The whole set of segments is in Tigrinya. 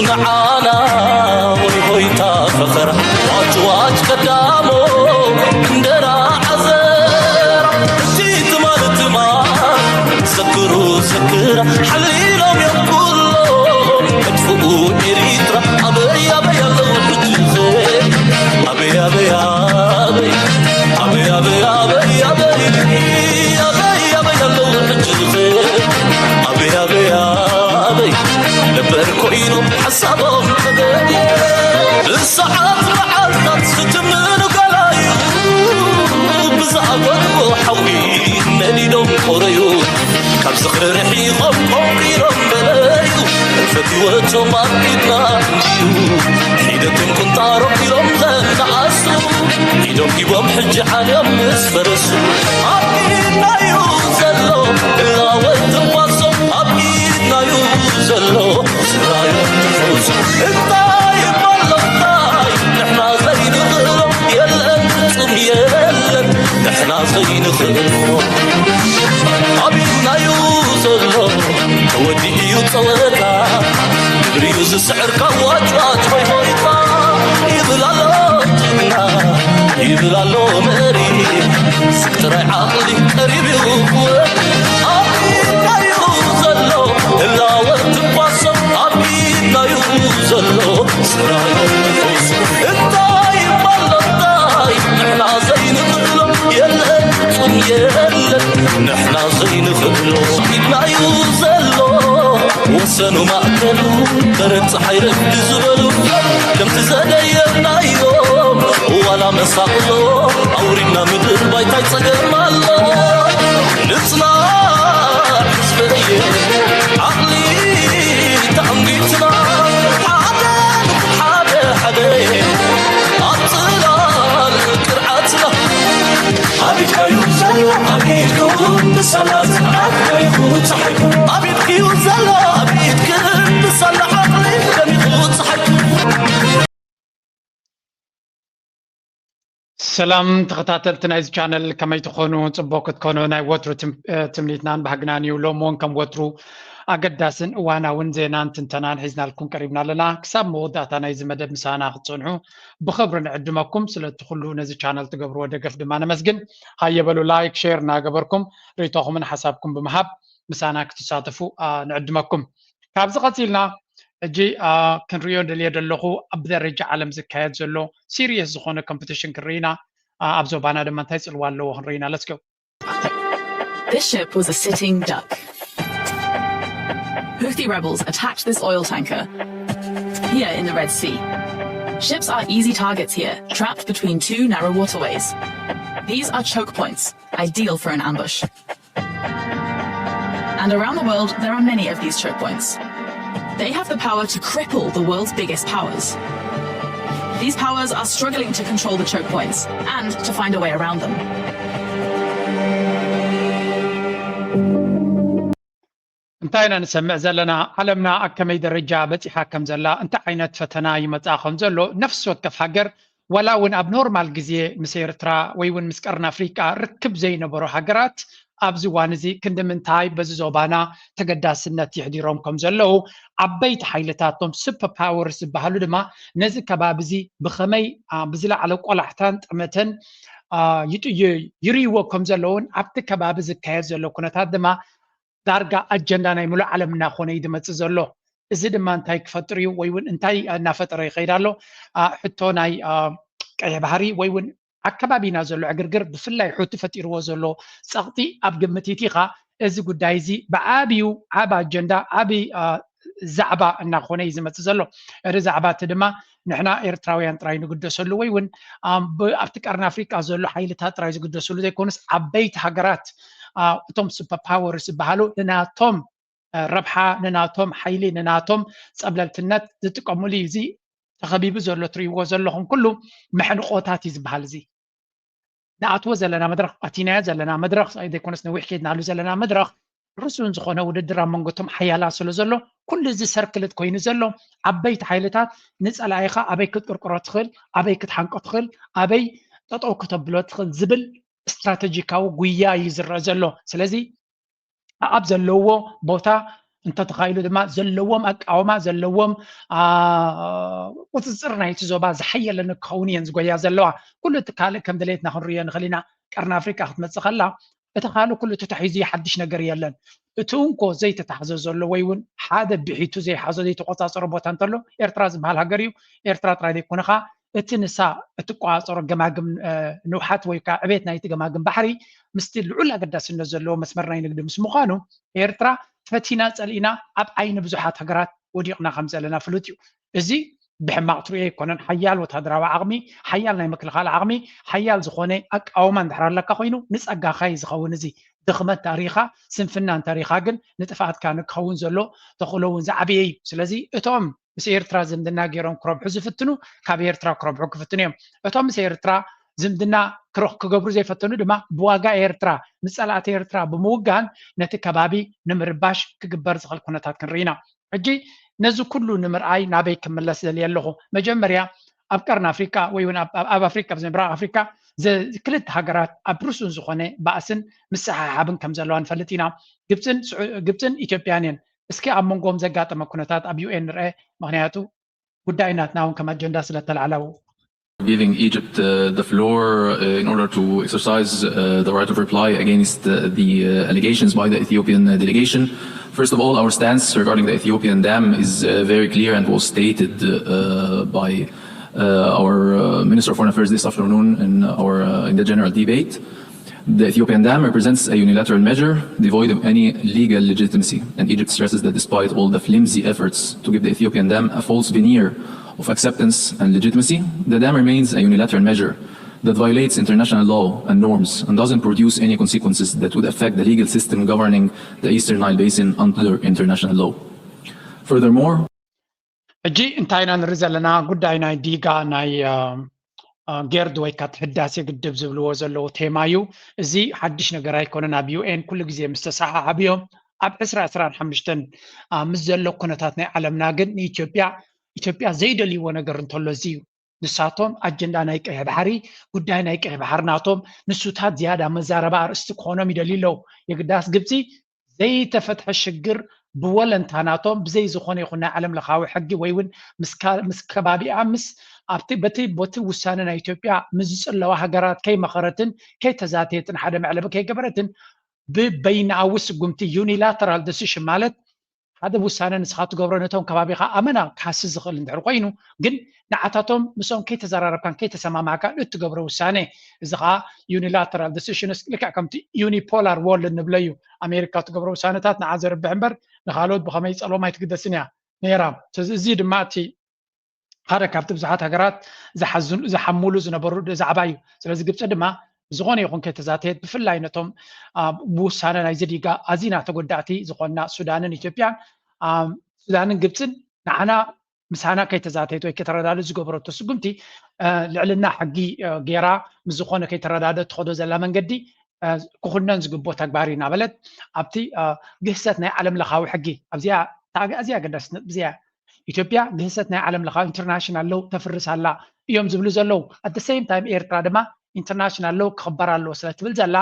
ንዓና ወይ ሆይታ ፈኸራ ዋጭ ዋጭ ቀዳሞ እንደራ ዓዘራ እቲ ትማል ትማል ዘክሩ ዘክራ ሓሊሎም እዮም ኩሎ መጥፍኡ ኤሪትራ ኣበይ ኣበይ ኣለዉ ሕጂ ኸ ኣበይ ኣበይ ኣበይ ኣበይ ኣበይ ኣበይ ኣበይ ኣበይ ኣበይ ኣለዉ ሕጂ ኸ ኣበይ ኣበይ ኣበይ ነበር ኮይኑ ሓሳቦም ተገድየ ብሰዓት መዓልታት ዝትምኑ ገላዩ ብዝኣበድዎ ሓዊ ነዲዶም ቆረዩ ካብ ዝኽሪ ርሒቖም ቆንቂሮም በለዩ ፈትወቶም ኣርኪትና እንድዩ ሒደትን ቁንጣሮም ኢሎም ዘናኣሱ ኢዶም ሂቦም ሕጂ ዓልዮም ምስ ፈረሱ ኣብ ኢድናዩ ዘሎ እላወት ትንፋሶም ኣብ ኢድናዩ ዘሎ ስራዮም ትፈውሱ እንታይ እሞ ኣሎ እንታይ ንሕና ዘይንኽእሎ የለን ፍጹም የለን ንሕና ዘይንኽእሎ ኣብ ኢድናዩ ዘሎ ተወዲኡ እዩ ጸወታ ግብሪዩ ዝስዕር ካብ ዋጭዋጭ ሆይ ሆይታ ይብል ኣሎ ጅግና ይብል ኣሎ መሪ ስቅ ጥራይ ዓቕሊ ቀሪብ እዩ ክወድ ኣብ ኢድናዩ ዘሎ ህላወ ትንፋሶም ኣብ ኢድናዩ ዘሎ ስራዮም ትፈውሱ እንታይ እሞ ኣሎ እንታይ ንሕና ዘይንኽእሎ የለን ፍጹም የለን ንሕና ዘይንኽእሎ ኢድናዩ ዘሎ ወሰኑ ማእከሉ በረድ ፀሓይ ረግዲ ዝበሉ ከምቲ ዘደየብናዮም ዋላ መሳቕሎ ኣውሪድና ምድር ባይታይ ፀገም ኣሎ ንፅናዕ ህዝበየ ዓቕሊ ተኣንጊትና ሓደ ሓደ ሓደ ኣብ ፅላል ቅርዓትና ኣብ ኢድካዩ ዘሎ ኣብ ኢድኩም ብሰላት ዓቕሊኹ ፀሓይኩም ኣብ ኢድክዩ ዘሎ ኣብ ኢድክን ብሰላ ዓቕሊ ደሚቑ ፀሓይኩም ሰላም ተኸታተልቲ ናይዚ ቻነል ከመይ ትኾኑ? ፅቡቅ ክትኮኑ ናይ ወትሩ ትም- እ፣ ትምኒትናን ባህግናን እዩ። ሎም እውን ከም ወትሩ ኣገዳስን እዋናውን ዜናን ትንተናን ሒዝናልኩም ቀሪብና ኣለና። ክሳብ መወዳእታ ናይዚ መደብ ምሳና ክትፀንሑ ብኽብሪ ንዕድመኩም። ስለቲ ኩሉ ነዚ ቻነል ትገብርዎ ደገፍ ድማ ነመስግን። ሃየ በሉ ላይክ፣ ሼር እናገበርኩም ርእይቶኹምን ሓሳብኩም ብምሃብ ምሳና ክትሳተፉ አ፣ ንዕድመኩም። ካብዚ ቀፂልና ሕጂ አ፣ ክንሪኦ ደልየ ዘለኹ ኣብ ደረጃ ዓለም ዝካየድ ዘሎ ሲሪየስ ዝኾነ ኮምፒቲሽን ክንርኢ ኢና። አ፣ ኣብ ዞባና ድማ እንታይ ፅልዋ ኣለዎ ክንርኢ ኢና። Let's go። This ship was a sitting duck. Houthi rebels attacked this oil tanker here in the Red Sea. Ships are easy targets here, trapped between two narrow waterways. These are choke points, ideal for an ambush. And around the world, there are many of these choke points. They have the power to cripple the world's biggest powers. These powers are struggling to control the choke points and to find a way around them. እንታይ ኢና ንሰምዕ ዘለና? ዓለምና ኣብ ከመይ ደረጃ በፂሓ ከም ዘላ፣ እንታይ ዓይነት ፈተና ይመፃ ከም ዘሎ ነፍሲ ወከፍ ሃገር ዋላ እውን ኣብ ኖርማል ግዜ ምስ ኤርትራ ወይ እውን ምስ ቀርኒ ኣፍሪቃ ርክብ ዘይነበሮ ሃገራት ኣብዚ እዋን እዚ ክንዲ ምንታይ በዚ ዞባና ተገዳስነት የሕዲሮም ከም ዘለዉ ዓበይቲ ሓይልታት ቶም ሱፐር ፓወርስ ዝበሃሉ ድማ ነዚ ከባቢ እዚ ብኸመይ ብዝለዓለ ቆላሕታን ጠመተን ይርይዎ ከም ዘለውን ኣብቲ ከባቢ ዝካየድ ዘሎ ኩነታት ድማ ዳርጋ ኣጀንዳ ናይ ሙሉእ ዓለም እናኾነ እዩ ዝመፅእ ዘሎ። እዚ ድማ እንታይ ክፈጥር እዩ ወይ እውን እንታይ እናፈጠረ ይኸይድ ኣሎ? ሕቶ ናይ ቀይሕ ባህሪ ወይ እውን ኣከባቢና ዘሎ ዕግርግር ብፍላይ ሑቲ ፈጢርዎ ዘሎ ፀቕጢ ኣብ ግምት ይእቲኻ እዚ ጉዳይ እዚ ብዓብዩ ዓብ ኣጀንዳ ዓብ ዛዕባ እናኾነ እዩ ዝመፅእ ዘሎ። እዚ ዛዕባ እቲ ድማ ንሕና ኤርትራውያን ጥራይ ንግደሰሉ ወይ እውን ኣብቲ ቀርኒ ኣፍሪቃ ዘሎ ሓይልታት ጥራይ ዝግደሰሉ ዘይኮኑስ ዓበይቲ ሃገራት እቶም ሱፐር ፓወርስ ዝበሃሉ ንናቶም ረብሓ ንናቶም ሓይሊ ንናቶም ፀብለልትነት ዝጥቀሙሉ እዩ። እዚ ተኸቢቡ ዘሎ ትርእይዎ ዘለኹም ኩሉ መሕንቆታት እዩ ዝበሃል። እዚ ንኣትዎ ዘለና መድረኽ ኣቲናዮ ዘለና መድረኽ ዘይኮነስ ነዊሕ ከይድናሉ ዘለና መድረኽ ርሱን ዝኾነ ውድድር ኣብ መንጎ እቶም ሓያላት ስለ ዘሎ ኩሉ እዚ ሰርክልት ኮይኑ ዘሎ ዓበይቲ ሓይልታት ንፀላኢኻ ኣበይ ክትቅርቅሮ ትኽእል ኣበይ ክትሓንቆ ትኽእል ኣበይ ጠጠው ክተብሎ ትኽእል ዝብል ስትራተጂካዊ ጉያ እዩ ዝረአ ዘሎ። ስለዚ ኣብ ዘለውዎ ቦታ እንተተኻኢሉ ድማ ዘለዎም ኣቃውማ ዘለዎም ቁፅፅር ናይቲ ዞባ ዝሓየለኒ ክኸውን እየን ዝጎያ ዘለዋ። ኩሉ እቲ ካልእ ከም ድሌትና ክንርእዮ ንኽእል ኢና። ቀርኒ ኣፍሪቃ ክትመፅእ ከላ እቲ ካልእ ኩሉ ተታሒዙ ሓድሽ ነገር የለን። እቲ እንኮ ዘይተታሕዘ ዘሎ ወይ እውን ሓደ ብሒቱ ዘይሓዞ ዘይተቆፃፀሮ ቦታ እንተሎ ኤርትራ ዝበሃል ሃገር እዩ። ኤርትራ ጥራይ ዘይኮነ ከዓ እቲ ንሳ እትቆፃፀሮ ገማግም ንውሓት ወይ ከዓ ዕቤት ናይቲ ገማግም ባሕሪ ምስቲ ልዑል ኣገዳስነት ዘለዎ መስመር ናይ ንግዲ ምስ ምዃኑ ኤርትራ ፈቲና ፀሊእና ኣብ ዓይኒ ብዙሓት ሃገራት ወዲቕና ከም ዘለና ፍሉጥ እዩ። እዚ ብሕማቕ ትሪኦ ኣይኮነን። ሓያል ወታደራዊ ዓቕሚ፣ ሓያል ናይ ምክልኻል ዓቕሚ፣ ሓያል ዝኾነ ኣቃውማ እንድሕር ኣለካ ኮይኑ ንፀጋኻ እዩ ዝኸውን። እዚ ድኽመት እንተሪኻ ስንፍና እንተሪኻ ግን ንጥፍኣትካ ንክኸውን ዘሎ ተኽእሎ እውን ዝዓበየ እዩ። ስለዚ እቶም ምስ ኤርትራ ዝምድና ገይሮም ክረብሑ ዝፍትኑ ካብ ኤርትራ ክረብሑ ክፍትኑ እዮም። እቶም ምስ ኤርትራ ዝምድና ክረኽ ክገብሩ ዘይፈተኑ ድማ ብዋጋ ኤርትራ ምስ ጸላእቲ ኤርትራ ብምውጋን ነቲ ከባቢ ንምርባሽ ክግበር ዝኽእል ኩነታት ክንርኢ ኢና። ሕጂ ነዚ ኩሉ ንምርኣይ ናበይ ክምለስ ዘልየ ኣለኹ? መጀመርያ ኣብ ቀርኒ ኣፍሪቃ ወይ እውን ኣብ ኣፍሪቃ ኣብ ምብራቕ ኣፍሪቃ ክልተ ሃገራት ኣብ ርሱን ዝኾነ ባእስን ምስሓሓብን ከም ዘለዋ ንፈልጥ ኢና። ግብፅን ኢትዮጵያን እየን። እስኪ ኣብ መንጎም ዘጋጠመ ኩነታት ኣብ ዩኤን ንርአ። ምክንያቱ ጉዳይ ናትና እውን ከም ኣጀንዳ ስለተላዕላው giving Egypt uh, the floor uh, in order to exercise uh, the right of reply against uh, the uh, allegations by the Ethiopian uh, delegation. First of all, our stance regarding the Ethiopian dam is uh, very clear and was stated uh, by uh, our uh, Minister of Foreign Affairs this afternoon in our uh, in the general debate. The Ethiopian dam represents a unilateral measure devoid of any legal legitimacy, and Egypt stresses that despite all the flimsy efforts to give the Ethiopian dam a false veneer of acceptance and legitimacy, the dam remains a unilateral measure that violates international law and norms and doesn't produce any consequences that would affect the legal system governing the Eastern Nile Basin under international law. Furthermore, ሕጂ እንታይ ኢና ንርኢ ዘለና? ጉዳይ ናይ ዲጋ ናይ ጌርድ ወይ ካት ህዳሴ ግድብ ዝብልዎ ዘለዉ ቴማ እዩ። እዚ ሓድሽ ነገር ኣይኮነን። ኣብ ዩኤን ኩሉ ግዜ ምስ ተሰሓሓቡ እዮም። ኣብ ዕስራ ዕስራን ሓሙሽተን ምስ ዘሎ ኩነታት ናይ ዓለምና ግን ንኢትዮጵያ ኢትዮጵያ ዘይደልይዎ ነገር እንተሎ እዚ እዩ። ንሳቶም ኣጀንዳ ናይ ቀይሕ ባሕሪ ጉዳይ ናይ ቀይሕ ባሕሪ ናቶም ንሱታት ዝያዳ መዛረባ ኣርእስቲ ክኾኖም ይደልዩ ኣለዉ። የግዳስ ግብፂ ዘይተፈትሐ ሽግር ብወለንታ ናቶም ብዘይ ዝኾነ ይኹን ናይ ዓለም ለኻዊ ሕጊ ወይ እውን ምስ ከባቢኣ ምስ ኣብቲ በቲ በቲ ውሳነ ናይ ኢትዮጵያ ምስ ዝፅለዋ ሃገራት ከይመኸረትን ከይተዛተየትን ሓደ መዕለቢ ከይገበረትን ብበይናዊ ስጉምቲ unilateral decision ማለት ሓደ ውሳነ ንስኻ ትገብሮ ነቶም ከባቢኻ ኣመና ክሃሲ ዝኽእል እንድሕር ኮይኑ ግን ንዓታቶም ምስኦም ከይተዘራረብካን ከይተሰማማዕካን እትገብሮ ውሳነ እዚ ከዓ unilateral decisions ልክዕ ከምቲ unipolar world ንብሎ እዩ። ኣሜሪካ ትገብሮ ውሳነታት ንዓ ዘርብሕ እምበር ንካልኦት ብኸመይ ይፀልዎም ኣይትግደስን እያ ነይራ። እዚ ድማ እቲ ሓደ ካብቲ ብዙሓት ሃገራት ዝሓሙሉ ዝነበሩ ዛዕባ እዩ። ስለዚ ግብፂ ድማ ብዝኾነ ይኹን ከይተዛተየት ብፍላይ ነቶም ብውሳነ ናይ ዘዲጋ ኣዚና ተጎዳእቲ ዝኾና ሱዳንን ኢትዮጵያን ሱዳንን ግብፅን ንዓና ምሳና ከይተዛተየት ወይ ከተረዳድእ ዝገበረቶ ስጉምቲ ልዕልና ሕጊ ገይራ ምስ ዝኾነ ከይተረዳድእ ትኸዶ ዘላ መንገዲ ክኹነን ዝግብኦ ተግባር እዩ እናበለት ኣብቲ ግህሰት ናይ ዓለም ለኻዊ ሕጊ ኣብዚኣ ኣዝያ ኣገዳሲ ነጥቢ እዚኣ ኢትዮጵያ ግህሰት ናይ ዓለም ለኻዊ international law ተፍርስ ኣላ እዮም ዝብሉ ዘለዉ። At the same time ኤርትራ ድማ international law ክኽበር ኣለዎ ስለ ትብል ዘላ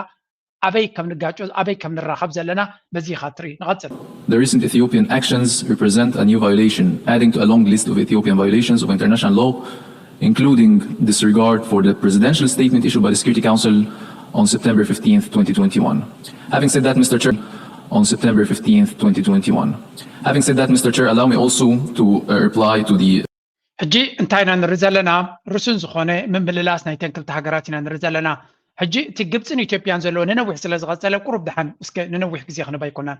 ኣበይ ከም ንጋጮ ኣበይ ከም ንራኸብ ዘለና በዚ ኢኻ ትርኢ። ንቐጽል። The recent Ethiopian actions represent a new violation, adding to a long list of Ethiopian violations of international law, including disregard for the presidential statement issued by the Security Council on September fifteenth, twenty twenty-one. Having said that, Mister Chair, on September fifteenth, twenty twenty-one. Having said that, Mister Chair, allow me also to uh, reply to the ሕጂ እንታይ ኢና ንርኢ ዘለና? ርሱን ዝኾነ ምምልላስ ናይተን ክልተ ሃገራት ኢና ንርኢ ዘለና። ሕጂ እቲ ግብፅን ኢትዮጵያን ዘለዎ ንነዊሕ ስለ ዝቐፀለ ቁሩብ ድሓን እስከ ንነዊሕ ግዜ ክንባ ኣይኮናን።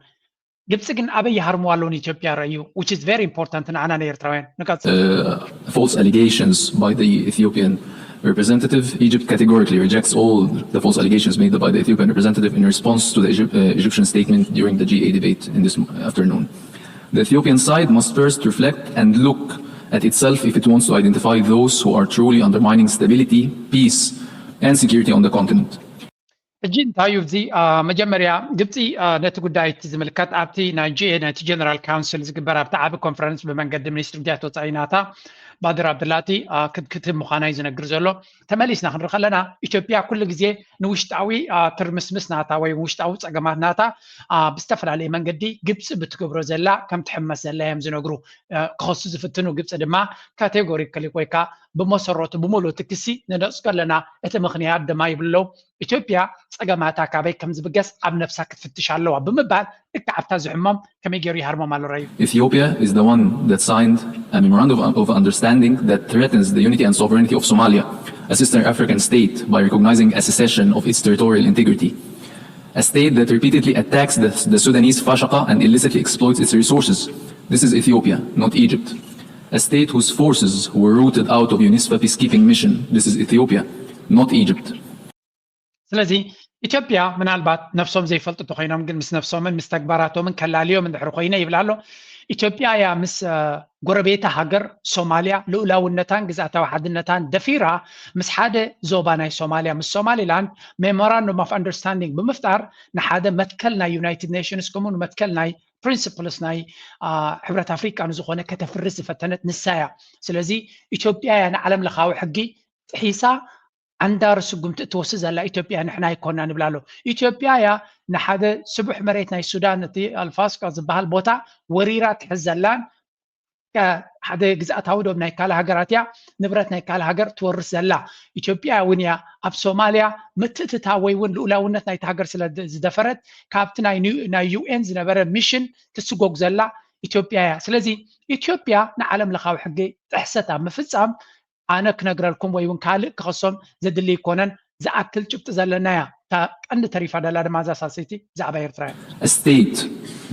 ግብፂ ግን ኣበይ ይሃርምዋ ኣለዉ ንኢትዮጵያ ረእዩ which is very important ንዓና ንኤርትራውያን። ንቀፅል። False allegations by the Ethiopian representative. Egypt categorically rejects all the false allegations made by the Ethiopian representative in response to the Egypt, uh, Egyptian statement during the G A debate in this afternoon. The Ethiopian side must first reflect and look at itself if it wants to identify those who are truly undermining stability, peace, and security on the continent. ሕጂ እንታይ እዩ እዚ? መጀመርያ ግብፂ ነቲ ጉዳይ እቲ ዝምልከት ኣብቲ ናይ ጂ ኤ ነቲ ጀነራል ካውንስል ዝግበር ኣብቲ ዓቢ ኮንፈረንስ ብመንገዲ ሚኒስትሪ ጉዳያት ወፃኢ ናታ ባድር ኣብድላቲ ክትክትብ ምዃና እዩ ዝነግር ዘሎ። ተመሊስና ክንርኢ ከለና ኢትዮጵያ ኩሉ ግዜ ንውሽጣዊ ትርምስምስ ናታ ወይ ውሽጣዊ ፀገማት ናታ ብዝተፈላለየ መንገዲ ግብፂ ብትገብሮ ዘላ ከም ትሕመስ ዘላ እዮም ዝነግሩ። ክኸሱ ዝፍትኑ ግብፂ ድማ ካቴጎሪካሊ ወይ ከዓ ብመሰረቱ ብምሉእ እቲ ክሲ ንነፅጎ ኣለና። እቲ ምኽንያት ድማ ይብሉ ኣለዉ ኢትዮጵያ ፀገማታ ካበይ ከም ዝብገስ ኣብ ነብሳ ክትፍትሽ ኣለዋ ብምባል ልክዕ ኣብታ ዝሕሞም ከመይ ገይሩ ይሃርሞም ኣሎ ረዩ። Ethiopia is the one that signed a memorandum of understanding that threatens the unity and sovereignty of Somalia, a sister African state, by recognizing a secession of its territorial integrity. A state that repeatedly attacks the, the Sudanese Fashaqa and illicitly exploits its resources. This is Ethiopia, not Egypt. A state whose forces were rooted out of UNISFA peacekeeping mission. This is Ethiopia, not Egypt. ስለዚ ኢትዮጵያ ምናልባት ነብሶም ዘይፈልጡ ተኮይኖም ግን ምስ ነብሶምን ምስ ተግባራቶምን ከላልዮም እንድሕር ኮይነ ይብል ኣሎ። ኢትዮጵያ እያ ምስ ጎረቤታ ሃገር ሶማሊያ ልኡላውነታን ግዝኣታዊ ሓድነታን ደፊራ ምስ ሓደ ዞባ ናይ ሶማሊያ ምስ ሶማሊላንድ memorandum of understanding ብምፍጣር ንሓደ መትከል ናይ ዩናይትድ ኔሽንስ ከምኡ ንመትከል ናይ ፕሪንስፕልስ ናይ ሕብረት ኣፍሪቃ ንዝኾነ ከተፍርስ ዝፈተነት ንሳ እያ። ስለዚ ኢትዮጵያ እያ ንዓለም ለኻዊ ሕጊ ጥሒሳ ዓንዳሪ ስጉምቲ እትወስድ ዘላ ኢትዮጵያ ንሕና ኣይኮና ንብል ኣሎ። ኢትዮጵያ እያ ንሓደ ስቡሕ መሬት ናይ ሱዳን እቲ ኣልፋስቃ ዝበሃል ቦታ ወሪራ ትሕዝ ዘላን ሓደ ግዝኣታዊ ዶብ ናይ ካልእ ሃገራት እያ፣ ንብረት ናይ ካልእ ሃገር ትወርስ ዘላ። ኢትዮጵያ እውን እያ ኣብ ሶማልያ ምትእትታ ወይ እውን ልኡላውነት ናይቲ ሃገር ስለ ዝደፈረት ካብቲ ናይ ዩኤን ዝነበረ ሚሽን ትስጎግ ዘላ ኢትዮጵያ እያ። ስለዚ ኢትዮጵያ ንዓለም ለኻዊ ሕጊ ጥሕሰት ኣብ ምፍፃም ኣነ ክነግረልኩም ወይ እውን ካልእ ክኸሶም ዘድሊ ኣይኮነን። ዝኣክል ጭብጢ ዘለና እያ እታ ቀንዲ ተሪፋ ደላ ድማ እዛ ሳልሰይቲ ብዛዕባ ኤርትራ እያ። A state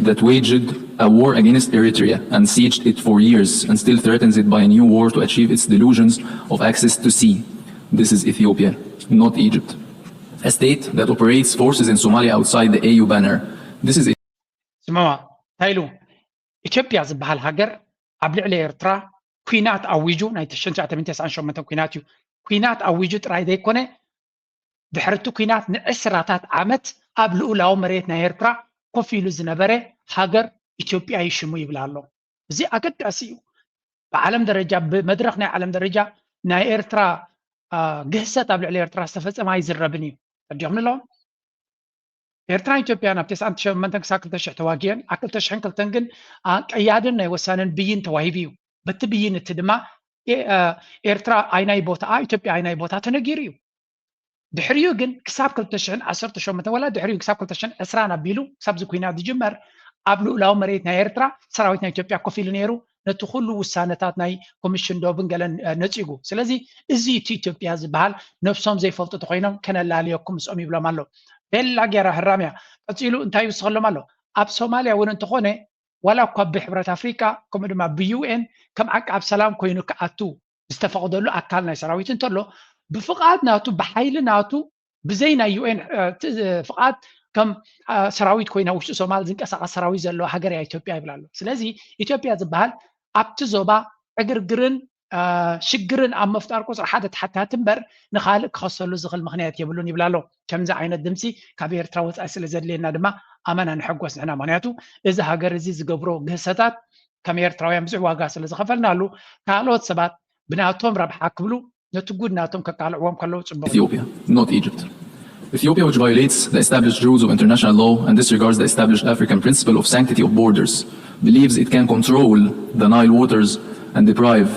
that waged a war against Eritrea and sieged it for years and still threatens it by a new war to achieve its delusions of access to sea. This is Ethiopia, not Egypt. A state that operates forces in Somalia outside the A U banner. This is ስምዕዋ እንታይ ኢሉ? ኢትዮጵያ ዝበሃል ሃገር ኣብ ልዕሊ ኤርትራ ኲናት ኣዊጁ ናይ ትሽዓተ ሚእቲ ተስዓን ሸሞንተን ኲናት እዩ። ኲናት ኣዊጁ ጥራይ ዘይኮነ ድሕሪ እቲ ኲናት ንዕስራታት ዓመት ኣብ ልኡላዊ መሬት ናይ ኤርትራ ኮፍ ኢሉ ዝነበረ ሃገር ኢትዮጵያ እዩ ሽሙ ይብል ኣሎ። እዚ ኣገዳሲ እዩ። ብዓለም ደረጃ ብመድረኽ ናይ ዓለም ደረጃ ናይ ኤርትራ ግህሰት ኣብ ልዕሊ ኤርትራ ዝተፈጸመ ኣይዝረብን እዩ። ተረዲእኩም ኣለኹም? ኤርትራን ኢትዮጵያን ኣብ ተስዓን ሸሞንተን ክሳብ ክልተ ሽሕ ተዋጊአን ኣብ ክልተ ሽሕን ክልተን ግን ቀያድን ናይ ወሳንን ብይን ተዋሂቡ እዩ። በቲ ብይን እቲ ድማ ኤርትራ ኣይናይ ቦታኣ ኢትዮጵያ ኣይናይ ቦታ ተነጊሩ እዩ። ድሕሪኡ ግን ክሳብ ክልተ ሽሕን ዓሰርተ ሸሞንተን ወላ ድሕሪኡ ክሳብ ክልተ ሽሕን ዕስራን ኣቢሉ ክሳብ እዚ ኲናት ዝጅመር ኣብ ልኡላዊ መሬት ናይ ኤርትራ ሰራዊት ናይ ኢትዮጵያ ኮፍ ኢሉ ነይሩ። ነቲ ኩሉ ውሳነታት ናይ ኮሚሽን ዶብን ገለን ነፂጉ። ስለዚ እዚ እቲ ኢትዮጵያ ዝበሃል ነብሶም ዘይፈልጡ ተኮይኖም ከነላልየኩም ምስኦም ይብሎም ኣሎ። ቤላ ጌራ ህራም እያ። ቀፂሉ እንታይ ይውስኸሎም ኣሎ? ኣብ ሶማልያ እውን እንተኾነ ዋላ እኳ ብሕብረት ኣፍሪቃ ከምኡ ድማ ብዩኤን ከም ዓቃብ ሰላም ኮይኑ ክኣቱ ዝተፈቕደሉ ኣካል ናይ ሰራዊት እንተሎ ብፍቓድ ናቱ ብሓይሊ ናቱ ብዘይ ናይ ዩኤን ፍቓድ ከም ሰራዊት ኮይና ውሽጢ ሶማል ዝንቀሳቐስ ሰራዊት ዘለዋ ሃገር እያ ኢትዮጵያ ይብል ኣሎ። ስለዚ ኢትዮጵያ ዝበሃል ኣብቲ ዞባ ዕግርግርን ሽግርን ኣብ ምፍጣር ቁፅሪ ሓደ ተሓታቲ እምበር ንኻልእ ክኸሰሉ ዝኽእል ምኽንያት የብሉን ይብል ኣሎ። ከምዚ ዓይነት ድምፂ ካብ ኤርትራ ወፃኢ ስለ ዘድልየና ድማ ኣመና ንሕጎስ ንሕና። ምኽንያቱ እዚ ሃገር እዚ ዝገብሮ ግህሰታት ከም ኤርትራውያን ብዙሕ ዋጋ ስለ ዝኸፈልናሉ ካልኦት ሰባት ብናቶም ረብሓ ክብሉ ነቲ ጉድ ናቶም ከቃልዕዎም ከለዉ ጽቡቕ። Ethiopia, not Egypt. Ethiopia, which violates the established rules of international law and disregards the established African principle of sanctity of borders, believes it can control the Nile waters and deprive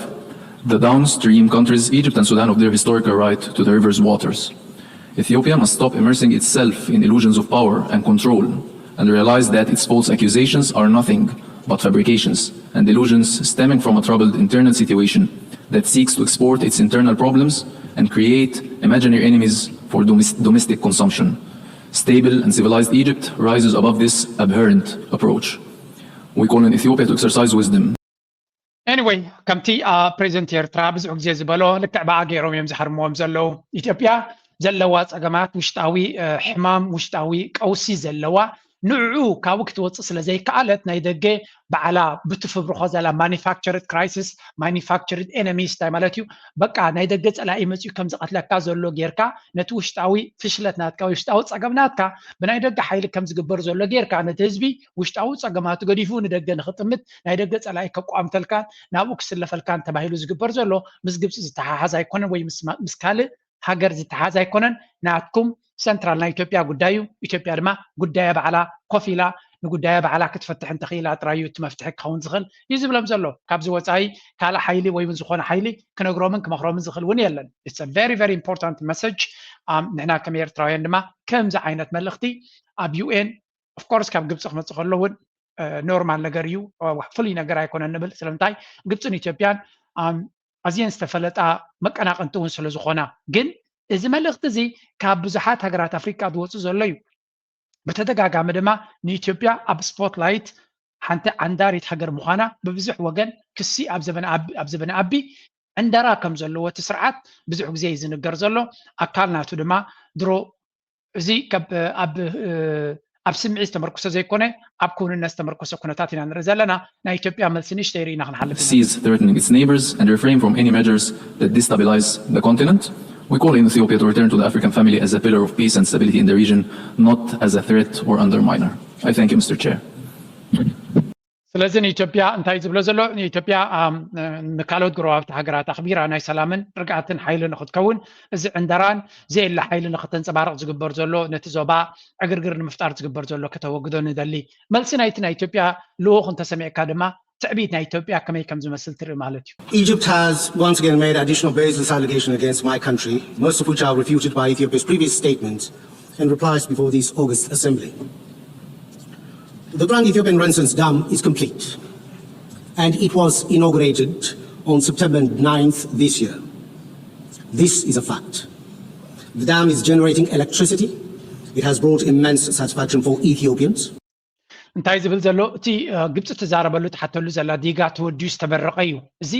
the downstream countries, Egypt and Sudan, of their historical right to the river's waters. Ethiopia must stop immersing itself in illusions of power and control and realize that its false accusations are nothing but fabrications and delusions stemming from a troubled internal situation that seeks to export its internal problems and create imaginary enemies for domestic consumption. Stable and civilized Egypt rises above this abhorrent approach. We call on Ethiopia to exercise wisdom. Anyway, ከምቲ ፕሬዚደንት ኤርትራ ብዙሕ ግዜ ዝበሎ ልክዕ ብኣ ገይሮም እዮም ዝሃርምዎም ዘለዉ። ኢትዮጵያ ዘለዋ ጸገማት ውሽጣዊ ሕማም ውሽጣዊ ቀውሲ ዘለዋ ንዕኡ ካብኡ ክትወፅእ ስለ ዘይከኣለት ናይ ደገ ባዕላ ብትፍብርኾ ዘላ manufactured crisis, manufactured enemies እንታይ ማለት እዩ? በቃ ናይ ደገ ፀላኢ መፅኡ ከም ዝቐትለካ ዘሎ ጌርካ ነቲ ውሽጣዊ ፍሽለት ናትካ ውሽጣዊ ፀገም ናትካ ብናይ ደገ ሓይሊ ከም ዝግበር ዘሎ ጌርካ ነቲ ህዝቢ ውሽጣዊ ፀገማቱ ገዲፉ ንደገ ንክጥምት ናይ ደገ ፀላኢ ከቋምተልካን ናብኡ ክስለፈልካን ተባሂሉ ዝግበር ዘሎ ምስ ግብፂ ዝተሓሓዝ ኣይኮነን ወይ ምስ ካልእ ሃገር ዝተሓዝ ኣይኮነን። ናትኩም ሰንትራል ናይ ኢትዮጵያ ጉዳይ እዩ። ኢትዮጵያ ድማ ጉዳያ ባዕላ ኮፍ ኢላ ንጉዳያ ባዕላ ክትፈትሕ እንተኽኢላ ጥራይ እዩ እቲ መፍትሒ ክኸውን ዝኽእል እዩ ዝብሎም ዘሎ። ካብዚ ወፃኢ ካልእ ሓይሊ ወይ እውን ዝኾነ ሓይሊ ክነግሮምን ክመኽሮምን ዝኽእል እውን የለን። It's a very very important message። ንሕና ከም ኤርትራውያን ድማ ከምዚ ዓይነት መልእኽቲ ኣብ ዩ ኤን of course ካብ ግብፂ ክመፅእ ከሎ እውን ኖርማል ነገር እዩ፣ ፍሉይ ነገር ኣይኮነን ንብል። ስለምንታይ ግብፅን ኢትዮጵያን ኣዝየን ዝተፈለጣ መቀናቀንቲ እውን ስለ ዝኾና። ግን እዚ መልእኽቲ እዚ ካብ ብዙሓት ሃገራት ኣፍሪቃ ዝወፅእ ዘሎ እዩ። ብተደጋጋሚ ድማ ንኢትዮጵያ ኣብ ስፖትላይት ሓንቲ ዓንዳሪት ሃገር ምዃና ብብዙሕ ወገን ክሲ ኣብ ዘበነ ኣቢ ዕንደራ ከም ዘለዎ እቲ ስርዓት ብዙሕ ግዜ እዩ ዝንገር ዘሎ። ኣካል ናቱ ድማ ድሮ እዚ ኣብ ኣብ ስምዒት ዝተመርኮሰ ዘይኮነ ኣብ ክውንነት ዝተመርኮሰ ኩነታት ኢና ንርኢ ዘለና። ናይ ኢትዮጵያ መልሲ ንእሽተይ ርኢና ክንሓልፍ ኢና። cease threatening its neighbors and refrain from any measures that destabilize the continent. We call on Ethiopia to return to the African family as a pillar of peace and stability in the region, not as a threat or underminer. I thank you, Mister Chair. ስለዚ ንኢትዮጵያ እንታይ ዝብሎ ዘሎ ንኢትዮጵያ ንካልኦት ጎረባብቲ ሃገራት ኣኽቢራ ናይ ሰላምን ርግኣትን ሓይሊ ንክትከውን እዚ ዕንደራን ዘየለ ሓይሊ ንክተንፀባርቕ ዝግበር ዘሎ ነቲ ዞባ ዕግርግር ንምፍጣር ዝግበር ዘሎ ከተወግዶ ንደሊ። መልሲ ናይቲ ናይ ኢትዮጵያ ልኡኽ እንተሰሚዕካ ድማ ትዕቢት ናይ ኢትዮጵያ ከመይ ከም ዝመስል ትርኢ ማለት እዩ። Egypt has once again made additional baseless allegations against my country, most of which are refuted by Ethiopia's previous statements and replies before this August assembly. The Grand Ethiopian Renaissance Dam is complete, and it was inaugurated on September ninth this year. This is a fact. The dam is generating electricity. It has brought immense satisfaction for Ethiopians. እንታይ ዝብል ዘሎ እቲ ግብፂ ትዛረበሉ ትሓተሉ ዘላ ዲጋ ተወዲኡ ዝተመረቐ እዩ። እዚ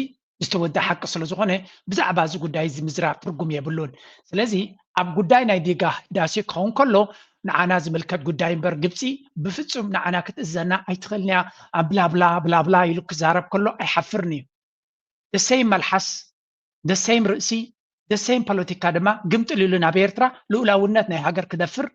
ዝተወደ ሓቂ ስለ ዝኾነ ብዛዕባ እዚ ጉዳይ እዚ ምዝራብ ትርጉም የብሉን። ስለዚ ኣብ ጉዳይ ናይ ዲጋ ህዳሴ ክኸውን ከሎ ንዓና ዝምልከት ጉዳይ እምበር ግብፂ ብፍፁም ንዓና ክትእዘና ኣይትኽእልን እያ። ብላብላ ብላብላ ኢሉ ክዛረብ ከሎ ኣይሓፍርን እዩ። ደሰይም መልሓስ ደሰይም ርእሲ ደሰይም ፖለቲካ ድማ ግምጥል ኢሉ ናብ ኤርትራ ልኡላውነት ናይ ሃገር ክደፍር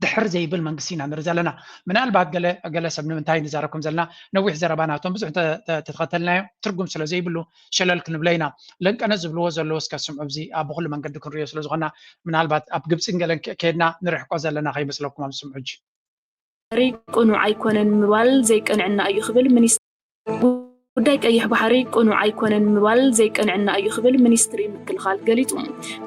ድሕር ዘይብል መንግስቲ ኢና ንርኢ ዘለና። ምናልባት ገለ ገለ ሰብ ንምንታይ ንዛረብ ከም ዘለና ነዊሕ ዘረባ ናቶም ብዙሕ ተተኸተልናዮ ትርጉም ስለ ዘይብሉ ሸለል ክንብሎ ኢና። ለንቀነ ዝብልዎ ዘለዉ እስከ ስምዑ፣ እዚ ኣብ ብኩሉ መንገዲ ክንሪኦ ስለ ዝኾና ምናልባት ኣብ ግብፅን ገለን ከድና ንርሕቆ ዘለና ከይመስለኩም ኣብ ስምዑ። ባሕሪ ቅኑዕ ኣይኮነን ምባል ዘይቅንዕና እዩ ክብል ሚኒስትሪ ጉዳይ ቀይሕ ባሕሪ ቅኑዕ ኣይኮነን ምባል ዘይቅንዕና እዩ ክብል ሚኒስትሪ ምክልኻል ገሊጹ።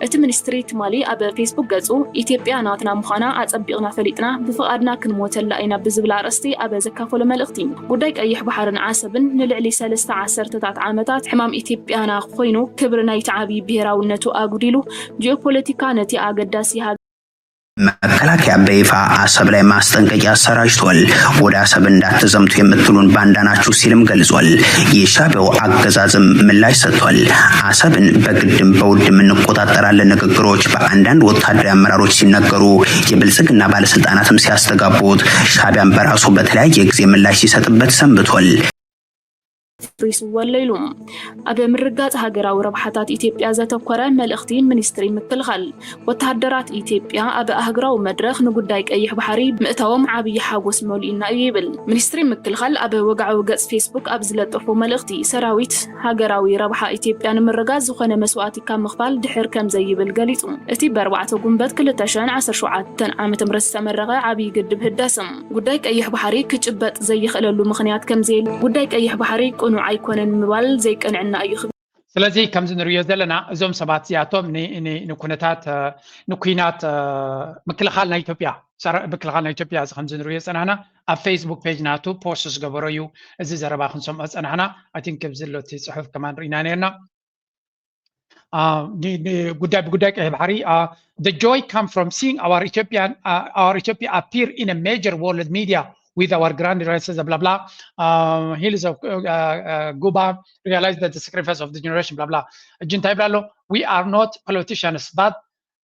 እቲ ሚኒስትሪ ትማሊ ኣብ ፌስቡክ ገጹ ኢትዮጵያ ናትና ምዃና ኣጸቢቕና ፈሊጥና ብፍቓድና ክንሞተላ ኢና ብዝብል ኣርእስቲ ኣብ ዘካፈሎ መልእኽቲ ጉዳይ ቀይሕ ባሕርን ዓሰብን ንልዕሊ ሰለስተ ዓሰርተታት ዓመታት ሕማም ኢትዮጵያና ኮይኑ ክብሪ ናይቲ ዓብዪ ብሄራውነቱ ኣጉዲሉ ጂኦፖለቲካ ነቲ ኣገዳሲ መከላከያ በይፋ አሰብ ላይ ማስጠንቀቂያ አሰራጭቷል። ወደ አሰብ እንዳትዘምቱ የምትሉን ባንዳ ናችሁ ሲልም ገልጿል። የሻቢያው አገዛዝም ምላሽ ሰጥቷል። አሰብን በግድም በውድም እንቆጣጠራለን ንግግሮች በአንዳንድ ወታደራዊ አመራሮች ሲነገሩ የብልጽግና ባለስልጣናትም ሲያስተጋቡት ሻቢያን በራሱ በተለያየ ጊዜ ምላሽ ሲሰጥበት ሰንብቷል። ፍሪስ ወለይሉ ኣብ ምርጋጽ ሃገራዊ ረብሓታት ኢትዮጵያ ዘተኮረ መልእኽቲ ሚኒስትሪ ምክልኻል። ወተሃደራት ኢትዮጵያ ኣብ ኣህጉራዊ መድረኽ ንጉዳይ ቀይሕ ባሕሪ ምእታዎም ዓብዪ ሓጎስ መሊኡና እዩ ይብል። ሚኒስትሪ ምክልኻል ኣብ ወግዓዊ ገጽ ፌስቡክ ኣብ ዝለጠፎ መልእኽቲ ሰራዊት ሃገራዊ ረብሓ ኢትዮጵያ ንምርጋጽ ዝኾነ መስዋእቲ ካብ ምኽፋል ድሕር ከም ዘይብል ገሊጹ። እቲ ብኣርባዕተ ጉንበት ክልተ ሽሕን ዓሰርተ ሸውዓተን ዓመተ ምህረት ዝተመረቐ ዓብዪ ግድብ ህዳሰ ጉዳይ ቀይሕ ባሕሪ ክጭበጥ ዘይኽእለሉ ምኽንያት ከም ዘየለ ጉዳይ ቀይሕ ባሕሪ ቅኑዕ ኣይኮነን ምባል ዘይቅንዕና እዩ ክብል ስለዚ ከምዚ ንሪኦ ዘለና እዞም ሰባት እዚኣቶም ንኩነታት ንኩናት ምክልኻል ናይ ኢትዮጵያ ምክልኻል ናይ ኢትዮጵያ እዚ ከምዚ ንሪኦ ዝፀናሕና ኣብ ፌስቡክ ፔጅ ናቱ ፖስት ዝገበሮ እዩ። እዚ ዘረባ ክንሰምዖ ዝፀናሕና ኣይ ቲንክ ኣብዚ ዘሎ እቲ ፅሑፍ ከማን ርኢና ነርና። ጉዳይ ብጉዳይ ቀይሕ ባሕሪ the joy come from seeing our Ethiopian uh, our Ethiopia appear in a major world media with our grand renaissance blah blah uh, hills of uh, uh, Guba realize that the sacrifice of the generation blah blah እጂ እንታይ ይብላ ኣሎ? We are not politicians but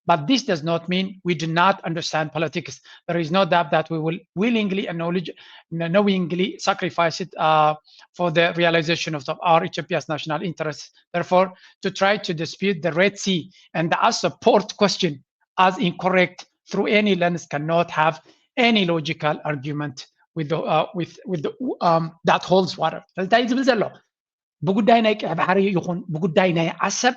But this does not mean we do not understand politics. There is no doubt that we will willingly and knowledge, knowingly sacrifice it uh, for the realization of the, our Ethiopia's national interests. Therefore, to try to dispute the Red Sea and the Assab port question as incorrect through any lens cannot have any logical argument with the, uh, with with the, um, that holds water. እንታይ ዝብል ዘሎ? ብጉዳይ ናይ ቀይ ባሕሪ ይኹን ብጉዳይ ናይ ዓሰብ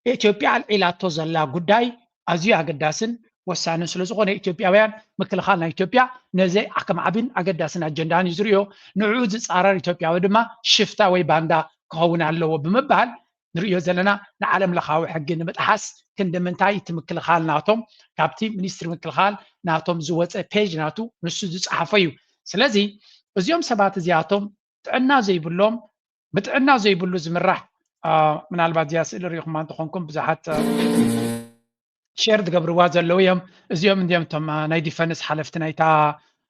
ኢትዮጵያ ኣልዒላቶ ዘላ ጉዳይ ኣዝዩ ኣገዳስን ወሳንን ስለ ዝኾነ፣ ኢትዮጵያውያን፣ ምክልኻል ናይ ኢትዮጵያ ነዚ ከም ዓብን ኣገዳስን ኣጀንዳን እዩ ዝርእዮ። ንዕኡ ዝጻረር ኢትዮጵያዊ ድማ ሽፍታ ወይ ባንዳ ክኸውን ኣለዎ ብምባል ንርእዮ ዘለና። ንዓለም ለኻዊ ሕጊ ንምጥሓስ ክንዲ ምንታይ እቲ ምክልኻል ናቶም ካብቲ ሚኒስትሪ ምክልኻል ናቶም ዝወፀ ፔጅ ናቱ ንሱ ዝፀሓፎ እዩ። ስለዚ እዚኦም ሰባት እዚኣቶም ጥዕና ዘይብሎም፣ ብጥዕና ዘይብሉ ዝምራሕ፣ ምናልባት እዚኣ ስእሊ ሪኢኹማ እንተኾንኩም ብዙሓት ሼር ዝገብርዋ ዘለዉ እዮም። እዚኦም እንዲኦም እቶም ናይ ዲፈንስ ሓለፍቲ ናይታ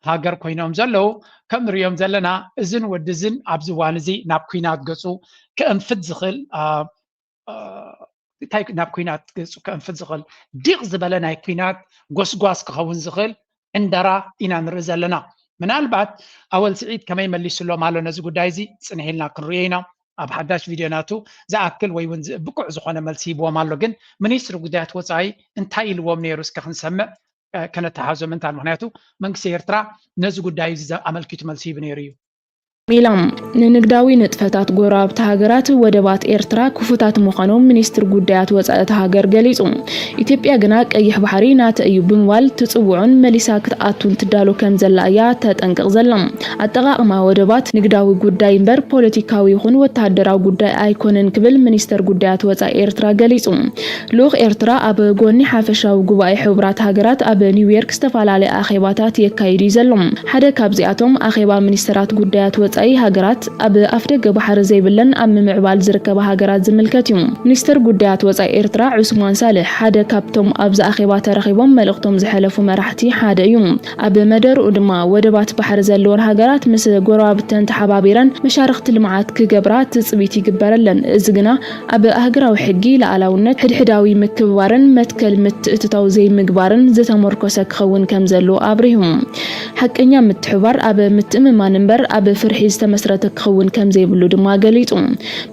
ሃገር ኮይኖም ዘለዉ። ከም ንሪኦም ዘለና እዝን ወዲ እዝን ኣብዚ እዋን እዚ ናብ ኩናት ገፁ ከእንፍት ዝኽእል እንታይ ናብ ኩናት ገፁ ከእንፍት ዝኽእል ዲቕ ዝበለ ናይ ኩናት ጎስጓስ ክኸውን ዝኽእል ዕንደራ ኢና ንርኢ ዘለና። ምናልባት ኣወል ስዒድ ከመይ መሊስሎም ኣሎ ነዚ ጉዳይ እዚ ጽንሕ ኢልና ክንርእዮ ኢና። ኣብ ሓዳሽ ቪድዮ ናቱ ዝኣክል ወይ እውን ብቁዕ ዝኾነ መልሲ ሂብዎም ኣሎ። ግን ሚኒስትሪ ጉዳያት ወፃኢ እንታይ ኢልዎም ነይሩ እስከ ክንሰምዕ ከነተሓዞም እንታል። ምክንያቱ መንግስቲ ኤርትራ ነዚ ጉዳይ እዚ ኣመልኪቱ መልሲ ሂቡ ነይሩ እዩ። ኢሎም። ንንግዳዊ ንጥፈታት ጎረባብቲ ሃገራት ወደባት ኤርትራ ክፉታት ምዃኖም ሚኒስትር ጉዳያት ወጻኢ እታ ሃገር ገሊጹ። ኢትዮጵያ ግና ቀይሕ ባሕሪ ናተ እዩ ብምባል ትጽውዖን መሊሳ ክትኣቱን ትዳሎ ከም ዘላ እያ ተጠንቅቕ ዘላ። ኣጠቓቕማ ወደባት ንግዳዊ ጉዳይ እምበር ፖለቲካዊ ይኹን ወተሃደራዊ ጉዳይ ኣይኮነን ክብል ሚኒስተር ጉዳያት ወጻኢ ኤርትራ ገሊጹ። ልኡኽ ኤርትራ ኣብ ጎኒ ሓፈሻዊ ጉባኤ ሕቡራት ሃገራት ኣብ ኒውዮርክ ዝተፈላለየ ኣኼባታት የካይድ እዩ ዘሎ። ሓደ ካብዚኣቶም ኣኼባ ሚኒስተራት ጉዳያት ወጻኢ ሃገራት ኣብ ኣፍደገ ባሕሪ ዘይብለን ኣብ ምምዕባል ዝርከባ ሃገራት ዝምልከት እዩ። ሚኒስተር ጉዳያት ወጻኢ ኤርትራ ዑስማን ሳልሕ ሓደ ካብቶም ኣብዚ ኣኼባ ተረኺቦም መልእኽቶም ዘሕለፉ መራሕቲ ሓደ እዩ። ኣብ መደርኡ ድማ ወደባት ባሕሪ ዘለወን ሃገራት ምስ ጎረባብተን ተሓባቢረን መሻርኽቲ ልምዓት ክገብራ ትጽቢት ይግበረለን። እዚ ግና ኣብ ሃገራዊ ሕጊ፣ ልኣላውነት፣ ሕድሕዳዊ ምክብባርን መትከል ምትእትታው ዘይምግባርን ዝተመርኮሰ ክኸውን ከም ዘለዎ ኣብሪሁ። ሓቀኛ ምትሕባር ኣብ ምትእምማን እምበር ኣብ ፍርሒ ዝተመስረተ ክኸውን ከም ዘይብሉ ድማ ገሊጹ።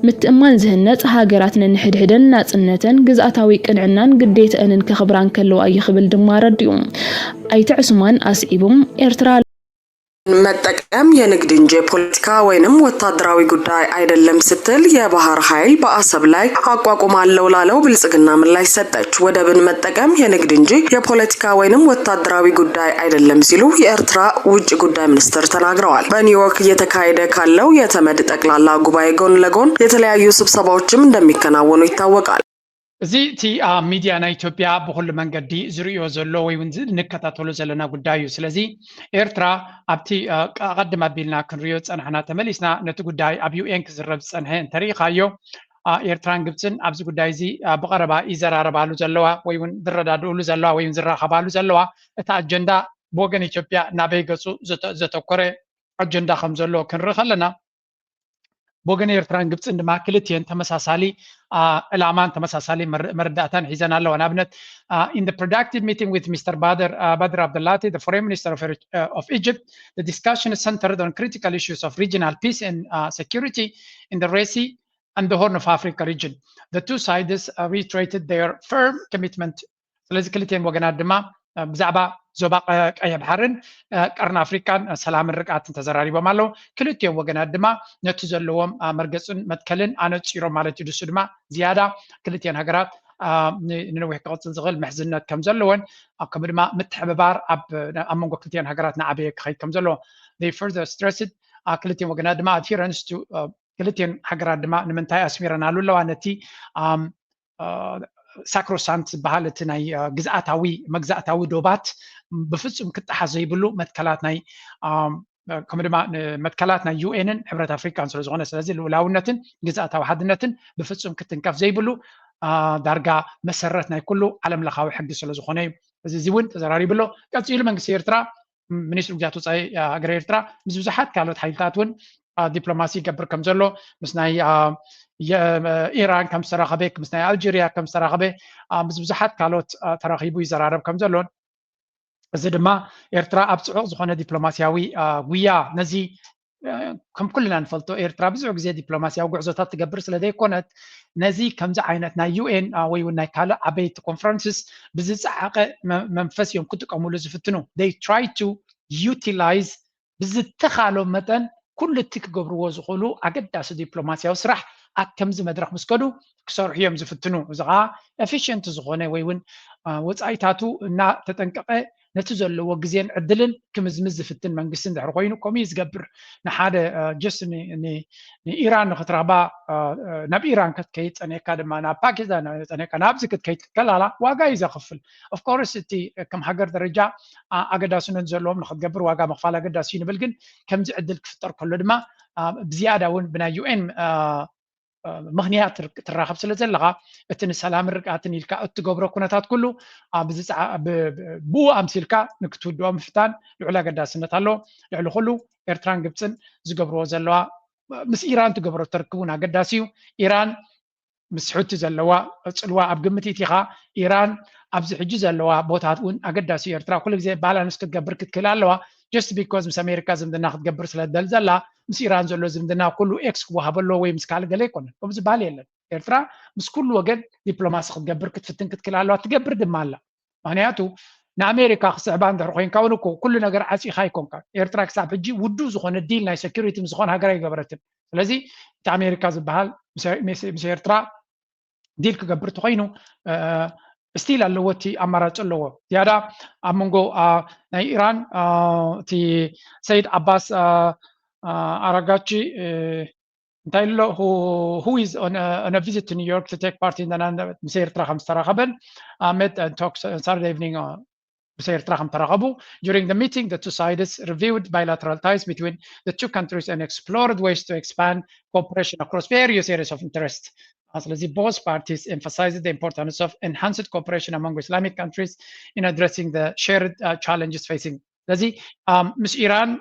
ምትእምማን ዝህነጽ ሃገራት ነንሕድሕደን ናጽነተን ግዝኣታዊ ቅንዕናን ግዴተአንን ከኽብራ እንከለዋ እዩ ክብል ድማ ኣረዲኡ። ኣይተ ዑስማን ኣስዒቦም፣ ኤርትራ መጠቀም የንግድ እንጂ የፖለቲካ ወይንም ወታደራዊ ጉዳይ አይደለም ስትል የባህር ኃይል በአሰብ ላይ አቋቁማለሁ ላለው ብልጽግና ምላሽ ሰጠች። ወደብን መጠቀም የንግድ እንጂ የፖለቲካ ወይንም ወታደራዊ ጉዳይ አይደለም ሲሉ የኤርትራ ውጭ ጉዳይ ሚኒስትር ተናግረዋል። በኒውዮርክ እየተካሄደ ካለው የተመድ ጠቅላላ ጉባኤ ጎን ለጎን የተለያዩ ስብሰባዎችም እንደሚከናወኑ ይታወቃል። እዚ እቲ ኣብ ሚድያ ናይ ኢትዮጵያ ብኩሉ መንገዲ ዝርእዮ ዘሎ ወይ እውን እንከታተሎ ዘለና ጉዳይ እዩ። ስለዚ ኤርትራ ኣብቲ ኣቐድም ኣቢልና ክንርእዮ ዝጸናሕና ተመሊስና ነቲ ጉዳይ ኣብ ዩ ኤን ክዝረብ ዝጸንሐ እንተርኢኻዮ ኤርትራን ግብፅን ኣብዚ ጉዳይ እዚ ብቐረባ ይዘራረባሉ ዘለዋ ወይ እውን ዝረዳድእሉ ዘለዋ ወይ እውን ዝራኸባሉ ዘለዋ እቲ ኣጀንዳ ብወገን ኢትዮጵያ ናበይ ገፁ ዘተኮረ ኣጀንዳ ከም ዘሎ ክንርኢ ከለና ብወገን ኤርትራን ግብፅን ድማ ክልቲኤን ተመሳሳሊ ዕላማን ተመሳሳሊ መረዳእታን ሒዘን ኣለዋ። ንኣብነት in the productive meeting with Mister Badr uh, Badr Abdelatty, the foreign minister of, uh, of Egypt, the discussion centered on critical issues of regional peace and uh, security in the Red Sea and the Horn of Africa region. The two sides uh, reiterated their firm commitment ስለዚ ክልቲኤን ወገናት ድማ ብዛዕባ ዞባ ቀይሕ ባሕርን ቀርኒ ኣፍሪቃን ሰላምን ርግኣትን ተዘራሪቦም ኣለዉ። ክልቲኦም ወገናት ድማ ነቲ ዘለዎም መርገፅን መትከልን ኣነፂሮም ማለት እዩ። ንሱ ድማ ዝያዳ ክልቲኤን ሃገራት ንነዊሕ ክቕፅል ዝኽእል ምሕዝነት ከም ዘለወን ከምኡ ድማ ምትሕብባር ኣብ መንጎ ክልቲኤን ሃገራት ንዓበየ ክኸይድ ከም ዘለዎ they further stressed ክልቲኤን ወገናት ድማ adherence to ክልቲኤን ሃገራት ድማ ንምንታይ ኣስሚረናሉ ኣለዋ ነቲ ሳክሮሳንት ዝበሃል እቲ ናይ ግዝኣታዊ መግዛእታዊ ዶባት ብፍፁም ክጠሓስ ዘይብሉ መትከላት ናይ ከምኡ ድማ መትከላት ናይ ዩኤንን ሕብረት ኣፍሪካን ስለ ዝኾነ ስለዚ ልኡላውነትን ግዝኣታዊ ሓድነትን ብፍፁም ክትንከፍ ዘይብሉ ዳርጋ መሰረት ናይ ኩሉ ዓለም ለኻዊ ሕጊ ስለ ዝኾነ እዩ። እዚ እውን ተዘራሪቡ ኣሎ። ቀፂሉ መንግስቲ ኤርትራ ሚኒስትሪ ጉዳያት ወፃኢ ሃገር ኤርትራ ምስ ብዙሓት ካልኦት ሓይልታት እውን ዲፕሎማሲ ይገብር ከም ዘሎ ምስ ናይ ኢራን ከም ዝተራኸበ፣ ምስ ናይ ኣልጀርያ ከም ዝተራኸበ፣ ምስ ብዙሓት ካልኦት ተራኺቡ ይዘራረብ ከም ዘሎን፣ እዚ ድማ ኤርትራ ኣብ ጽዑቕ ዝኾነ ዲፕሎማስያዊ ጉያ፣ ነዚ ከም ኩልና ንፈልጦ ኤርትራ ብዙሕ ግዜ ዲፕሎማስያዊ ጉዕዞታት ትገብር ስለ ዘይኮነት፣ ነዚ ከምዚ ዓይነት ናይ ዩ ኤን ወይ እውን ናይ ካልእ ዓበይቲ ኮንፈረንስስ ብዝጸዓቐ መንፈስ እዮም ክጥቀሙሉ ዝፍትኑ። They try to utilize ብዝተኻሎም መጠን ኩሉ እቲ ክገብርዎ ዝኽእሉ ኣገዳሲ ዲፕሎማስያዊ ስራሕ ኣብ ከምዚ መድረኽ ምስ ከዱ ክሰርሑ እዮም ዝፍትኑ። እዚ ከዓ ኤፊሽንት ዝኾነ ወይ እውን ወፃኢታቱ እናተጠንቀቐ ነቲ ዘለዎ ግዜን ዕድልን ክምዝምዝ ዝፍትን መንግስቲ እንድሕር ኮይኑ ከምኡ እዩ ዝገብር። ንሓደ ጀስት ንኢራን ንክትረኽባ ናብ ኢራን ክትከይድ ፀኒሕካ ድማ ናብ ፓኪስታን ፀኒሕካ ናብዚ ክትከይድ ክትከላላ ዋጋ እዩ ዘኽፍል። ኦፍኮርስ እቲ ከም ሃገር ደረጃ ኣገዳስነት ዘለዎም ንክትገብር ዋጋ ምኽፋል ኣገዳሲ እዩ ንብል፣ ግን ከምዚ ዕድል ክፍጠር ከሎ ድማ ብዝያዳ እውን ብናይ ዩ ኤን ምኽንያት ትራኸብ ስለ ዘለኻ እቲ ንሰላምን ርግኣትን ኢልካ እትገብሮ ኩነታት ኩሉ ብኡ ኣምሲልካ ንክትውድኦ ምፍታን ልዑል ኣገዳስነት ኣለዎ። ልዕሊ ኩሉ ኤርትራን ግብፅን ዝገብርዎ ዘለዋ ምስ ኢራን ትገብሮ ትርክብ እውን ኣገዳሲ እዩ። ኢራን ምስ ሑቲ ዘለዋ ፅልዋ ኣብ ግምት ኢቲኻ ኢራን ኣብዚ ሕጂ ዘለዋ ቦታት እውን ኣገዳሲ እዩ። ኤርትራ ኩሉ ግዜ ባላንስ ክትገብር ክትክእል ኣለዋ። ጀስት ቢኮዝ ምስ ኣሜሪካ ዝምድና ክትገብር ስለ ትደሊ ዘላ ምስ ኢራን ዘሎ ዝምድና ኩሉ ኤክስ ክወሃበ ኣለዎ ወይ ምስ ካልእ ገለ ኣይኮነን። ከምኡ ዝበሃል የለን። ኤርትራ ምስ ኩሉ ወገን ዲፕሎማሲ ክትገብር ክትፍትን ክትክእል ኣለዋ። ትገብር ድማ ኣላ። ምክንያቱ ንኣሜሪካ ክስዕባ እንድሕር ኮይንካ እውን እኮ ኩሉ ነገር ዓፂኻ ኣይኮንካ። ኤርትራ ክሳብ ሕጂ ውዱእ ዝኾነ ዲል ናይ ሴኩሪቲ ምስ ዝኾነ ሃገር ኣይገበረትን። ስለዚ እቲ ኣሜሪካ ዝበሃል ምስ ኤርትራ ዲል ክገብር ተኮይኑ ስቲል ኣለዎ፣ እቲ ኣማራጭ ኣለዎ። ዝያዳ ኣብ መንጎ ናይ ኢራን እቲ ሰይድ ዓባስ ኣራጋቺ እንታይ ኣሎ who is on a visit to New York to take part in the ምስ ኤርትራ ከም ዝተራኸበን met and talks Saturday evening ምስ ኤርትራ ከም ተራኸቡ። During the meeting, the two sides reviewed bilateral ties between the two countries and explored ways to expand cooperation across various areas of interest. ስለዚ both parties emphasized the importance of enhanced cooperation among Islamic countries in addressing the shared uh, challenges facing. ስለዚ ምስ ኢራን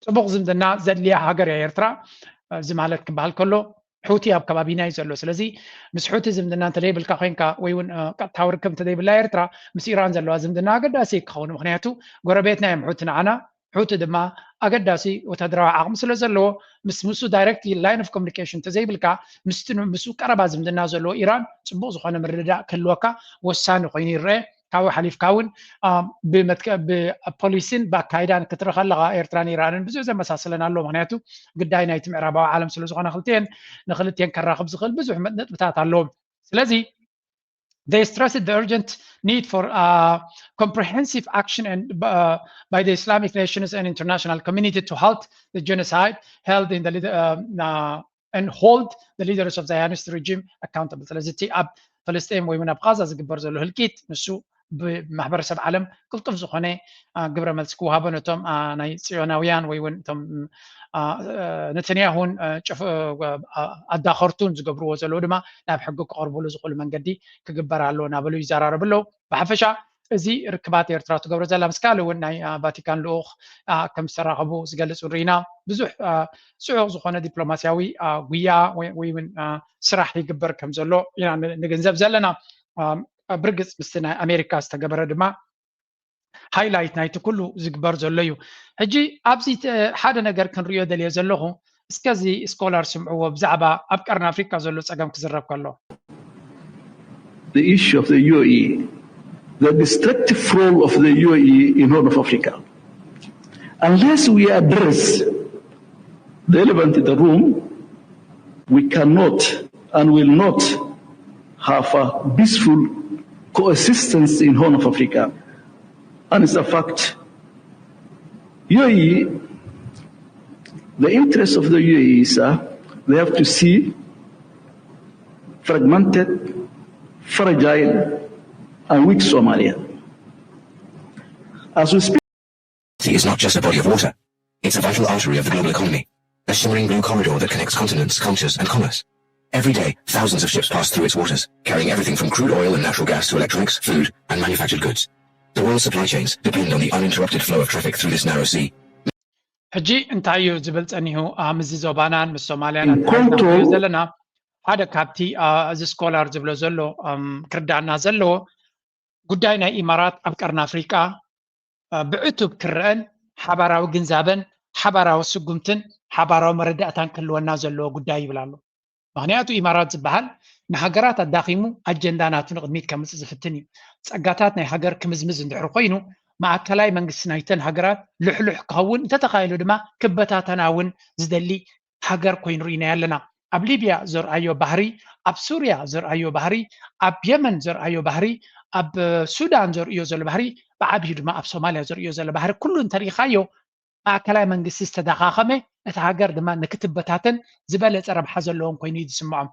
ፅቡቕ ዝምድና ዘድልያ ሃገር እያ ኤርትራ። እዚ ማለት ክበሃል ከሎ ሑቲ ኣብ ከባቢና እዩ ዘሎ። ስለዚ ምስ ሑቲ ዝምድና እንተዘይብልካ ኮይንካ ወይ እውን ቀጥታዊ ርክብ እንተዘይብላ ኤርትራ ምስ ኢራን ዘለዋ ዝምድና ኣገዳሲ ክኸውን፣ ምክንያቱ ጎረቤትና እዮም ሑቲ ንዓና። ሑቲ ድማ ኣገዳሲ ወታደራዊ ዓቕሚ ስለ ዘለዎ ምስ ምስኡ ዳይሬክት ላይን ኦፍ ኮሚኒኬሽን እንተዘይብልካ ምስቲ ምስኡ ቀረባ ዝምድና ዘለዎ ኢራን ፅቡቕ ዝኾነ ምርድዳእ ክህልወካ ወሳኒ ኮይኑ ይረአ። ካብኡ ሓሊፍካ እውን ብፖሊሲን ብኣካይዳን ክትርኢ ከለካ ኤርትራን ኢራንን ብዙሕ ዘመሳስለን ኣሎ። ምክንያቱ ግዳይ ናይቲ ምዕራባዊ ዓለም ስለዝኮነ ክልቲኤን ንክልቲኤን ከራክብ ዝክእል ብዙሕ ነጥብታት ኣለዎም። ስለዚ they stressed the urgent need for uh, comprehensive action and uh, by the Islamic nations and international community to halt the genocide held in the uh, uh, and hold the leaders of Zionist regime accountable. ስለዚ እቲ ኣብ ፍልስጤም ወይ እውን ኣብ ቃዛ ዝግበር ዘሎ ህልቂት ንሱ ብማሕበረሰብ ዓለም ቅልጡፍ ዝኾነ ግብረ መልሲ ክወሃቦ ነቶም ናይ ፅዮናውያን ወይ እውን እቶም ነተንያሁን ኣዳኸርቱን ዝገብርዎ ዘለዉ ድማ ናብ ሕጊ ክቐርብሉ ዝኽእሉ መንገዲ ክግበር ኣለዎ እናበሉ ይዘራረቡ ኣለዉ። ብሓፈሻ እዚ ርክባት ኤርትራ ትገብሮ ዘላ ምስ ካልእ እውን ናይ ቫቲካን ልኡኽ ከም ዝተራኸቡ ዝገልፅ እውን ርኢና። ብዙሕ ፅዑቕ ዝኾነ ዲፕሎማስያዊ ጉያ ወይ እውን ስራሕ ይግበር ከም ዘሎ ኢና ንግንዘብ ዘለና። ብርግፅ ምስቲ ናይ ኣሜሪካ ዝተገበረ ድማ ሃይላይት ናይቲ ኩሉ ዝግበር ዘሎ እዩ። ሕጂ ኣብዚ ሓደ ነገር ክንሪኦ ደልየ ዘለኹ፣ እስከ እዚ ስኮላር ስምዕዎ ብዛዕባ ኣብ ቀርኒ ኣፍሪካ ዘሎ ፀገም ክዝረብ ከሎ the issue of the U A E, the destructive role of the U A E in Horn of Africa. Unless we address the elephant in the room, we cannot and will not have a peaceful coexistence in Horn of Africa. And it's a fact. U A E, the interests of the U A E is uh, they have to see fragmented, fragile, and weak Somalia. As we speak, sea is not just a body of water. It's a vital artery of the global economy, a shimmering blue corridor that connects continents, cultures, and commerce. Every day, thousands of ships pass through its waters, carrying everything from crude oil and natural gas to electronics, food, and manufactured goods. The world's supply chains depend on the uninterrupted flow of traffic through this narrow sea. ሕጂ እንታይ እዩ ዝብል ጸኒሑ? ምስ ዞባናን ምስ ሶማልያን ኣተሓሒዝና ንሪኦ ዘለና ሓደ ካብቲ እዚ ስኮላር ዝብሎ ዘሎ ክርዳና ዘለዎ ጉዳይ ናይ ኢማራት ኣብ ቀርኒ ኣፍሪቃ ብዕቱብ ክረአን ሓባራዊ ግንዛበን ሓባራዊ ስጉምትን ሓባራዊ መረዳእታን ክህልወና ዘለዎ ጉዳይ ይብል ኣሎ። ምክንያቱ ኢማራት ዝበሃል ንሃገራት ኣዳኺሙ ኣጀንዳ ናቱ ንቕድሚት ከምፅእ ዝፍትን እዩ። ፀጋታት ናይ ሃገር ክምዝምዝ እንድሕር ኮይኑ ማእከላይ መንግስቲ ናይተን ሃገራት ልሕሉሕ ክኸውን እንተተኻኢሉ ድማ ክበታተና እውን ዝደሊ ሃገር ኮይኑ ርኢናዮ ኣለና። ኣብ ሊብያ ዘርኣዮ ባህሪ፣ ኣብ ሱርያ ዘርኣዮ ባህሪ፣ ኣብ የመን ዘርኣዮ ባህሪ፣ ኣብ ሱዳን ዘርእዮ ዘሎ ባህሪ፣ ብዓብዩ ድማ ኣብ ሶማልያ ዘርእዮ ዘሎ ባህሪ ኩሉ እንተሪኢኻዮ ማእከላይ መንግስቲ ዝተዳኻኸመ እቲ ሃገር ድማ ንክትበታተን ዝበለፀ ረብሓ ዘለዎም ኮይኑ እዩ ዝስምዖም።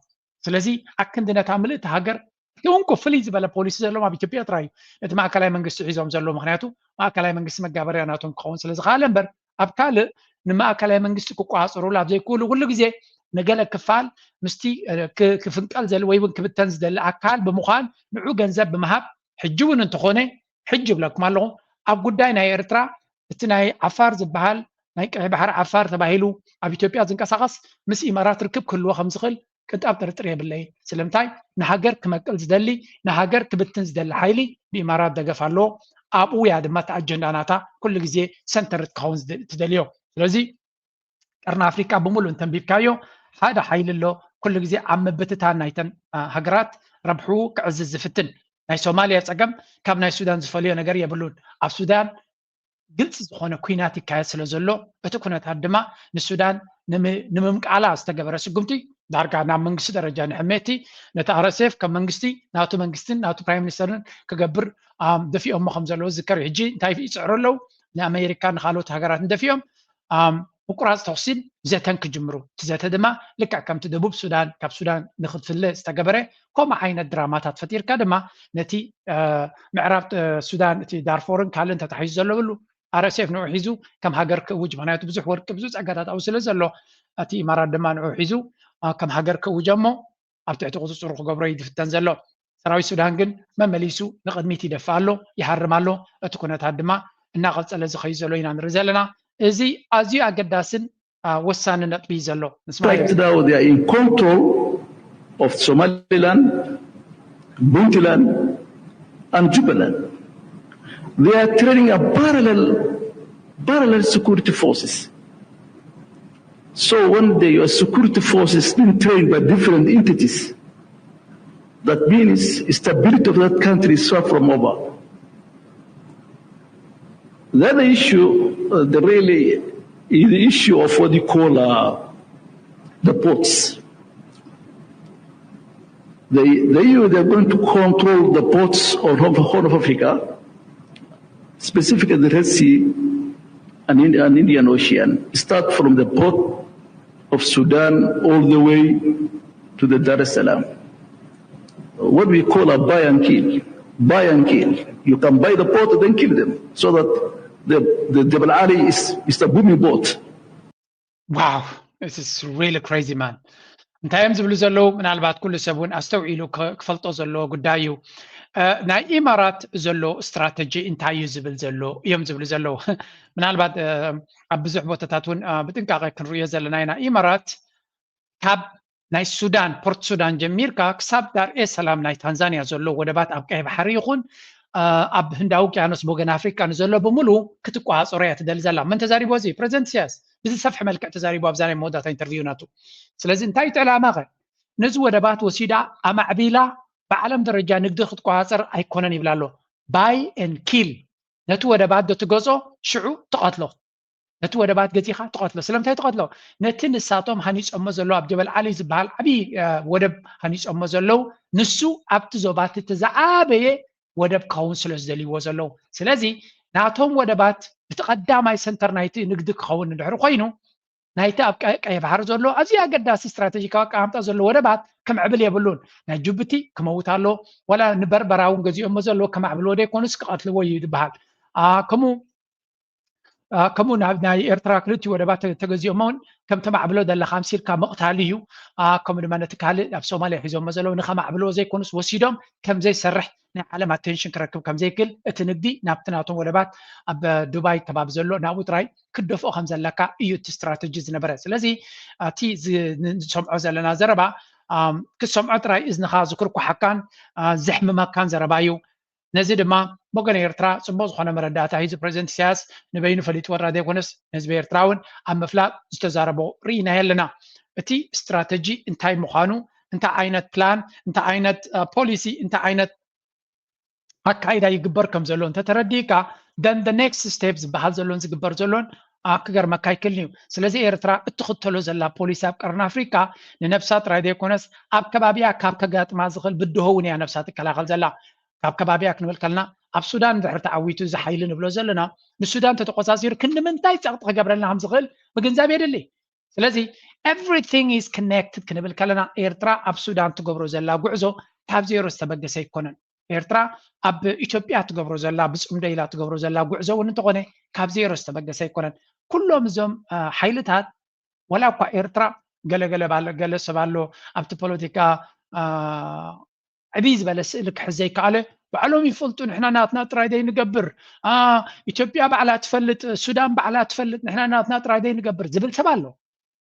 ስለዚ ኣክንዲ ነታ ምልእቲ ሃገር እቲ እንኮ ፍልይ ዝበለ ፖሊሲ ዘለዎም ኣብ ኢትዮጵያ ጥራይ እዩ እቲ ማእከላይ መንግስቲ ሒዞም ዘለዉ። ምክንያቱ ማእከላይ መንግስቲ መጋበርያ ናቶም ክኸውን ስለዝኸኣለ እምበር ኣብ ካልእ ንማእከላይ መንግስቲ ክቆፃፀሩሉ ኣብ ዘይክእሉ ኩሉ ግዜ ንገለ ክፋል ምስቲ ክፍንቀል ዘል ወይ እውን ክብተን ዝደሊ ኣካል ብምዃን ንዑ ገንዘብ ብምሃብ ሕጂ እውን እንተኾነ ሕጂ ይብለኩም ኣለኹ ኣብ ጉዳይ ናይ ኤርትራ እቲ ናይ ዓፋር ዝበሃል ናይ ቀይ ባሕሪ ዓፋር ተባሂሉ ኣብ ኢትዮጵያ ዝንቀሳቐስ ምስ ኢማራት ርክብ ክህልዎ ከም ዝኽእል ቅንጣብ ጥርጥር የብለይ። ስለምንታይ ንሃገር ክመቅል ዝደሊ ንሃገር ክብትን ዝደሊ ሓይሊ ብኢማራት ደገፍ ኣለዎ። ኣብኡ እያ ድማ እቲ ኣጀንዳ ናታ ኩሉ ግዜ ሰንተር ክትኸውን ትደልዮ። ስለዚ ቀርኒ ኣፍሪቃ ብምሉእ እንተንቢብካዮ ሓደ ሓይሊ ኣሎ ኩሉ ግዜ ኣብ ምብትታን ናይተን ሃገራት ረብሑ ክዕዝዝ ዝፍትን። ናይ ሶማልያ ፀገም ካብ ናይ ሱዳን ዝፈልዮ ነገር የብሉን። ኣብ ሱዳን ግልፂ ዝኾነ ኩናት ይካየድ ስለ ዘሎ እቲ ኩነታት ድማ ንሱዳን ንምምቃላ ዝተገበረ ስጉምቲ ዳርጋ ናብ መንግስቲ ደረጃ ንሕሜቲ ነቲ ኣረሴፍ ከም መንግስቲ ናቱ መንግስትን ናቱ ፕራይም ሚኒስተርን ክገብር ደፊኦሞ ከም ዘለዉ ዝዝከር እዩ። ሕጂ እንታይ ይፅዕሩ ኣለዉ? ንኣሜሪካ ንካልኦት ሃገራት ንደፊኦም ምቁራፅ ተኩሲን ዘተን ክጅምሩ እቲ ዘተ ድማ ልክዕ ከምቲ ደቡብ ሱዳን ካብ ሱዳን ንክትፍለ ዝተገበረ ከምኡ ዓይነት ድራማታት ፈጢርካ ድማ ነቲ ምዕራብ ሱዳን እቲ ዳርፎርን ካልእን ተታሒዙ ዘለብሉ ኣረሴፍ ንዑ ሒዙ ከም ሃገር ክእውጅ ምክንያቱ ብዙሕ ወርቂ ብዙ ፀጋታት ኣብኡ ስለ ዘሎ እቲ ኢማራት ድማ ንዑ ሒዙ ከም ሃገር ክእውጀ እሞ ኣብ ትሕቲ ቁፅፅሩ ክገብሮ እዩ ዝፍተን ዘሎ። ሰራዊት ሱዳን ግን መመሊሱ ንቕድሚት ይደፍእ ኣሎ፣ ይሃርም ኣሎ። እቲ ኩነታት ድማ እናቐፀለ ዝኸዩ ዘሎ ኢና ንርኢ ዘለና። እዚ ኣዝዩ ኣገዳስን ወሳኒ ነጥቢ እዩ ዘሎ። ንስማ Right now they are in control of Somaliland, Puntland and Jubaland. They are training a parallel parallel security forces. So when they, your security forces being trained by different entities, that means stability of that country is far from over. The other issue, uh, the really is the issue of what you call uh, the ports. They, they, they're going to control the ports of Horn of Africa, specifically the Red Sea and, and Indian Ocean. Start from the port of Sudan all the way to the Dar es Salaam. What we call a buy and kill. Buy and kill. You can buy the port, then kill them, so that the, the Jebel Ali is, is a booming port. Wow, this is really crazy, man. እንታይ እዮም ዝብሉ ዘለዉ? ምናልባት ኩሉ ሰብ እውን ኣስተውዒሉ ክፈልጦ ዘለዎ ጉዳይ እዩ። ናይ ኢማራት ዘሎ ስትራተጂ እንታይ እዩ ዝብል ዘሎ እዮም ዝብሉ ዘለዉ። ምናልባት ኣብ ብዙሕ ቦታታት እውን ብጥንቃቐ ክንርእዮ ዘለና ኢና። ኢማራት ካብ ናይ ሱዳን ፖርት ሱዳን ጀሚርካ ክሳብ ዳር ኤ ሰላም ናይ ታንዛንያ ዘሎ ወደባት ኣብ ቀይ ባሕሪ ይኹን ኣብ ህንዳዊ ውቅያኖስ ብወገን ኣፍሪቃ ንዘሎ ብምሉ ክትቆፃፀሮ እያ ትደሊ ዘላ። መን ተዛሪቦ እዚ? ፕረዚደንት ኢሳያስ ብዝሰፍሐ መልክዕ ተዛሪቡ ኣብዛ ናይ መወዳእታ ኢንተርቪው ናቱ። ስለዚ እንታይ እቲ ዕላማ ከ? ነዚ ወደባት ወሲዳ ኣማዕቢላ ብዓለም ደረጃ ንግዲ ክትቆፃፀር ኣይኮነን ይብላ ኣሎ። ባይ ኤን ኪል ነቲ ወደባት ዶ ትገዝኦ ሽዑ ትቐትሎ። ነቲ ወደባት ገዚኻ ትቐትሎ። ስለምንታይ ትቐትሎ? ነቲ ንሳቶም ሃኒፆሞ ዘለዉ ኣብ ጀበል ዓሊ ዝበሃል ዓብዪ ወደብ ሃኒፆሞ ዘለዉ ንሱ ኣብቲ ዞባ እቲ ዝዓበየ ወደብ ክኸውን ስለ ዝደልይዎ ዘለዉ። ስለዚ ናቶም ወደባት እቲ ቀዳማይ ሰንተር ናይቲ ንግዲ ክኸውን እንድሕር ኮይኑ ናይቲ ኣብ ቀይ ባሕሪ ዘሎ ኣዝዩ ኣገዳሲ ስትራቴጂካዊ ኣቀማምጣ ዘሎ ወደባት ክምዕብል የብሉን። ናይ ጅቡቲ ክመውት ኣሎ፣ ዋላ ንበርበራ እውን ገዚኦሞ ዘለዎ ከማዕብልዎ ዘይኮኑስ ክቐትልዎ እዩ ዝበሃል። ከምኡ ከምኡ ናብ ናይ ኤርትራ ክልቲኡ ወደባት ተገዚኦሞ እውን ከም ተማዕብሎ ዘለኻ ኣምሲልካ ምቕታል እዩ። ከምኡ ድማ ነቲ ካልእ ኣብ ሶማልያ ሒዞሞ ዘለዉ ንኸማዕብልዎ ዘይኮኑስ ወሲዶም ከም ዘይሰርሕ ናይ ዓለም ኣቴንሽን ክረክብ ከም ዘይክእል፣ እቲ ንግዲ ናብቲ ናቶም ወደባት ኣብ ዱባይ ከባቢ ዘሎ ናብኡ ጥራይ ክደፍኦ ከም ዘለካ እዩ እቲ ስትራተጂ ዝነበረ። ስለዚ እቲ ንሰምዖ ዘለና ዘረባ ክትሰምዖ ጥራይ እዝንኻ ዝኩርኩሓካን ዘሕምመካን ዘረባ እዩ። ነዚ ድማ ብወገን ኤርትራ ጽቡቕ ዝኾነ መረዳእታ ሂዙ ፕረዚደንት ኢሳያስ ንበይኑ ፈሊጥዎ ጥራይ ዘይኮነስ ንህዝቢ ኤርትራ እውን ኣብ ምፍላጥ ዝተዛረቦ ርኢናዮ ኣለና። እቲ ስትራተጂ እንታይ ምዃኑ፣ እንታይ ዓይነት ፕላን፣ እንታይ ዓይነት ፖሊሲ፣ እንታይ ዓይነት ኣካይዳ ይግበር ከም ዘሎ እንተተረዲእካ then the next step ዝበሃል ዘሎን ዝግበር ዘሎን ክገርመካ ኣይክእልን እዩ። ስለዚ ኤርትራ እትኽተሎ ዘላ ፖሊሲ ኣብ ቀርኒ ኣፍሪካ ንነብሳ ጥራይ ዘይኮነስ ኣብ ከባቢያ ካብ ከጋጥማ ዝኽእል ብድሆ እውን እያ ነብሳ ትከላኸል ዘላ። ካብ ከባቢያ ክንብል ከለና ኣብ ሱዳን ድሕሪ ተዓዊቱ እዚ ሓይሊ ንብሎ ዘለና ንሱዳን ተተቆጻጺሩ ክንዲ ምንታይ ጸቕጢ ክገብረልና ከም ዝኽእል ምግንዛብ የድሊ። ስለዚ everything is connected ክንብል ከለና ኤርትራ ኣብ ሱዳን ትገብሮ ዘላ ጉዕዞ ካብ ዜሮ ዝተበገሰ ኣይኮነን። ኤርትራ ኣብ ኢትዮጵያ ትገብሮ ዘላ ብጽምዶ ኢላ ትገብሮ ዘላ ጉዕዞ እውን እንተኾነ ካብ ዜሮ ዝተበገሰ ኣይኮነን። ኩሎም እዞም ሓይልታት ወላ እኳ ኤርትራ ገለገለ ገለ ሰብ ኣሎ ኣብቲ ፖለቲካ ዕብይ ዝበለ ስእሊ ክሕዝ ዘይከኣለ ባዕሎም ይፈልጡ። ንሕና ናትና ጥራይ ዘይንገብር፣ ኢትዮጵያ ባዕላ ትፈልጥ፣ ሱዳን ባዕላ ትፈልጥ፣ ንሕና ናትና ጥራይ ዘይንገብር ዝብል ሰብ ኣሎ።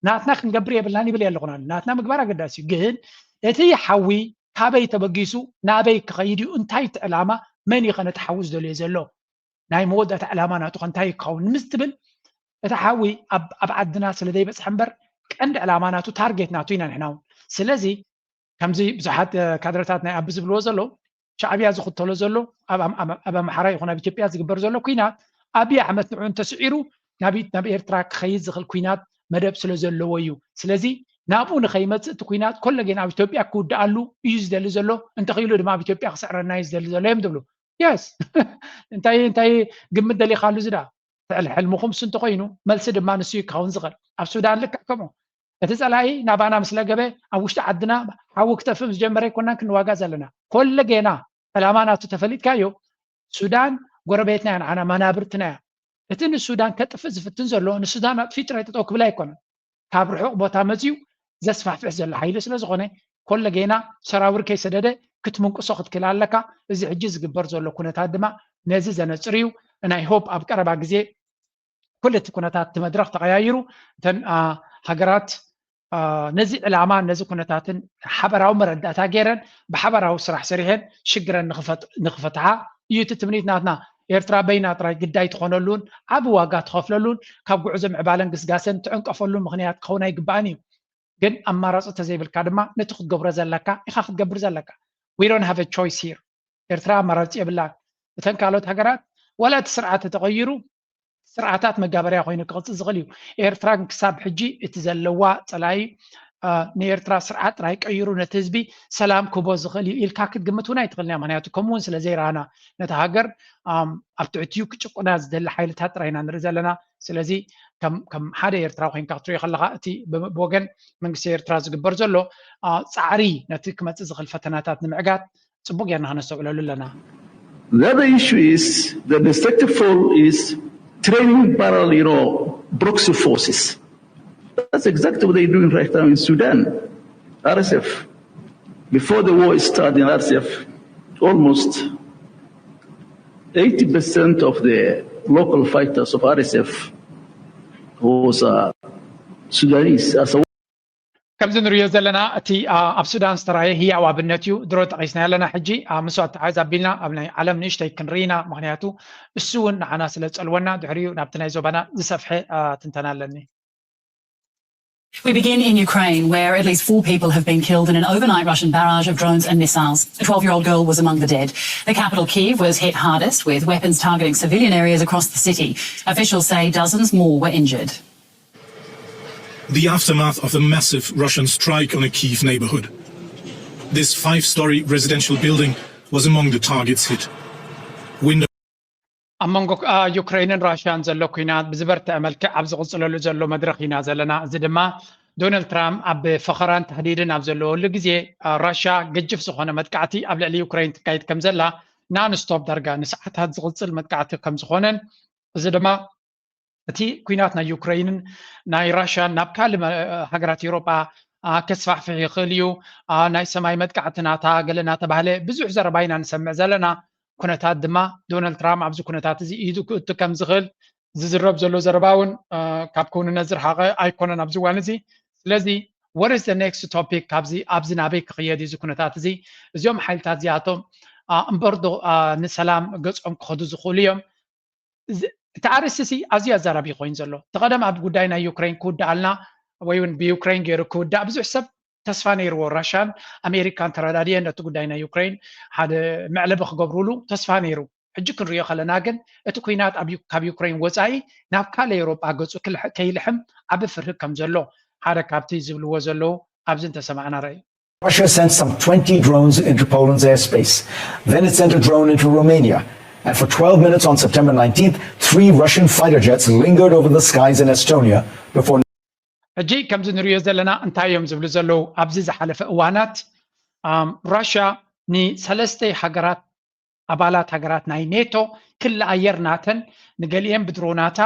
ናትና ክንገብር የብልናን ይብል ኣለኹና። ናትና ምግባር ኣገዳሲ እዩ። ግን እቲ ሓዊ ካበይ ተበጊሱ ናበይ ክኸይድ እዩ? እንታይ እቲ ዕላማ? መን እዩ ኸ ነቲ ሓዊ ዝደልዮ ዘሎ? ናይ መወዳእታ ዕላማ ናቱ ኸ እንታይ ክኸውን ምስ ትብል እቲ ሓዊ ኣብ ዓድና ስለ ዘይበፅሐ እምበር ቀንዲ ዕላማ ናቱ ታርጌት ናቱ ኢና ንሕና እውን። ስለዚ ከምዚ ብዙሓት ካድረታት ናይ ኣቢ ዝብልዎ ዘለዉ ሻዕብያ ዝኽተሎ ዘሎ ኣብ ኣምሓራ ይኹን ኣብ ኢትዮጵያ ዝግበር ዘሎ ኩናት ኣብይ ኣሕመድ ንዑ እንተስዒሩ ናብ ኤርትራ ክኸይድ ዝኽእል ኩናት መደብ ስለ ዘለዎ እዩ። ስለዚ ናብኡ ንኸይመፅእ እቲ ኩናት ኮለጌን ኣብ ኢትዮጵያ ክውድኣሉ እዩ ዝደሊ ዘሎ። እንተኽኢሉ ድማ ኣብ ኢትዮጵያ ክስዕረና እዩ ዝደሊ ዘሎ እዮም ዝብሉ። የስ እንታይ እንታይ ግምት ደሊኻሉ ዝዳ ትዕል ሕልምኹም እሱ እንተኾይኑ መልሲ ድማ ንሱ እዩ ክኸውን ዝኽእል። ኣብ ሱዳን ልክዕ ከምኡ እቲ ጸላኢ ናባና ምስ ለገበ ኣብ ውሽጢ ዓድና ሓዊ ክተፍእ ምስ ጀመረ ኣይኮናን ክንዋጋ ዘለና። ኮለጌና ዕላማ ናቱ ተፈሊጥካዮ ሱዳን ጎረቤትና እያ፣ ንዓና መናብርትና እያ። እቲ ንሱዳን ከጥፍእ ዝፍትን ዘሎ ንሱዳን ኣጥፊኡ ጥራይ ጠጠው ክብል ኣይኮነን። ካብ ርሑቕ ቦታ መፅዩ ዘስፋሕፍሕ ዘሎ ሓይሊ ስለ ዝኾነ ኮለጌና ሰራውር ከይሰደደ ክትምንቅሶ ክትክእል ኣለካ። እዚ ሕጂ ዝግበር ዘሎ ኩነታት ድማ ነዚ ዘነፅር እዩ። ናይ ሆፕ ኣብ ቀረባ ግዜ ኩሉ እቲ ኩነታት እቲ መድረኽ ተቐያይሩ እተን ሃገራት ነዚ ዕላማ ነዚ ኩነታትን ሓበራዊ መረዳእታ ገይረን ብሓበራዊ ስራሕ ሰሪሐን ሽግረን ንኽፈትሓ እዩ እቲ ትምኒት ናትና። ኤርትራ በይና ጥራይ ግዳይ ትኾነሉን ዓቢ ዋጋ ትኸፍለሉን ካብ ጉዕዞ ምዕባለን ግስጋሰን ትዕንቀፈሉን ምኽንያት ክኸውን ኣይግባእን እዩ። ግን ኣማራፂ ተዘይብልካ ድማ ነቲ ክትገብሮ ዘለካ ኢኻ ክትገብር ዘለካ። We don't have a choice here። ኤርትራ ኣማራፂ የብላን። እተን ካልኦት ሃገራት ዋላ እቲ ስርዓት ተተቐይሩ ስርዓታት መጋበርያ ኮይኑ ክቕፅል ዝኽእል እዩ። ኤርትራ ግን ክሳብ ሕጂ እቲ ዘለዋ ፀላኢ ንኤርትራ ስርዓት ጥራይ ቀይሩ ነቲ ህዝቢ ሰላም ክህቦ ዝኽእል እዩ ኢልካ ክትግምት እውን ኣይትኽእልን እያ። ምክንያቱ ከምኡ እውን ስለ ዘይረኣና ነቲ ሃገር ኣብ ትሕቲኡ ክጭቁና ዝደሊ ሓይልታት ጥራይ ኢና ንርኢ ዘለና። ስለዚ ከም ሓደ ኤርትራ ኮይንካ ክትሪኦ ከለካ እቲ ብወገን መንግስቲ ኤርትራ ዝግበር ዘሎ ፃዕሪ ነቲ ክመፅእ ዝኽእል ፈተናታት ንምዕጋት ፅቡቅ ጌርና ከነስተውዕለሉ ኣለና። The other issue is the destructive force is training parallel, you know, proxy forces. That's exactly what they're doing right now in Sudan. R S F, before the war started in R S F, almost eighty percent of the local fighters of R S F was uh, Sudanese. As a ከምዚ ንሪኦ ዘለና እቲ ኣብ ሱዳን ዝተራየ ህያው ኣብነት እዩ። ድሮ ጠቒስና ኣለና። ሕጂ ምስኡ ኣተሓዝ ኣቢልና ኣብ ናይ ዓለም ንእሽተይ ክንርኢ ኢና። ምክንያቱ እሱ እውን ንዓና ስለ ዝጸልወና ድሕሪኡ ናብቲ ናይ ዞባና ዝሰፍሐ ትንተና ኣለኒ። We begin in Ukraine, where at least four people have been killed in an overnight Russian barrage of drones and missiles. A twelve year old girl was among the dead. The capital, Kyiv, was hit hardest, with weapons targeting civilian areas across the city. Officials say dozens more were injured. The aftermath of a massive Russian strike on a Kyiv neighborhood. This five story residential building was among the targets hit. Window ኣብ መንጎ ዩክሬንን ራሽያን ዘሎ ኩናት ብዝበርትዐ መልክዕ ኣብ ዝቕፅለሉ ዘሎ መድረኽ ኢና ዘለና። እዚ ድማ ዶናልድ ትራምፕ ኣብ ፈኸራን ተህዲድን ኣብ ዘለወሉ ግዜ ራሽያ ገጅፍ ዝኾነ መጥቃዕቲ ኣብ ልዕሊ ዩክሬን ትካየድ ከም ዘላ ናንስቶፕ ዳርጋ ንሰዓታት ዝቕፅል መጥቃዕቲ ከም ዝኾነን እዚ ድማ እቲ ኩናት ናይ ዩክሬንን ናይ ራሽያን ናብ ካልእ መ- ሃገራት ኤውሮጳ አ፣ ከስፋሕፍሕ ይኽእል እዩ። አ፣ ናይ ሰማይ መጥቃዕቲ ናታ ገለ እናተባህለ ብዙሕ ዘረባ ኢና ንሰምዕ ዘለና። ኩነታት ድማ ዶናልድ ትራምፕ ኣብዚ ኩነታት እዚ ኢዱ ክእቱ ከም ዝኽእል ዝዝረብ ዘሎ ዘረባ እውን አ፣ ካብ ክውንነት ዝረሓቐ ኣይኮነን ኣብዚ እዋን እዚ። ስለዚ what is the next topic ካብዚ ኣብዚ ናበይ ክኽየድ እዩ እዚ ኩነታት እዚ? እዚኦም ሓይልታት እዚኣቶም አ፣ እምበር ዶ አ፣ ንሰላም ገጾም ክኸዱ ዝኽእሉ እዮም? እዚ- እቲ ኣርእስቲ እዚ ኣዝዩ ኣዛራቢ ኮይኑ ዘሎ። እቲ ቀደም ኣብ ጉዳይ ናይ ዩክሬን ክውዳኣልና ወይ እውን ብዩክሬን ገይሩ ክውዳእ ብዙሕ ሰብ ተስፋ ነይርዎ። ራሽያን ኣሜሪካን ተረዳድየን ነቲ ጉዳይ ናይ ዩክሬን ሓደ መዕለቢ ክገብሩሉ ተስፋ ነይሩ። ሕጂ ክንሪኦ ከለና ግን እቲ ኩናት ኣብ ዩ- ካብ ዩክሬን ወፃኢ ናብ ካልእ ኤውሮጳ ገፁ ክልሕ- ከይልሕም ዓቢ ፍርሂ ከም ዘሎ ሓደ ካብቲ ዝብልዎ ዘለዉ ኣብዚ እንተሰማዕና ረኣዩ። Russia sent some twenty drones into Poland's airspace. Then it sent a drone into Romania. And for twelve minutes on September nineteenth, three Russian fighter jets lingered over the skies in Estonia before ሕጂ ከምዚ ንሪኦ ዘለና እንታይ እዮም ዝብሉ ዘለዉ? ኣብዚ ዝሓለፈ እዋናት ኣም፣ ራሽያ ንሰለስተ ሃገራት ኣባላት ሃገራት ናይ ኔቶ ክሊ ኣየር ናተን ንገሊአን ብድሮናታ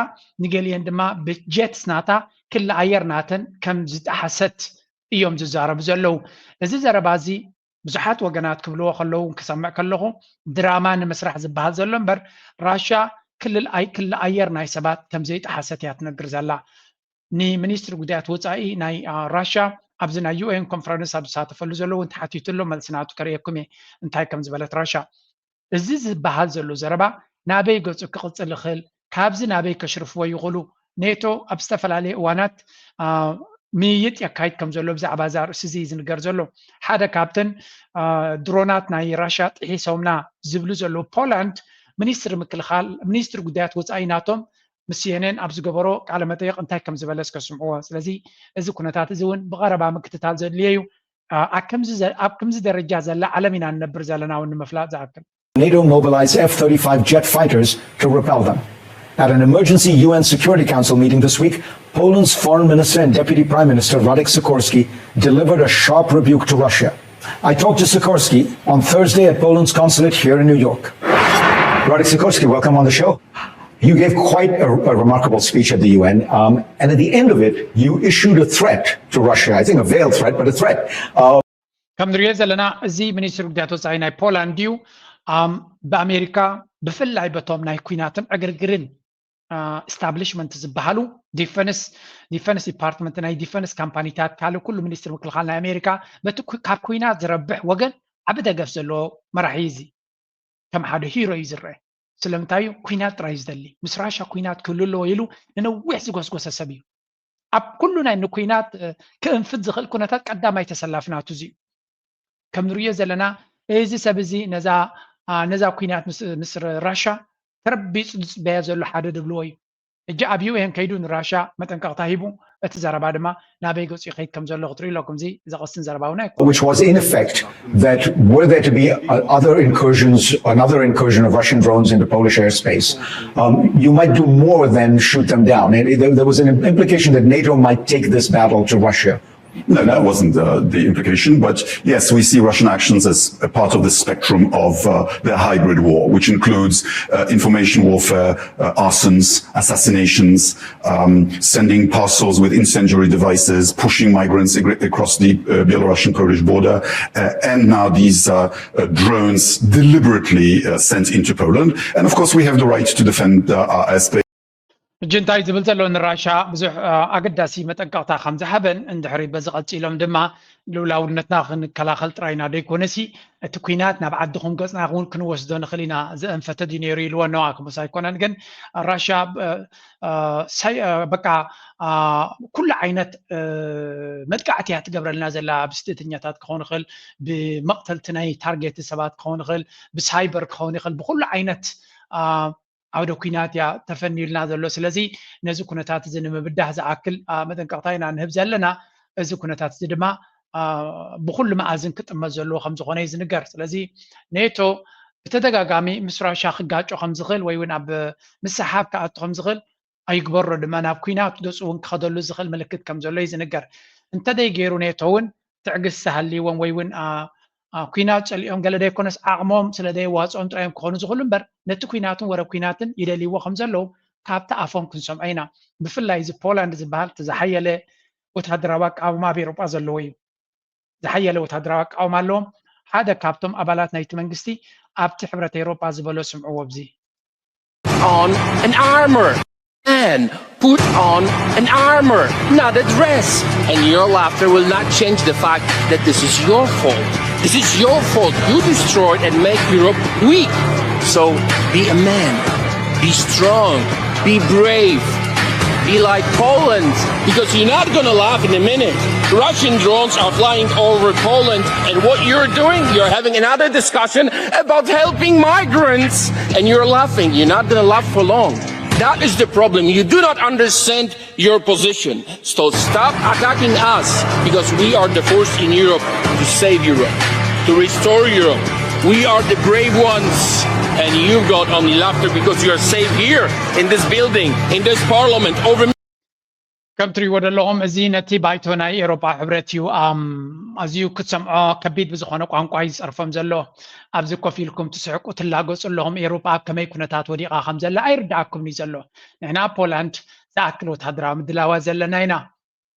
ንገሊአን ድማ ብጀትስ ናታ ክሊ ኣየር ናተን ከም ዝጠሓሰት እዮም ዝዛረቡ ዘለዉ። እዚ ዘረባ እዚ ብዙሓት ወገናት ክብልዎ ከለዉ ክሰምዕ ከለኹ ድራማ ንምስራሕ ዝበሃል ዘሎ እምበር ራሽያ ክልል ኣይ ክሊ ኣየር ናይ ሰባት ከም ዘይጠሓሰት እያ ትነግር ዘላ። ንሚኒስትሪ ጉዳያት ወፃኢ ናይ ራሻ ኣብዚ ናይ ዩኤን ኮንፈረንስ ኣብ ዝሳተፈሉ ዘሎ እውን ተሓቲቱ ኣሎ። መልሲ ናቱ ከርእየኩም እየ እንታይ ከም ዝበለት ራሻ። እዚ ዝበሃል ዘሎ ዘረባ ናበይ ገፁ ክቕፅል ይኽእል? ካብዚ ናበይ ከሽርፍዎ ይኽእሉ? ኔቶ ኣብ ዝተፈላለየ እዋናት ምይይጥ የካይድ ከም ዘሎ ብዛዕባ እዛ ርእሲ እዚ ዝንገር ዘሎ ሓደ ካብተን ድሮናት ናይ ራሻ ጥሒሶምና ዝብሉ ዘለዉ ፖላንድ ሚኒስትሪ ምክልኻል ሚኒስትሪ ጉዳያት ወፃኢ ናቶም ምስ ሲኤንኤን ኣብ ዝገበሮ ቃለ መጠይቕ እንታይ ከም ዝበለ እስከ ስምዕዎ። ስለዚ እዚ ኩነታት እዚ እውን ብቐረባ ምክትታል ዘድልዮ እዩ። ኣብ ከምዚ ደረጃ ዘላ ዓለም ኢና ንነብር ዘለና እውን ንምፍላጥ ዝኣክል። NATO mobilized F thirty-five jet fighters to repel them. At an emergency U N Security Council meeting this week, Poland's foreign minister and deputy prime minister Radek Sikorski delivered a sharp rebuke to Russia. I talked to Sikorski on Thursday at Poland's consulate here in New York. Radek Sikorski, welcome on the show. You gave quite a, a remarkable speech at the U N, um, and at the end of it, you issued a threat to Russia. I think a veiled threat, but a threat. Uh, ከም ንሪኦ ዘለና እዚ ሚኒስትሪ ጉዳያት ወፃኢ ናይ ፖላንድ እዩ። ብኣሜሪካ ብፍላይ በቶም ናይ ኩናትን ዕግርግርን ስታብሊሽመንት ዝበሃሉ ዲፈንስ ዲፈንስ ዲፓርትመንት ናይ ዲፈንስ ካምፓኒታት ካልእ ኩሉ ሚኒስትሪ ምክልኻል ናይ ኣሜሪካ በቲ ካብ ኩናት ዝረብሕ ወገን ዓቢ ደገፍ ዘለዎ መራሒ እዚ ከም ሓደ ሂሮ እዩ ዝረአ። ስለምንታይ እዩ ኩናት ጥራይ ዝደሊ? ምስ ራሻ ኩናት ክህሉ ኣለዎ ኢሉ ንነዊሕ ዝጎስጎሰ ሰብ እዩ። ኣብ ኩሉ ናይ ንኩናት ክእንፍት ዝኽእል ኩነታት ቀዳማይ ተሰላፊ ናቱ እዚ እዩ። ከም ንርእዮ ዘለና እዚ ሰብ እዚ ነዛ ነዛ ኩናት ምስ ራሻ ተረቢፁ ዝፅበያ ዘሎ ሓደ ድብልዎ እዩ። ሕጂ ኣብ ዩኤን ከይዱ ንራሻ መጠንቀቕታ ሂቡ እቲ ዘረባ ድማ ናበይ ገፁ ይኸይድ ከም ዘሎ ክትርእዩ ኣለኩም። እዚ ዘቐስን ዘረባ እውን ኣይኮነ። Which was in effect that were there to be other incursions, another incursion of Russian drones into Polish airspace, um, you might do more than shoot them down. And there, there was an implication that NATO might take this battle to Russia. No, that wasn't uh, the implication. But yes, we see Russian actions as a part of the spectrum of uh, their hybrid war, which includes uh, information warfare, uh, arsons, assassinations, um, sending parcels with incendiary devices, pushing migrants ag- across the uh, Belarusian Polish border, uh, and now these uh, uh, drones deliberately uh, sent into Poland. And of course, we have the right to defend uh, our airspace. ሕጂ እንታይ ዝብል ዘሎ ንራሻ ብዙሕ ኣገዳሲ መጠንቀቕታ ከም ዝሃበን እንድሕሪ በዚ ቀፂሎም ድማ ልውላውነትና ክንከላኸል ጥራይና ደይኮነሲ እቲ ኩናት ናብ ዓድኹም ገፅና እውን ክንወስዶ ንኽእል ኢና ዘእንፈተ ድዩ ነይሩ ኢልዎ ነዋ። ከምኡስ ኣይኮነን ግን ራሻ በቃ ኩሉ ዓይነት መጥቃዕቲ እያ ትገብረልና ዘላ ብስደተኛታት ክኸውን ይኽእል ብመቕተልቲ ናይ ታርጌት ሰባት ክኸውን ይኽእል ብሳይበር ክኸውን ይኽእል ብኩሉ ዓይነት ዓውደ ኩናት እያ ተፈንዩልና ዘሎ። ስለዚ ነዚ ኩነታት እዚ ንምብዳህ ዝኣክል መጠንቀቕታ ኢና ንህብ ዘለና። እዚ ኩነታት እዚ ድማ ብኩሉ መኣዝን ክጥመት ዘለዎ ከም ዝኾነ እዩ ዝንገር። ስለዚ ኔቶ ብተደጋጋሚ ምስ ራሻ ክጋጮ ከም ዝኽእል ወይ እውን ኣብ ምስሓብ ክኣቱ ከም ዝኽእል ኣይግበሮ ድማ ናብ ኩናት ገፁ እውን ክኸደሉ ዝኽእል ምልክት ከም ዘሎ እዩ ዝንገር። እንተደይ ገይሩ ኔቶ እውን ትዕግስቲ ሃልይዎም ወይ እውን ኩናት ፀሊኦም ገለ ደይኮነስ ዓቕሞም ስለ ደየዋፅኦም ጥራዮም ክኾኑ ዝኽእሉ እምበር ነቲ ኩናትን ወረ ኩናትን ይደልይዎ ከም ዘለዉ ካብቲ ኣፎም ክንሰምዖ ኢና። ብፍላይ እዚ ፖላንድ ዝበሃል እቲ ዝሓየለ ወታደራዊ ኣቃውማ ኣብ ኤውሮጳ ዘለዎ እዩ። ዝሓየለ ወታደራዊ ኣቃውማ ኣለዎም። ሓደ ካብቶም ኣባላት ናይቲ መንግስቲ ኣብቲ ሕብረት ኤውሮጳ ዝበሎ ስምዕዎ ኣብዚ። On an armor. Man, put on an armor, not a dress. And your laughter will not change the fact that this is your fault. This is your fault. You destroyed and make Europe weak. So be a man. Be strong. Be brave. Be like Poland. Because you're not gonna laugh in a minute. Russian drones are flying over Poland. And what you're doing, you're having another discussion about helping migrants. And you're laughing. You're not gonna laugh for long. That is the problem. You do not understand your position. So stop attacking us, because we are the first in Europe to save Europe, to restore Europe. We are the brave ones, and you've got only laughter because you are safe here in this building, in this parliament, over ከም ትሪእዎ ዘለኹም እዚ ነቲ ባይቶ ናይ ኤውሮጳ ሕብረት እዩ። ኣም፣ ኣዝዩ ክትሰምዖ ከቢድ ብዝኾነ ቋንቋ እዩ ዝጸርፎም ዘሎ። ኣብዚ ኮፍ ኢልኩም ትስሕቁ ትላገጹ ኣለኹም። ኤውሮጳ ኣብ ከመይ ኩነታት ወዲቓ ከም ዘላ ኣይርድኣኩምን እዩ ዘሎ። ንሕና ፖላንድ ዝኣክል ወታደራዊ ምድላዋት ዘለና ኢና።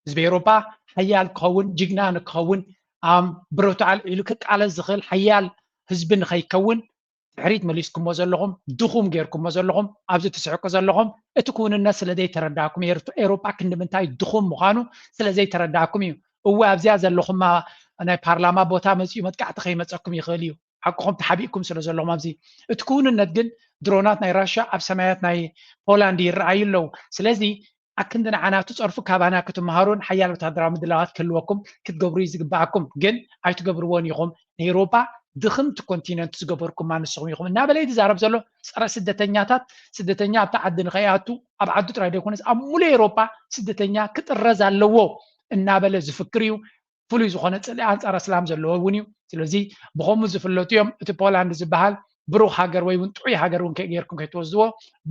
ህዝቢ ኤውሮጳ ሓያል ክኸውን፣ ጅግና ንክኸውን፣ ኣም፣ ብረቱ ኣልዒሉ ክቃለስ ዝኽእል ሓያል ህዝቢ ንኸይከውን ድሕሪት መሊስኩሞ ዘለኹም፣ ድኹም ጌርኩሞ ዘለኹም፣ ኣብዚ ትስሕቁ ዘለኹም፣ እቲ ክውንነት ስለ ዘይተረዳእኩም፣ ኤርት-፣ ኤውሮጳ ክንዲ ምንታይ ድኹም ምዃኑ ስለ ዘይተረዳእኩም እዩ። እወ ኣብዚኣ ዘለኹማ ናይ ፓርላማ ቦታ መጺኡ መጥቃዕቲ ከይመጸኩም ይኽእል እዩ። ሓቅኹም ተሓቢእኩም ስለ ዘለኹም ኣብዚ። እቲ ክውንነት ግን ድሮናት ናይ ራሻ ኣብ ሰማያት ናይ ፖላንድ ይረኣዩ ኣለዉ። ስለዚ ኣክንዲ ንዓና ትጸርፉ ካባና ክትመሃሩን ሓያል ወታደራዊ ምድላዋት ክህልወኩም ክትገብሩ እዩ ዝግበኣኩም። ግን ኣይትገብርዎን ኢኹም። ንኤውሮጳ ድኽምቲ ኮንቲነንት ዝገበርኩማ ንስኹም ኢኹም እናበለ እዩ ዝዛረብ ዘሎ። ጸረ ስደተኛታት፣ ስደተኛ ኣብቲ ዓዲ ንኸይኣቱ ኣብ ዓዱ ጥራይ ዘይኮነስ ኣብ ሙሉእ ኤውሮጳ ስደተኛ ክጥረዝ ኣለዎ እናበለ ዝፍክር እዩ። ፍሉይ ዝኾነ ጽልኢ ኣንጻር ኣስላም ዘለዎ እውን እዩ። ስለዚ ብኸምኡ ዝፍለጡ እዮም። እቲ ፖላንድ ዝበሃል ብሩኽ ሃገር ወይ እውን ጥዑይ ሃገር እውን ከ-፣ ጌርኩም ከይትወስድዎ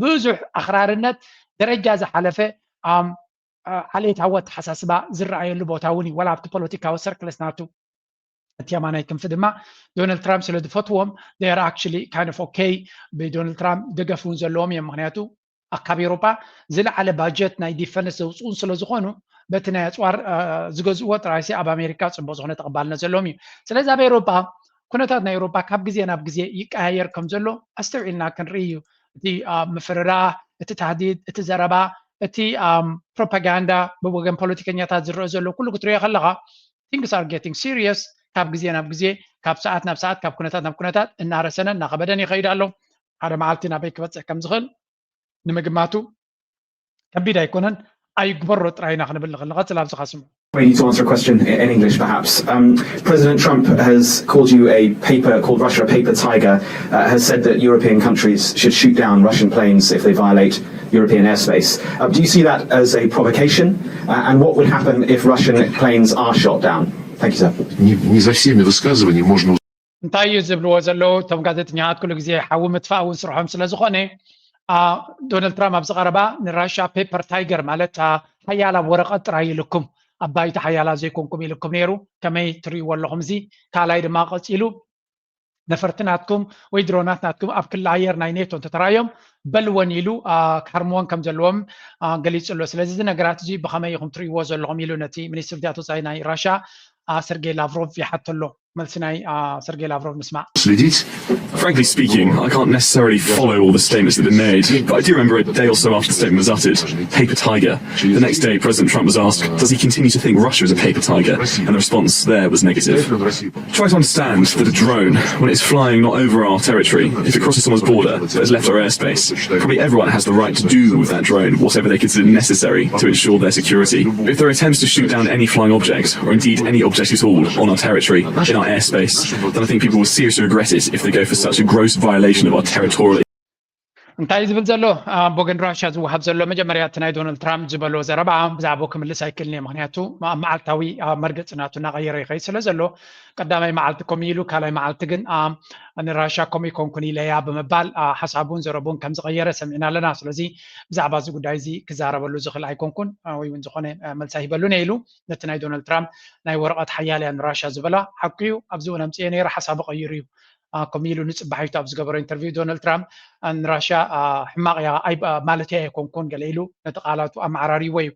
ብዙሕ ኣኽራርነት ደረጃ ዝሓለፈ ኣም፣ አ፣ ዓሌታዊ ኣተሓሳስባ ዝረኣየሉ ቦታ እውን እዩ። ዋላ ኣብቲ ፖለቲካዊ ሰርክልስ ናቱ እቲ የማናይ ክንፊ ድማ ዶናልድ ትራምፕ ስለ ዝፈትዎም they are actually kind of okay ብዶናልድ ትራምፕ ደገፍ እውን ዘለዎም እዮም። ምክንያቱ ካብ ኤውሮጳ ዝለዓለ ባጀት ናይ ዲፈንስ ዘውፅኡን ስለ ዝኾኑ በቲ ናይ ኣፅዋር አ፣ ዝገዝእዎ ጥራይሲ ኣብ ኣሜሪካ ፅቡቅ ዝኾነ ተቐባልነት ዘለዎም እዩ። ስለዚ ኣብ ኤውሮጳ ኩነታት ናይ ኤውሮጳ ካብ ግዜ ናብ ግዜ ይቀያየር ከም ዘሎ ኣስተውዒልና ክንርኢ እዩ። እቲ አ፣ ምፍርራህ፣ እቲ ታህዲድ፣ እቲ ዘረባ፣ እቲ ኣም፣ ፕሮፓጋንዳ ብወገን ፖለቲከኛታት ዝረአ ዘሎ ኩሉ ክትሪኦ ከለኻ things are getting serious። ካብ ግዜ ናብ ግዜ፣ ካብ ሰዓት ናብ ሰዓት፣ ካብ ኩነታት ናብ ኩነታት እናረሰነ እናኸበደን ይኸይድ ኣሎ። ሓደ መዓልቲ ናበይ ክበፅሕ ከም ዝኽእል ንምግማቱ ከቢድ ኣይኮነን። ኣይግበሮ ጥራይ ኢና ክንብል ንኽእል። ንቐፅል ኣብዚ ኻስሙ። Waiting to answer a question in English, perhaps. Um, President Trump has called you a paper, called Russia a paper tiger, uh, has said that European countries should shoot down Russian planes if they violate European airspace. Uh, do you see that as a provocation? Uh, and what would happen if Russian planes are shot down? Thank you, sir. Не, не за всеми высказываниями можно እንታይ እዩ ዝብልዎ ዘለዉ እቶም ጋዜጠኛታት? ኩሉ ግዜ ሓዊ ምጥፋእ እውን ስርሖም ስለ ዝኾነ አ፣ ዶናልድ ትራምፕ ኣብዚ ቀረባ ንራሻ ፔፐር ታይገር ማለት አ፣ ሓያል ኣብ ወረቐት ጥራይ ኢልኩም ኣብ ባይታ ሓያላት ዘይኮንኩም ኢልኩም ነይሩ። ከመይ ትርእይዎ ኣለኹም? እዚ ካልኣይ ድማ ቀፂሉ ነፈርቲ ናትኩም ወይ ድሮናት ናትኩም ኣብ ክሊ ኣየር ናይ ኔቶ እንተተራዮም በልወን ኢሉ አ፣ ክሃርምወን ከም ዘለዎም አ፣ ገሊጹ ኣሎ። ስለዚ እዚ ነገራት እዚ ብኸመይ ኢኹም ትርእይዎ ዘለኹም ኢሉ ነቲ ሚኒስትር ጉዳያት ወፃኢ ናይ ራሻ አ፣ ሰርጌይ ላቭሮቭ ይሓቶ ኣሎ። መልሲ ናይ አ፣ ሰርጌይ ላቭሮቭ ንስማዕ። следить. Frankly speaking, I can't necessarily follow all the statements that have been made, but I do remember a day or so after the statement was uttered, paper tiger. The next day, President Trump was asked, does he continue to think Russia is a paper tiger? And the response there was negative. Try to understand that a drone, when it's flying not over our territory, if it crosses someone's border, but has left our airspace, probably everyone has the right to do with that drone whatever they consider necessary to ensure their security. If there are attempts to shoot down any flying object, or indeed any object at all, on our territory, in our airspace, then I think people will seriously regret it if they go for such a gross violation of our territorial እንታይ እዩ ዝብል ዘሎ? አ፣ ብወገን ራሻ ዝወሃብ ዘሎ መጀመርያ እቲ ናይ ዶናልድ ትራምፕ ዝበሎ ዘረባ ብዛዕባኡ ክምልስ ኣይክእልን እየ። ምክንያቱ ማ-፣ መዓልታዊ አ፣ መርገፂ ናቱ እናቐየረ ይኸይድ ስለ ዘሎ ቀዳማይ መዓልቲ ከምኡ ኢሉ ካልኣይ መዓልቲ ግን አ፣ ንራሻ ከምኡ ይኮንኩን ኢለያ ብምባል አ፣ ሓሳቡን ዘረቡን ከም ዝቐየረ ሰሚዕና ኣለና። ስለዚ ብዛዕባ እዚ ጉዳይ እዚ ክዛረበሉ ዝኽእል ኣይኮንኩን አ፣ ወይ እውን ዝኾነ አ፣ መልሲ ኣይበሉን እየ ኢሉ ነቲ ናይ ዶናልድ ትራምፕ ናይ ወረቐት ሓያል እያ ንራሻ ዝበላ ሓቁ እዩ። ኣብዚ እውን ኣምፅኤ ነይረ ሓሳቡ ቀይሩ እዩ። ከምኡ ኢሉ ንፅባሒቱ ኣብ ዝገበሮ ኢንተርቪው ዶናልድ ትራምፕ ንራሽያ ሕማቕ እያ ማለት እያ ኣይኮንኩን ገለ ኢሉ ነቲ ቃላቱ ኣመዓራሪዎ እዩ።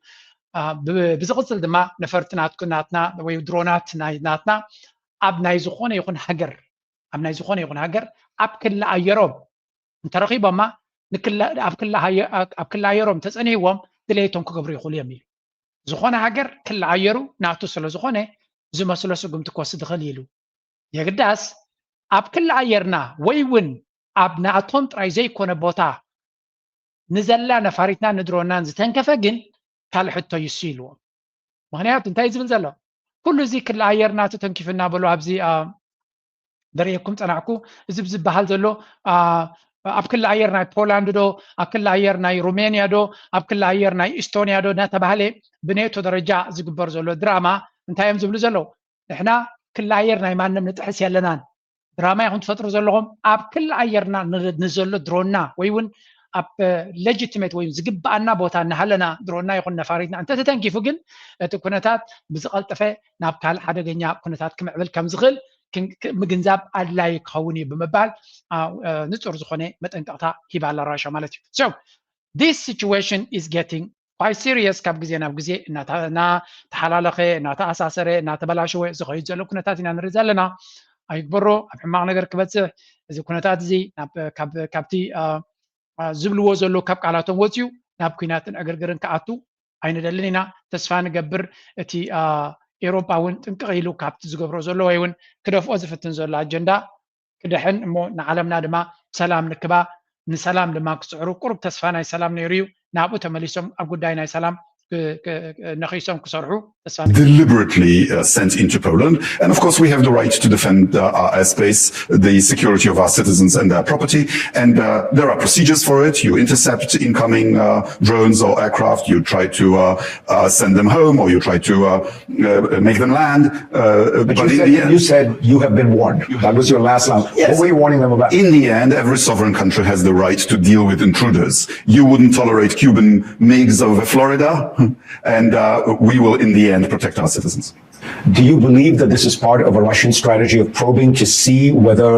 ብዝቕፅል ድማ ነፈርቲ ናትና ወይ ድሮናት ናትና ኣብ ናይ ዝኾነ ይኹን ሃገር ኣብ ናይ ዝኾነ ይኹን ሃገር ኣብ ክሊ ኣየሮም እንተረኺቦማ ኣብ ክሊ ኣየሮም ተፀኒህዎም ድሌቶም ክገብሩ ይኽእሉ እዮም ኢሉ። ዝኾነ ሃገር ክሊ ኣየሩ ናቱ ስለ ዝኾነ ዝመስሎ ስጉምቲ ክወስድ ይኽእል ኢሉ። የግዳስ ኣብ ክሊ ኣየርና ወይ እውን ኣብ ናቶም ጥራይ ዘይኮነ ቦታ ንዘላ ነፋሪትና ንድሮናን ዝተንከፈ ግን ካልእ ሕቶ ይሱ ኢልዎም። ምክንያቱ እንታይ ዝብል ዘሎ ኩሉ እዚ ክሊ ኣየር ናቱ ተንኪፉ እናበሉ ኣብዚ ደርእየኩም ፀናዕኩ። እዚ ዝበሃል ዘሎ ኣብ ክሊ ኣየር ናይ ፖላንድ ዶ ኣብ ክሊ ኣየር ናይ ሩሜንያ ዶ ኣብ ክሊ ኣየር ናይ ኢስቶንያ ዶ እናተባህለ ብኔቶ ደረጃ ዝግበር ዘሎ ድራማ እንታይ እዮም ዝብሉ ዘለዉ? ንሕና ክሊ ኣየር ናይ ማንም ንጥሕስ የለናን። ድራማ ይኹን ትፈጥሩ ዘለኹም ኣብ ክሊ ኣየርና ንዘሎ ድሮና ወይ እውን ኣብ ሌጂቲሜት ወይ ዝግብኣና ቦታ እናሃለና ድሮና ይኹን ነፋሪትና እንተተተንኪፉ ግን እቲ ኩነታት ብዝቐልጠፈ ናብ ካልእ ሓደገኛ ኩነታት ክምዕብል ከም ዝኽእል ምግንዛብ ኣድላይ ክኸውን እዩ ብምባል ንፁር ዝኾነ መጠንቀቕታ ሂባ ኣላ ራሻ ማለት እዩ። So this situation is getting quite serious ካብ ግዜ ናብ ግዜ እናተሓላለኸ እናተኣሳሰረ እናተበላሸወ ዝኸይድ ዘሎ ኩነታት ኢና ንርኢ ዘለና። ኣይግበሮ ኣብ ሕማቕ ነገር ክበፅሕ እዚ ኩነታት እዚ ካብቲ ዝብልዎ ዘሎ ካብ ቃላቶም ወፅዩ ናብ ኩናትን ዕግርግርን ክኣቱ ኣይንደልን ኢና። ተስፋ ንገብር እቲ ኤውሮጳ እውን ጥንቅቕ ኢሉ ካብቲ ዝገብሮ ዘሎ ወይ እውን ክደፍኦ ዝፍትን ዘሎ ኣጀንዳ ክድሕን እሞ ንዓለምና ድማ ሰላም ንክባ ንሰላም ድማ ክፅዕሩ ቁሩብ ተስፋ ናይ ሰላም ነይሩ እዩ። ናብኡ ተመሊሶም ኣብ ጉዳይ ናይ ሰላም ነኺሶም ክሰርሑ ተስፋ deliberately uh, sent into Poland. And of course, we have the right to defend uh, our airspace, the security of our citizens and their property. And uh, there are procedures for it. You intercept incoming uh, drones or aircraft. You try to uh, uh, send them home, or you try to uh, uh, make them land. Uh, but, but you, said, you said you have been warned. That was your last line. Yes. What were you warning them about? In the end, every sovereign country has the right to deal with intruders. You wouldn't tolerate Cuban MiGs over Florida, and uh, we will, in the end, protect our citizens. Do you believe that this is part of a Russian strategy of probing to see whether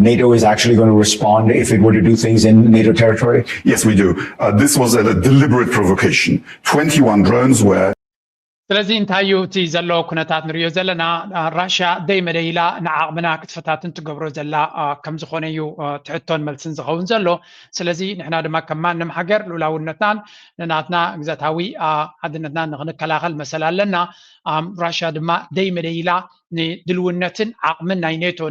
NATO is actually going to respond if it were to do things in NATO territory? Yes, we do. Uh, this was a deliberate provocation. twenty-one drones were ስለዚ እንታይ እዩ እቲ ዘሎ ኩነታት ንሪኦ ዘለና? ራሽያ ደይ መደይ ኢላ ንዓቕምና ክትፈታትን ትገብሮ ዘላ ከም ዝኾነ እዩ ትሕቶን መልስን ዝኸውን ዘሎ። ስለዚ ንሕና ድማ ከም ማንም ሃገር ልኡላውነትናን ንናትና ግዛታዊ ሓድነትና ንክንከላኸል መሰል ኣለና። ራሽያ ድማ ደይ መደይ ኢላ ንድልውነትን ዓቕምን ናይ ኔቶ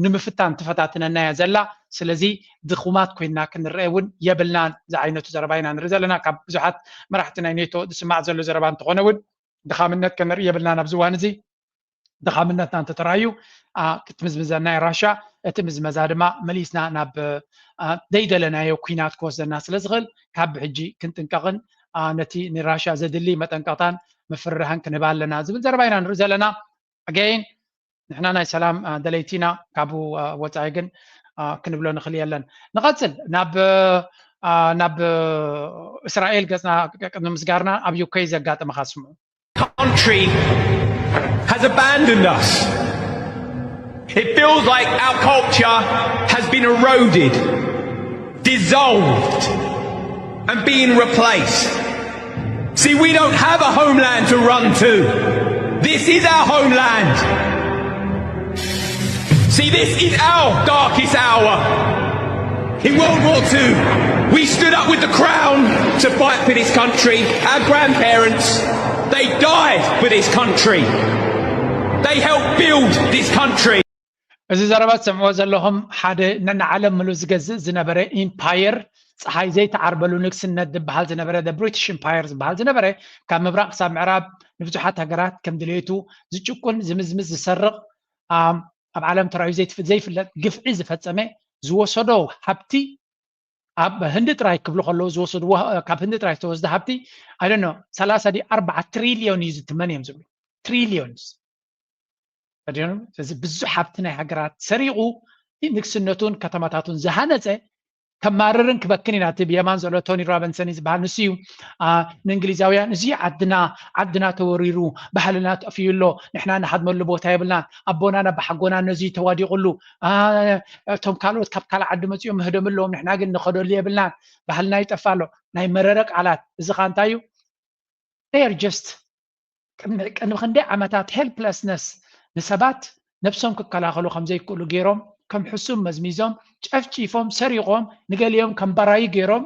ንምፍታን ትፈታትነና እያ ዘላ። ስለዚ ድኹማት ኮይና ክንረአ እውን የብልናን ዝዓይነቱ ዘረባ ኢና ንርኢ ዘለና። ካብ ብዙሓት መራሕቲ ናይ ኔቶ ዝስማዕ ዘሎ ዘረባ እንተኾነ እውን ድኻምነት ከነርኢ የብልናን ኣብዚ እዋን እዚ። ድኻምነትና እንተተራእዩ ክትምዝምዘና እያ ራሻ። እቲ ምዝመዛ ድማ መሊስና ናብ ዘይደለናዮ ኩናት ክወስደና ስለ ዝኽእል ካብ ብሕጂ ክንጥንቀቕን ነቲ ንራሻ ዘድሊ መጠንቀቕታን ምፍርራህን ክንህባ ኣለና ዝብል ዘረባ ኢና ንርኢ ዘለና። ኣገይን ንሕና ናይ ሰላም ደለይቲ ኢና። ካብኡ ወፃኢ ግን ክንብሎ ንኽእል የለን። ንቐፅል ናብ ናብ እስራኤል ገፅና ንምስጋርና ኣብ ዩከይ ዘጋጠመኻ ስምዑ። Country has abandoned us. It feels like our culture has been eroded, dissolved, and being replaced. See, we don't have a homeland to run to. This is our homeland. See, this is our darkest hour. In World War Two, we stood up with the crown to fight for this country. Our grandparents, they died for this country. They helped build this country. እዚ ዘረባ ትሰምዕዎ ዘለኹም ሓደ ነንዓለም ምሉእ ዝገዝእ ዝነበረ ኢምፓየር ፀሓይ ዘይተዓርበሉ ንግስነት ዝበሃል ዝነበረ ብሪቲሽ ኢምፓየር ዝበሃል ዝነበረ ካብ ምብራቕ ክሳብ ምዕራብ ንብዙሓት ሃገራት ከም ድሌቱ ዝጭቁን ዝምዝምዝ ዝሰርቕ ኣብ ዓለም ተራእዩ ዘይፍለጥ ግፍዒ ዝፈፀመ ዝወሰዶ ሃብቲ ኣብ ህንዲ ጥራይ ክብሉ ከለዉ ዝወሰድዎ ካብ ህንዲ ጥራይ ዝተወስደ ሃብቲ ኣይደኖ ሰላሳ ዲ ኣርባዓ ትሪልዮን እዩ ዝትመን እዮም ዝብሉ። ትሪልዮንስ እዚ ብዙሕ ሃብቲ ናይ ሃገራት ሰሪቑ ንግስነቱን ከተማታቱን ዝሃነፀ ከማርርን ክበክን ኢና። እቲ ብየማን ዘሎ ቶኒ ሮቢንሰን እዩ ዝበሃል፣ ንሱ እዩ። ንእንግሊዛውያን እዚ ዓድና ዓድና ተወሪሩ፣ ባህልና ጠፍዩ ኣሎ፣ ንሕና ንሃድመሉ ቦታ የብልናን፣ ኣቦናን ኣባሓጎናን ነዚ ተዋዲቑሉ፣ እቶም ካልኦት ካብ ካልእ ዓዲ መፂኦም ምህደም ኣለዎም፣ ንሕና ግን ንኸደሉ የብልናን፣ ባህልና ይጠፍእ ኣሎ። ናይ መረረ ቃላት። እዚ ኸ እንታይ እዩ? They are just ቅድሚ ክንደይ ዓመታት helplessness ንሰባት ነብሶም ክከላኸሉ ከም ዘይክእሉ ገይሮም፣ ከም ሕሱም መዝሚዞም፣ ጨፍጪፎም፣ ሰሪቖም፣ ንገሊኦም ከም በራዩ ገይሮም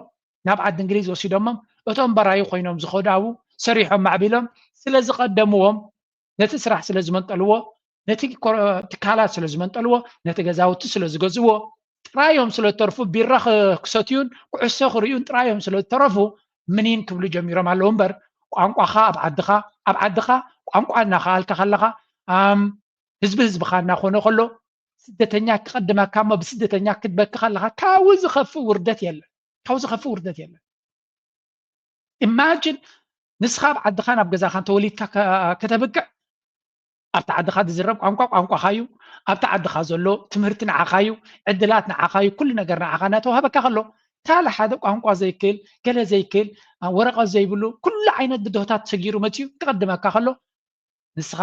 ናብ ዓዲ እንግሊዝ ወሲዶሞም፣ እቶም በራዩ ኮይኖም ዝኸዱ ኣብኡ ሰሪሖም ማዕቢሎም ስለ ዝቐደምዎም፣ ነቲ ስራሕ ስለ ዝመንጠልዎ፣ ነቲ ትካላት ስለ ዝመንጠልዎ፣ ነቲ ገዛውቲ ስለ ዝገዝዎ ጥራዮም ስለ ዝተርፉ፣ ቢራ ክሰትዩን ኩዕሶ ክርእዩን ጥራዮም ስለ ዝተረፉ ምኒን ክብሉ ጀሚሮም ኣለዉ እምበር፣ ቋንቋኻ ኣብ ዓድኻ ኣብ ዓድኻ ቋንቋ እናኸኣልካ ከለኻ፣ ህዝቢ ህዝብኻ እናኾነ ከሎ፣ ስደተኛ ክቐድመካ እሞ ብስደተኛ ክትበኪ ከለኻ ካብኡ ዝኸፍእ ውርደት የለን። ካብኡ ዝኸፍእ ውርደት የለን። ኢማጂን ንስኻ ኣብ ዓድኻ ናብ ገዛኻ እንተወሊድካ ከተብቅዕ፣ ኣብቲ ዓድኻ ዝዝረብ ቋንቋ ቋንቋኻ እዩ። ኣብቲ ዓድኻ ዘሎ ትምህርቲ ንዓኻ እዩ። ዕድላት ንዓኻ እዩ። ኩሉ ነገር ንዓኻ እናተዋህበካ ከሎ፣ ካልእ ሓደ ቋንቋ ዘይክእል፣ ገለ ዘይክእል፣ ወረቐት ዘይብሉ፣ ኩሉ ዓይነት ብድሆታት ሰጊሩ መፂኡ ክቐድመካ ከሎ፣ ንስኻ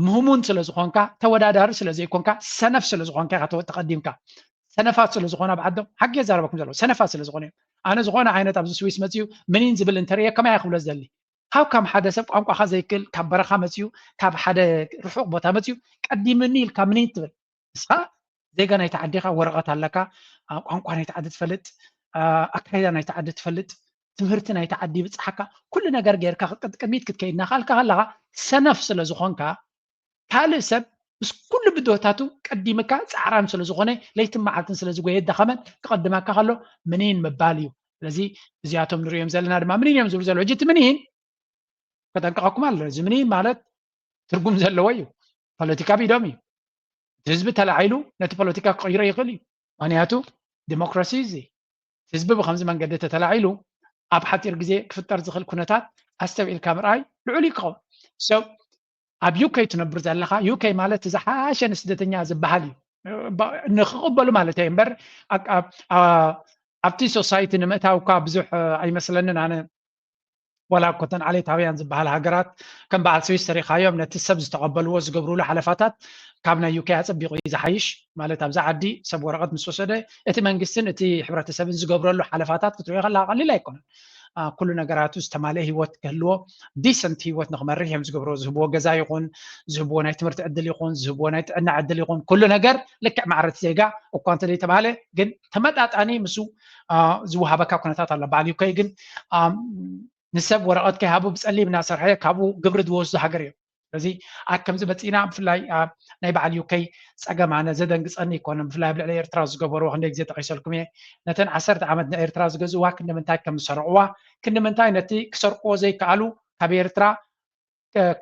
ምህሙን ስለ ዝኾንካ፣ ተወዳዳሪ ስለ ዘይኮንካ፣ ሰነፍ ስለ ዝኾንካ ኢኻ ተቐዲምካ። ሰነፋት ስለ ዝኾኑ ኣብ ዓዶም ሓቂ የዛረበኩም ዘለኹ፣ ሰነፋት ስለ ዝኾኑ እዮም። ኣነ ዝኾነ ዓይነት ኣብዚ ስዊስ መፂኡ ምኒን ዝብል እንተርእየ ከመይ እየ ክብሎ ዝደሊ? ሃው ከም ሓደ ሰብ ቋንቋኻ ዘይክእል፣ ካብ በረኻ መፂኡ፣ ካብ ሓደ ርሑቕ ቦታ መፂኡ ቀዲምኒ ኢልካ ምኒን ትብል? ንስኻ ዜጋ ናይቲ ዓዲ ኢኻ፣ ወረቐት ኣለካ፣ ቋንቋ ናይቲ ዓዲ ትፈልጥ፣ ኣካይዳ ናይቲ ዓዲ ትፈልጥ፣ ትምህርቲ ናይቲ ዓዲ ይብፅሓካ፣ ኩሉ ነገር ጌርካ ቅድሚት ክትከይድ እናኸኣልካ ከለኻ፣ ሰነፍ ስለ ዝኾንካ፣ ካልእ ሰብ ምስ ኩሉ ብድሆታቱ ቀዲምካ ፃዕራም ስለ ዝኾነ፣ ለይትን መዓልትን ስለ ዝጎየ፣ ደኸመን ክቐድመካ ከሎ ምኒን ምባል እዩ። ስለዚ እዚኣቶም ንሪኦም ዘለና ድማ ምኒን እዮም ዝብሉ ዘለዉ። ሕጂ እቲ ምኒን ከጠንቀቐኩም ኣሎ። እዚ ምኒን ማለት ትርጉም ዘለዎ እዩ። ፖለቲካ ብኢዶም እዩ። እቲ ህዝቢ ተላዒሉ ነቲ ፖለቲካ ክቕይሮ ይኽእል እዩ። ምኽንያቱ ዲሞክራሲ እዚ ህዝቢ ብከምዚ መንገዲ ተተላዒሉ ኣብ ሓፂር ግዜ ክፍጠር ዝኽእል ኩነታት ኣስተውዒልካ ምርኣይ ልዑል እዩ ክኸውን። So ኣብ ዩኬ ትነብር ዘለኻ፣ ዩኬ ማለት ዝሓሸ ንስደተኛ ዝበሃል እዩ። ንክቕበሉ ማለት እየ እምበር፣ ኣብቲ ሶሳይቲ ንምእታው እኳ ብዙሕ ኣይመስለንን። ኣነ ዋላ እኮ እተን ዓሌታውያን ዝበሃል ሃገራት ከም በዓል ስዊስ ተሪኻዮም፣ ነቲ ሰብ ዝተቐበልዎ ዝገብሩሉ ሓለፋታት ካብ ናይ ዩኬ ኣጸቢቑ እዩ ዝሓይሽ። ማለት ኣብዛ ዓዲ ሰብ ወረቐት ምስ ወሰደ እቲ መንግስትን እቲ ሕብረተሰብን ዝገብረሉ ሓለፋታት ክትሪኦ ከለኻ ቀሊል ኣይኮነን። ኩሉ ነገራቱ ዝተማልአ ህይወት ክህልዎ፣ ዲሰንት ህይወት ንክመርሕ እዮም ዝገብርዎ። ዝህብዎ ገዛ ይኹን፣ ዝህብዎ ናይ ትምህርቲ ዕድል ይኹን፣ ዝህብዎ ናይ ጥዕና ዕድል ይኹን፣ ኩሉ ነገር ልክዕ ማዕረ እቲ ዜጋ እኳ እንተዘይተባህለ፣ ግን ተመጣጣኒ ምስኡ ዝወሃበካ ኩነታት ኣሎ። በዓል ዩኬ ግን ንሰብ ወረቐት ከይሃቡ ብፀሊም እናሰርሐ ካብኡ ግብሪ ዝወስዱ ሃገር እዮም። ስለዚ ኣብ ከምዚ መፂና፣ ብፍላይ ናይ በዓል ዩኬ ፀገም ኣነ ዘደንግፀኒ ኣይኮነን። ብፍላይ ኣብ ልዕሊ ኤርትራ ዝገበርዎ ክንደይ ግዜ ጠቒሰልኩም እየ። ነተን ዓሰርተ ዓመት ንኤርትራ ዝገዝእዋ ክንዲ ምንታይ ከም ዝሰርቕዋ፣ ክንዲ ምንታይ ነቲ ክሰርቅዎ ዘይከኣሉ ካብ ኤርትራ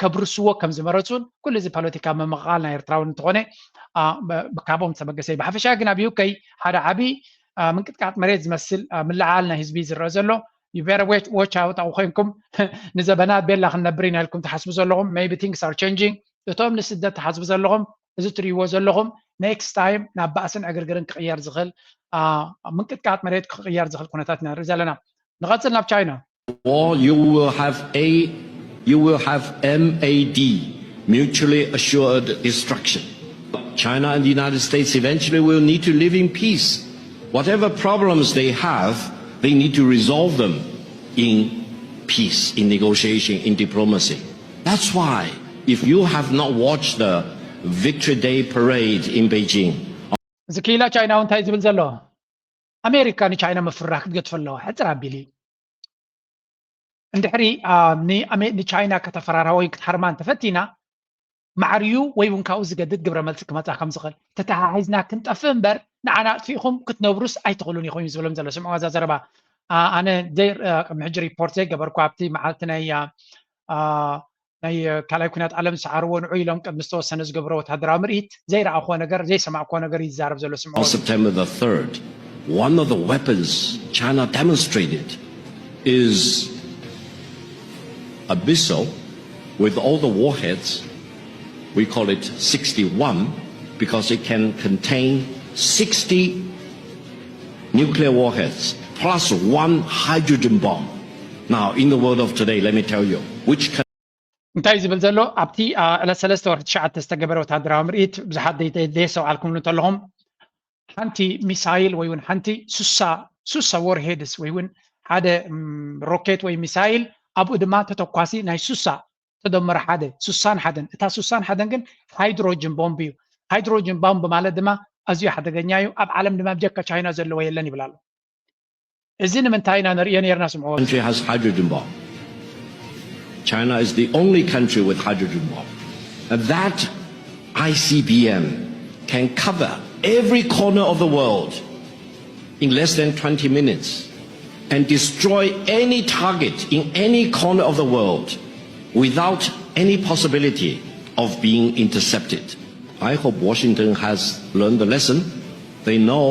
ከብርስዎ ከም ዝመረፁን፣ ኩሉ እዚ ፖለቲካ ምምቕቓል ናይ ኤርትራውን እንተኾነ ካብኦም ዝተበገሰ እዩ። ብሓፈሻ ግን ኣብ ዩኬ ሓደ ዓብዪ ምንቅጥቃጥ መሬት ዝመስል ምልዓል ናይ ህዝቢ ዝረአ ዘሎ። You better watch out። ኣብኡ ኮይንኩም ንዘበናት ቤላ ክንነብር ኢና ኢልኩም ትሓስቡ ዘለኹም፣ maybe things are changing። እቶም ንስደት ትሓስቡ ዘለኹም፣ እዚ ትርእይዎ ዘለኹም፣ ኔክስት ታይም ናብ ባእስን ዕግርግርን ክቕየር ዝኽእል፣ ምንቅጥቃጥ መሬት ክቕየር ዝኽእል ኩነታት ኢና ንርኢ ዘለና። ንቐጽል ናብ ቻይና። Or you will have a you will have M A D, mutually assured destruction. China and the United States eventually will need to live in peace. Whatever problems they have, they need to resolve them in peace, in negotiation, in diplomacy. That's why, if you have not watched the Victory Day parade in Beijing, እዚ ክኢላ ቻይናዊ እንታይ ዝብል ዘሎ? ኣሜሪካ ንቻይና ምፍርራህ ክትገድፎ ኣለዋ ሕፅር ኣቢሉ። እንድሕሪ ንቻይና ከተፈራርሃ ወይ ክትሃርማ እንተፈቲና፣ ማዕርዩ ወይ እውን ካብኡ ዝገድድ ግብረ መልሲ ክመፃ ከም ዝኽእል፣ ተተሓሒዝና ክንጠፍእ እምበር ንዓና ኣጥፊእኹም ክትነብሩስ ኣይትኽእሉን ኢኹም እዩ ዝብሎም ዘሎ። ስምዕዋ እዛ ዘረባ። ኣነ ቅድሚ ሕጂ ሪፖርት ዘይገበርኩ ኣብቲ መዓልቲ ናይ ናይ ካልኣይ ኩናት ዓለም ዝሰዓርዎ ንዑ ኢሎም ቅድሚ ዝተወሰነ ዝገብሮ ወታደራዊ ምርኢት ዘይረኣኽዎ ነገር ዘይሰማዕክዎ ነገር እዩ ዝዛረብ ዘሎ ስምዕዎ። On September the third, one of the weapons China demonstrated is a missile with all the warheads. We call it sixty-one because it can contain sixty nuclear warheads, plus one hydrogen bomb. Now, in the world of today, let me tell you, which country እንታይ እዩ ዝብል ዘሎ? ኣብቲ ዕለት ሰለስተ ወርሒ ትሽዓተ ዝተገበረ ወታደራዊ ምርኢት ብዙሓት ደይሰውዓልኩምሉ እንተለኹም ሓንቲ ሚሳይል ወይ እውን ሓንቲ ሱሳ ሱሳ ወርሄድስ ወይ እውን ሓደ ሮኬት ወይ ሚሳይል ኣብኡ ድማ ተተኳሲ ናይ ሱሳ ተደመረ ሓደ ሱሳን ሓደን እታ ሱሳን ሓደን ግን ሃይድሮጅን ቦምብ እዩ። ሃይድሮጅን ቦምብ ማለት ድማ ኣዝዩ ሓደገኛ እዩ። ኣብ ዓለም ድማ ብጀካ ቻይና ዘለዎ የለን ይብል ኣሎ። እዚ ንምንታይ ኢና ንርእዮ ነርና ስምዕዎ? Country has hydrogen bomb. China is the only country with hydrogen bomb. And that I C B M can cover every corner of the world in less than twenty minutes and destroy any target in any corner of the world without any possibility of being intercepted. I hope Washington has learned the lesson. They know,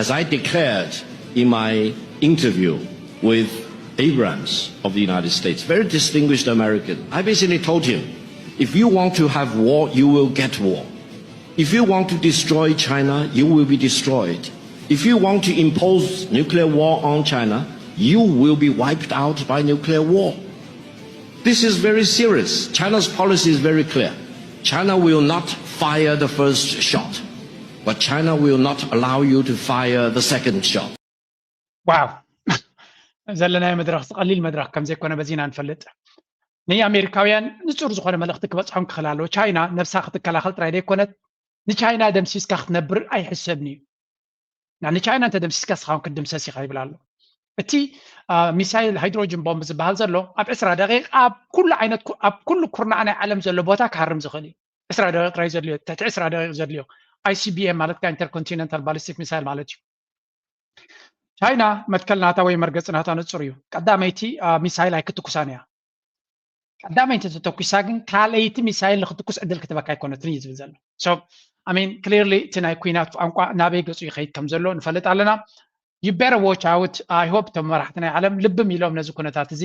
as I declared in my interview with Abrams of the United States, very distinguished American, I basically told him, if you want to have war, you will get war. If you want to destroy China, you will be destroyed. If you want to impose nuclear war on China, you will be wiped out by nuclear war. This is very serious. China's policy is very clear. China will not fire the first shot, but China will not allow you to fire the second shot. ዋው ዘለናዮ መድረኽ ቀሊል መድረኽ ከም ዘይኮነ በዚና ንፈልጥ። ንኣሜሪካውያን ንጹር ዝኾነ መልእኽቲ ክበጽሖም ክኽእል ኣለዎ። ቻይና ነብሳ ክትከላኸል ጥራይ ዘይኮነት ንቻይና ደምሲስካ ክትነብር ኣይሕሰብን እዩ። ንቻይና እንተ ደምሲስካ ስኻውን ክትድምሰስ ኢኻ ይብል ኣሎ። እቲ ሚሳይል ሃይድሮጅን ቦምብ ዝበሃል ዘሎ ኣብ ዕስራ ደቂቕ ኣብ ኩሉ ዓይነት ኣብ ኩሉ ኩርናዕ ናይ ዓለም ዘሎ ቦታ ክሃርም ዝኽእል እዩ። ዕስራ ደቂቕ ጥራይ ዘድልዮ ትሕቲ ዕስራ ደቂቕ ዘድልዮ። I C B M ማለት ኢንተርኮንቲነንታል ባሊስቲክ ሚሳይል ማለት እዩ። ቻይና መትከል ናታ ወይ መርገፂ ናታ ንፁር እዩ። ቀዳመይቲ ሚሳይል ኣይክትኩሳን እያ። ቀዳመይቲ ተተኩሳ ግን ካልኣይቲ ሚሳይል ንክትኩስ ዕድል ክትበካ ኣይኮነትን እዩ ዝብል ዘሎ። So I mean clearly እቲ ናይ ኩናት ቋንቋ ናበይ ገፁ ይኸይድ ከም ዘሎ ንፈልጥ ኣለና። You better watch out. I hope እቶም መራሕቲ ናይ ዓለም ልብም ኢሎም ነዚ ኩነታት እዚ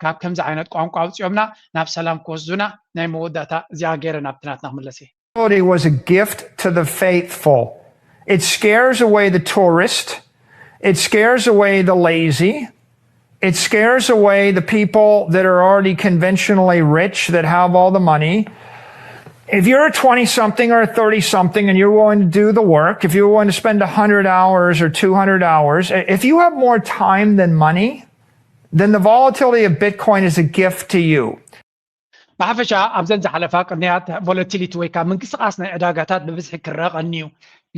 ካብ ከምዚ ዓይነት ቋንቋ ኣውፂኦምና ናብ ሰላም ክወስዱና ናይ መወዳእታ እዚኣ ገይረ ናብቲ ናትና ክምለስ እየ። It was a gift to the faithful. It scares away the tourist. It scares away the lazy. It scares away the people that are already conventionally rich, that have all the money. If you're a twenty something or a thirty something and you're willing to do the work, if you're willing to spend one hundred hours or two hundred hours, if you have more time than money, then the volatility of Bitcoin is a gift to you. ብሓፈሻ ኣብዘን ዝሓለፋ ቅንያት ቮለቲሊቲ ወይ ከዓ ምንቅስቃስ ናይ ዕዳጋታት ብብዝሒ ክረአ ቀንዩ።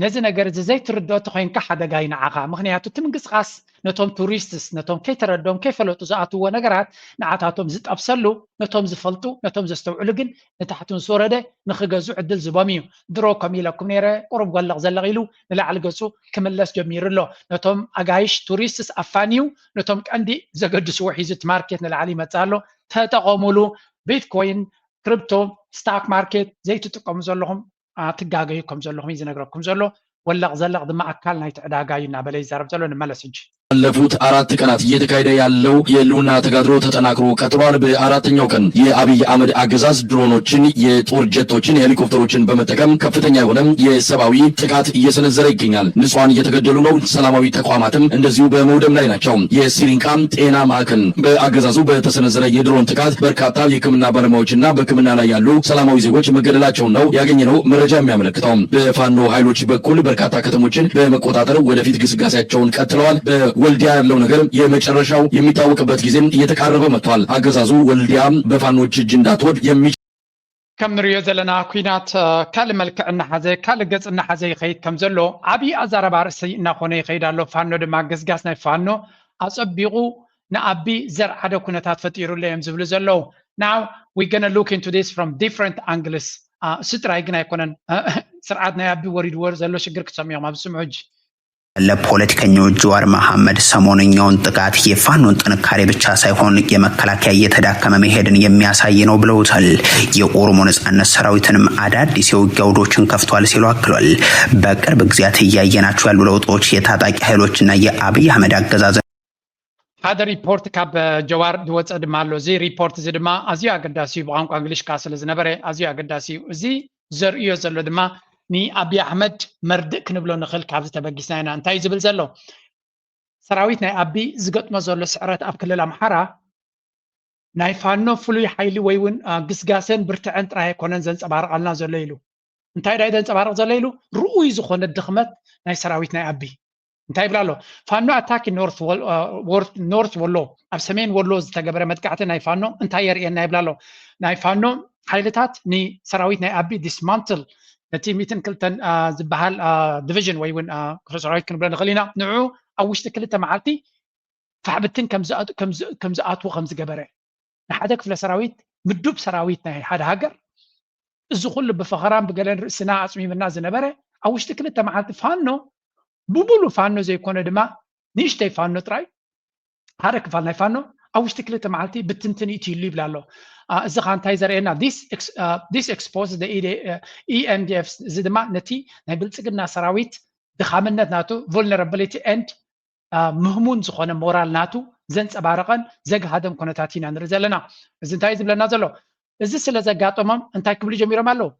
ነዚ ነገር እዚ ዘይትርድኦ ተኮይንካ ሓደጋ እዩ ንዓኻ። ምክንያቱ እቲ ምንቅስቃስ ነቶም ቱሪስትስ ነቶም ከይተረድኦም ከይፈለጡ ዝኣትውዎ ነገራት ንዓታቶም ዝጠብሰሉ፣ ነቶም ዝፈልጡ ነቶም ዘስተውዕሉ ግን ንታሕቲ ምስ ወረደ ንክገዝኡ ዕድል ዝቦም እዩ። ድሮ ከም ኢለኩም ነይረ ቁሩብ ጎለቕ ዘለቕ ኢሉ ንላዕሊ ገፁ ክምለስ ጀሚሩ ኣሎ። ነቶም ኣጋይሽ ቱሪስትስ ኣፋንዩ ነቶም ቀንዲ ዘገድስዎ ሒዙ እቲ ማርኬት ንላዕሊ ይመፅእ ኣሎ። ተጠቐሙሉ። ቢትኮይን፣ ክሪፕቶ፣ ስታክ ማርኬት ዘይትጥቀሙ ዘለኹም ትጋገዩ ከም ዘለኹም እዩ ዝነግረኩም ዘሎ። ወለቕ ዘለቕ ድማ ኣካል ናይቲ ዕዳጋ እዩ እናበለ ይዛረብ ዘሎ። ንመለስ ሕጂ። ባለፉት አራት ቀናት እየተካሄደ ያለው የህልውና ተጋድሎ ተጠናክሮ ቀጥሏል። በአራተኛው ቀን የአብይ አህመድ አገዛዝ ድሮኖችን፣ የጦር ጀቶችን፣ ሄሊኮፕተሮችን በመጠቀም ከፍተኛ የሆነ የሰብአዊ ጥቃት እየሰነዘረ ይገኛል። ንጹሃን እየተገደሉ ነው። ሰላማዊ ተቋማትም እንደዚሁ በመውደም ላይ ናቸው። የሲሪንቃ ጤና ማዕከል በአገዛዙ በተሰነዘረ የድሮን ጥቃት በርካታ የህክምና ባለሙያዎችና በህክምና ላይ ያሉ ሰላማዊ ዜጎች መገደላቸውን ነው ያገኘነው መረጃ የሚያመለክተው። በፋኖ ኃይሎች በኩል በርካታ ከተሞችን በመቆጣጠር ወደፊት ግስጋሴያቸውን ቀጥለዋል። በወልዲያ ያለው ነገር የመጨረሻው የሚታወቅበት ጊዜም እየተቃረበ መጥቷል። አገዛዙ ወልዲያ በፋኖች እጅ እንዳትወድቅ የሚ ከም ንሪኦ ዘለና ኩናት ካልእ መልክዕ እናሓዘ ካልእ ገፅ እናሓዘ ይኸይድ ከም ዘሎ ዓብዪ ኣዛረባ ርእሲ እናኾነ ይኸይድ ኣሎ። ፋኖ ድማ ገስጋስ ናይ ፋኖ ኣፀቢቑ ንኣቢ ዘርዓደ ኩነታት ፈጢሩሉ እዮም ዝብሉ ዘለዉ። Now we gonna look into this from different angles. እሱ ጥራይ ግን ኣይኮነን። ስርዓት ናይ ኣቢ ወሪድዎ ዘሎ ሽግር ክትሰምዑ እዮም ኣብ ስምዑ ሕጂ። ለፖለቲከኛው ጀዋር መሐመድ ሰሞንኛውን ጥቃት የፋኖን ጥንካሬ ብቻ ሳይሆን የመከላከያ እየተዳከመ መሄድን የሚያሳይ ነው ብለውታል። የኦሮሞ ነጻነት ሰራዊትንም አዳዲስ የውጊያ አውዶችን ከፍቷል ሲሉ አክሏል። በቅርብ ጊዜያት እያየናቸው ያሉ ለውጦች የታጣቂ ኃይሎችና የአብይ አህመድ አገዛዝ ሓደ ሪፖርት ካብ ጀዋር ዝወፀ ድማ ኣሎ። እዚ ሪፖርት እዚ ድማ ኣዝዩ ኣገዳሲ እዩ። ብቋንቋ እንግሊሽ ከዓ ስለ ዝነበረ ኣዝዩ ኣገዳሲ እዩ። እዚ ዘርእዮ ዘሎ ድማ ንኣብይ ኣሕመድ መርድእ ክንብሎ ንኽእል። ካብዚ ተበጊስና ኢና። እንታይ ዝብል ዘሎ? ሰራዊት ናይ ኣቢ ዝገጥሞ ዘሎ ስዕረት ኣብ ክልል ኣምሓራ ናይ ፋኖ ፍሉይ ሓይሊ ወይ እውን ግስጋሰን ብርትዐን ጥራይ ኣይኮነን ዘንፀባርቃልና ዘሎ ኢሉ። እንታይ ዳይ ዘንፀባርቅ ዘሎ ኢሉ? ርኡይ ዝኾነ ድኽመት ናይ ሰራዊት ናይ ኣቢ እንታይ ይብላ ኣሎ? ፋኖ ኣታክ ኖርት ወሎ፣ ኣብ ሰሜን ወሎ ዝተገበረ መጥቃዕቲ ናይ ፋኖ እንታይ የርእየና ይብላ ኣሎ? ናይ ፋኖ ሓይልታት ንሰራዊት ናይ ኣቢ ዲስማንትል፣ ነቲ ሚትን ክልተን ዝበሃል ዲቪዥን ወይ እውን ክፍለ ሰራዊት ክንብሎ ንኽእል ኢና፣ ንዑ ኣብ ውሽጢ ክልተ መዓልቲ ፋሕብትን ከም ዝኣትዎ ከም ዝገበረ፣ ንሓደ ክፍለ ሰራዊት፣ ምዱብ ሰራዊት ናይ ሓደ ሃገር፣ እዚ ኩሉ ብፈኸራን ብገለን ርእስና ኣፅሚምና ዝነበረ፣ ኣብ ውሽጢ ክልተ መዓልቲ ፋኖ ብሙሉ ፋኖ ዘይኮነ ድማ ንእሽተይ ፋኖ ጥራይ፣ ሓደ ክፋል ናይ ፋኖ ኣብ ውሽጢ ክልተ መዓልቲ ብትንትን ኢትይሉ ይብላ ኣሎ። እዚ ካ እንታይ ዘርእየና? This expose the ENDF። እዚ ድማ ነቲ ናይ ብልፅግና ሰራዊት ድኻምነት ናቱ፣ vulnerability and ምህሙን ዝኾነ ሞራል ናቱ ዘንፀባረቐን ዘግሃደን ኩነታት ኢና ንርኢ ዘለና። እዚ እንታይ ዝብለና ዘሎ? እዚ ስለ ዘጋጠሞም እንታይ ክብሉ ጀሚሮም ኣለዉ?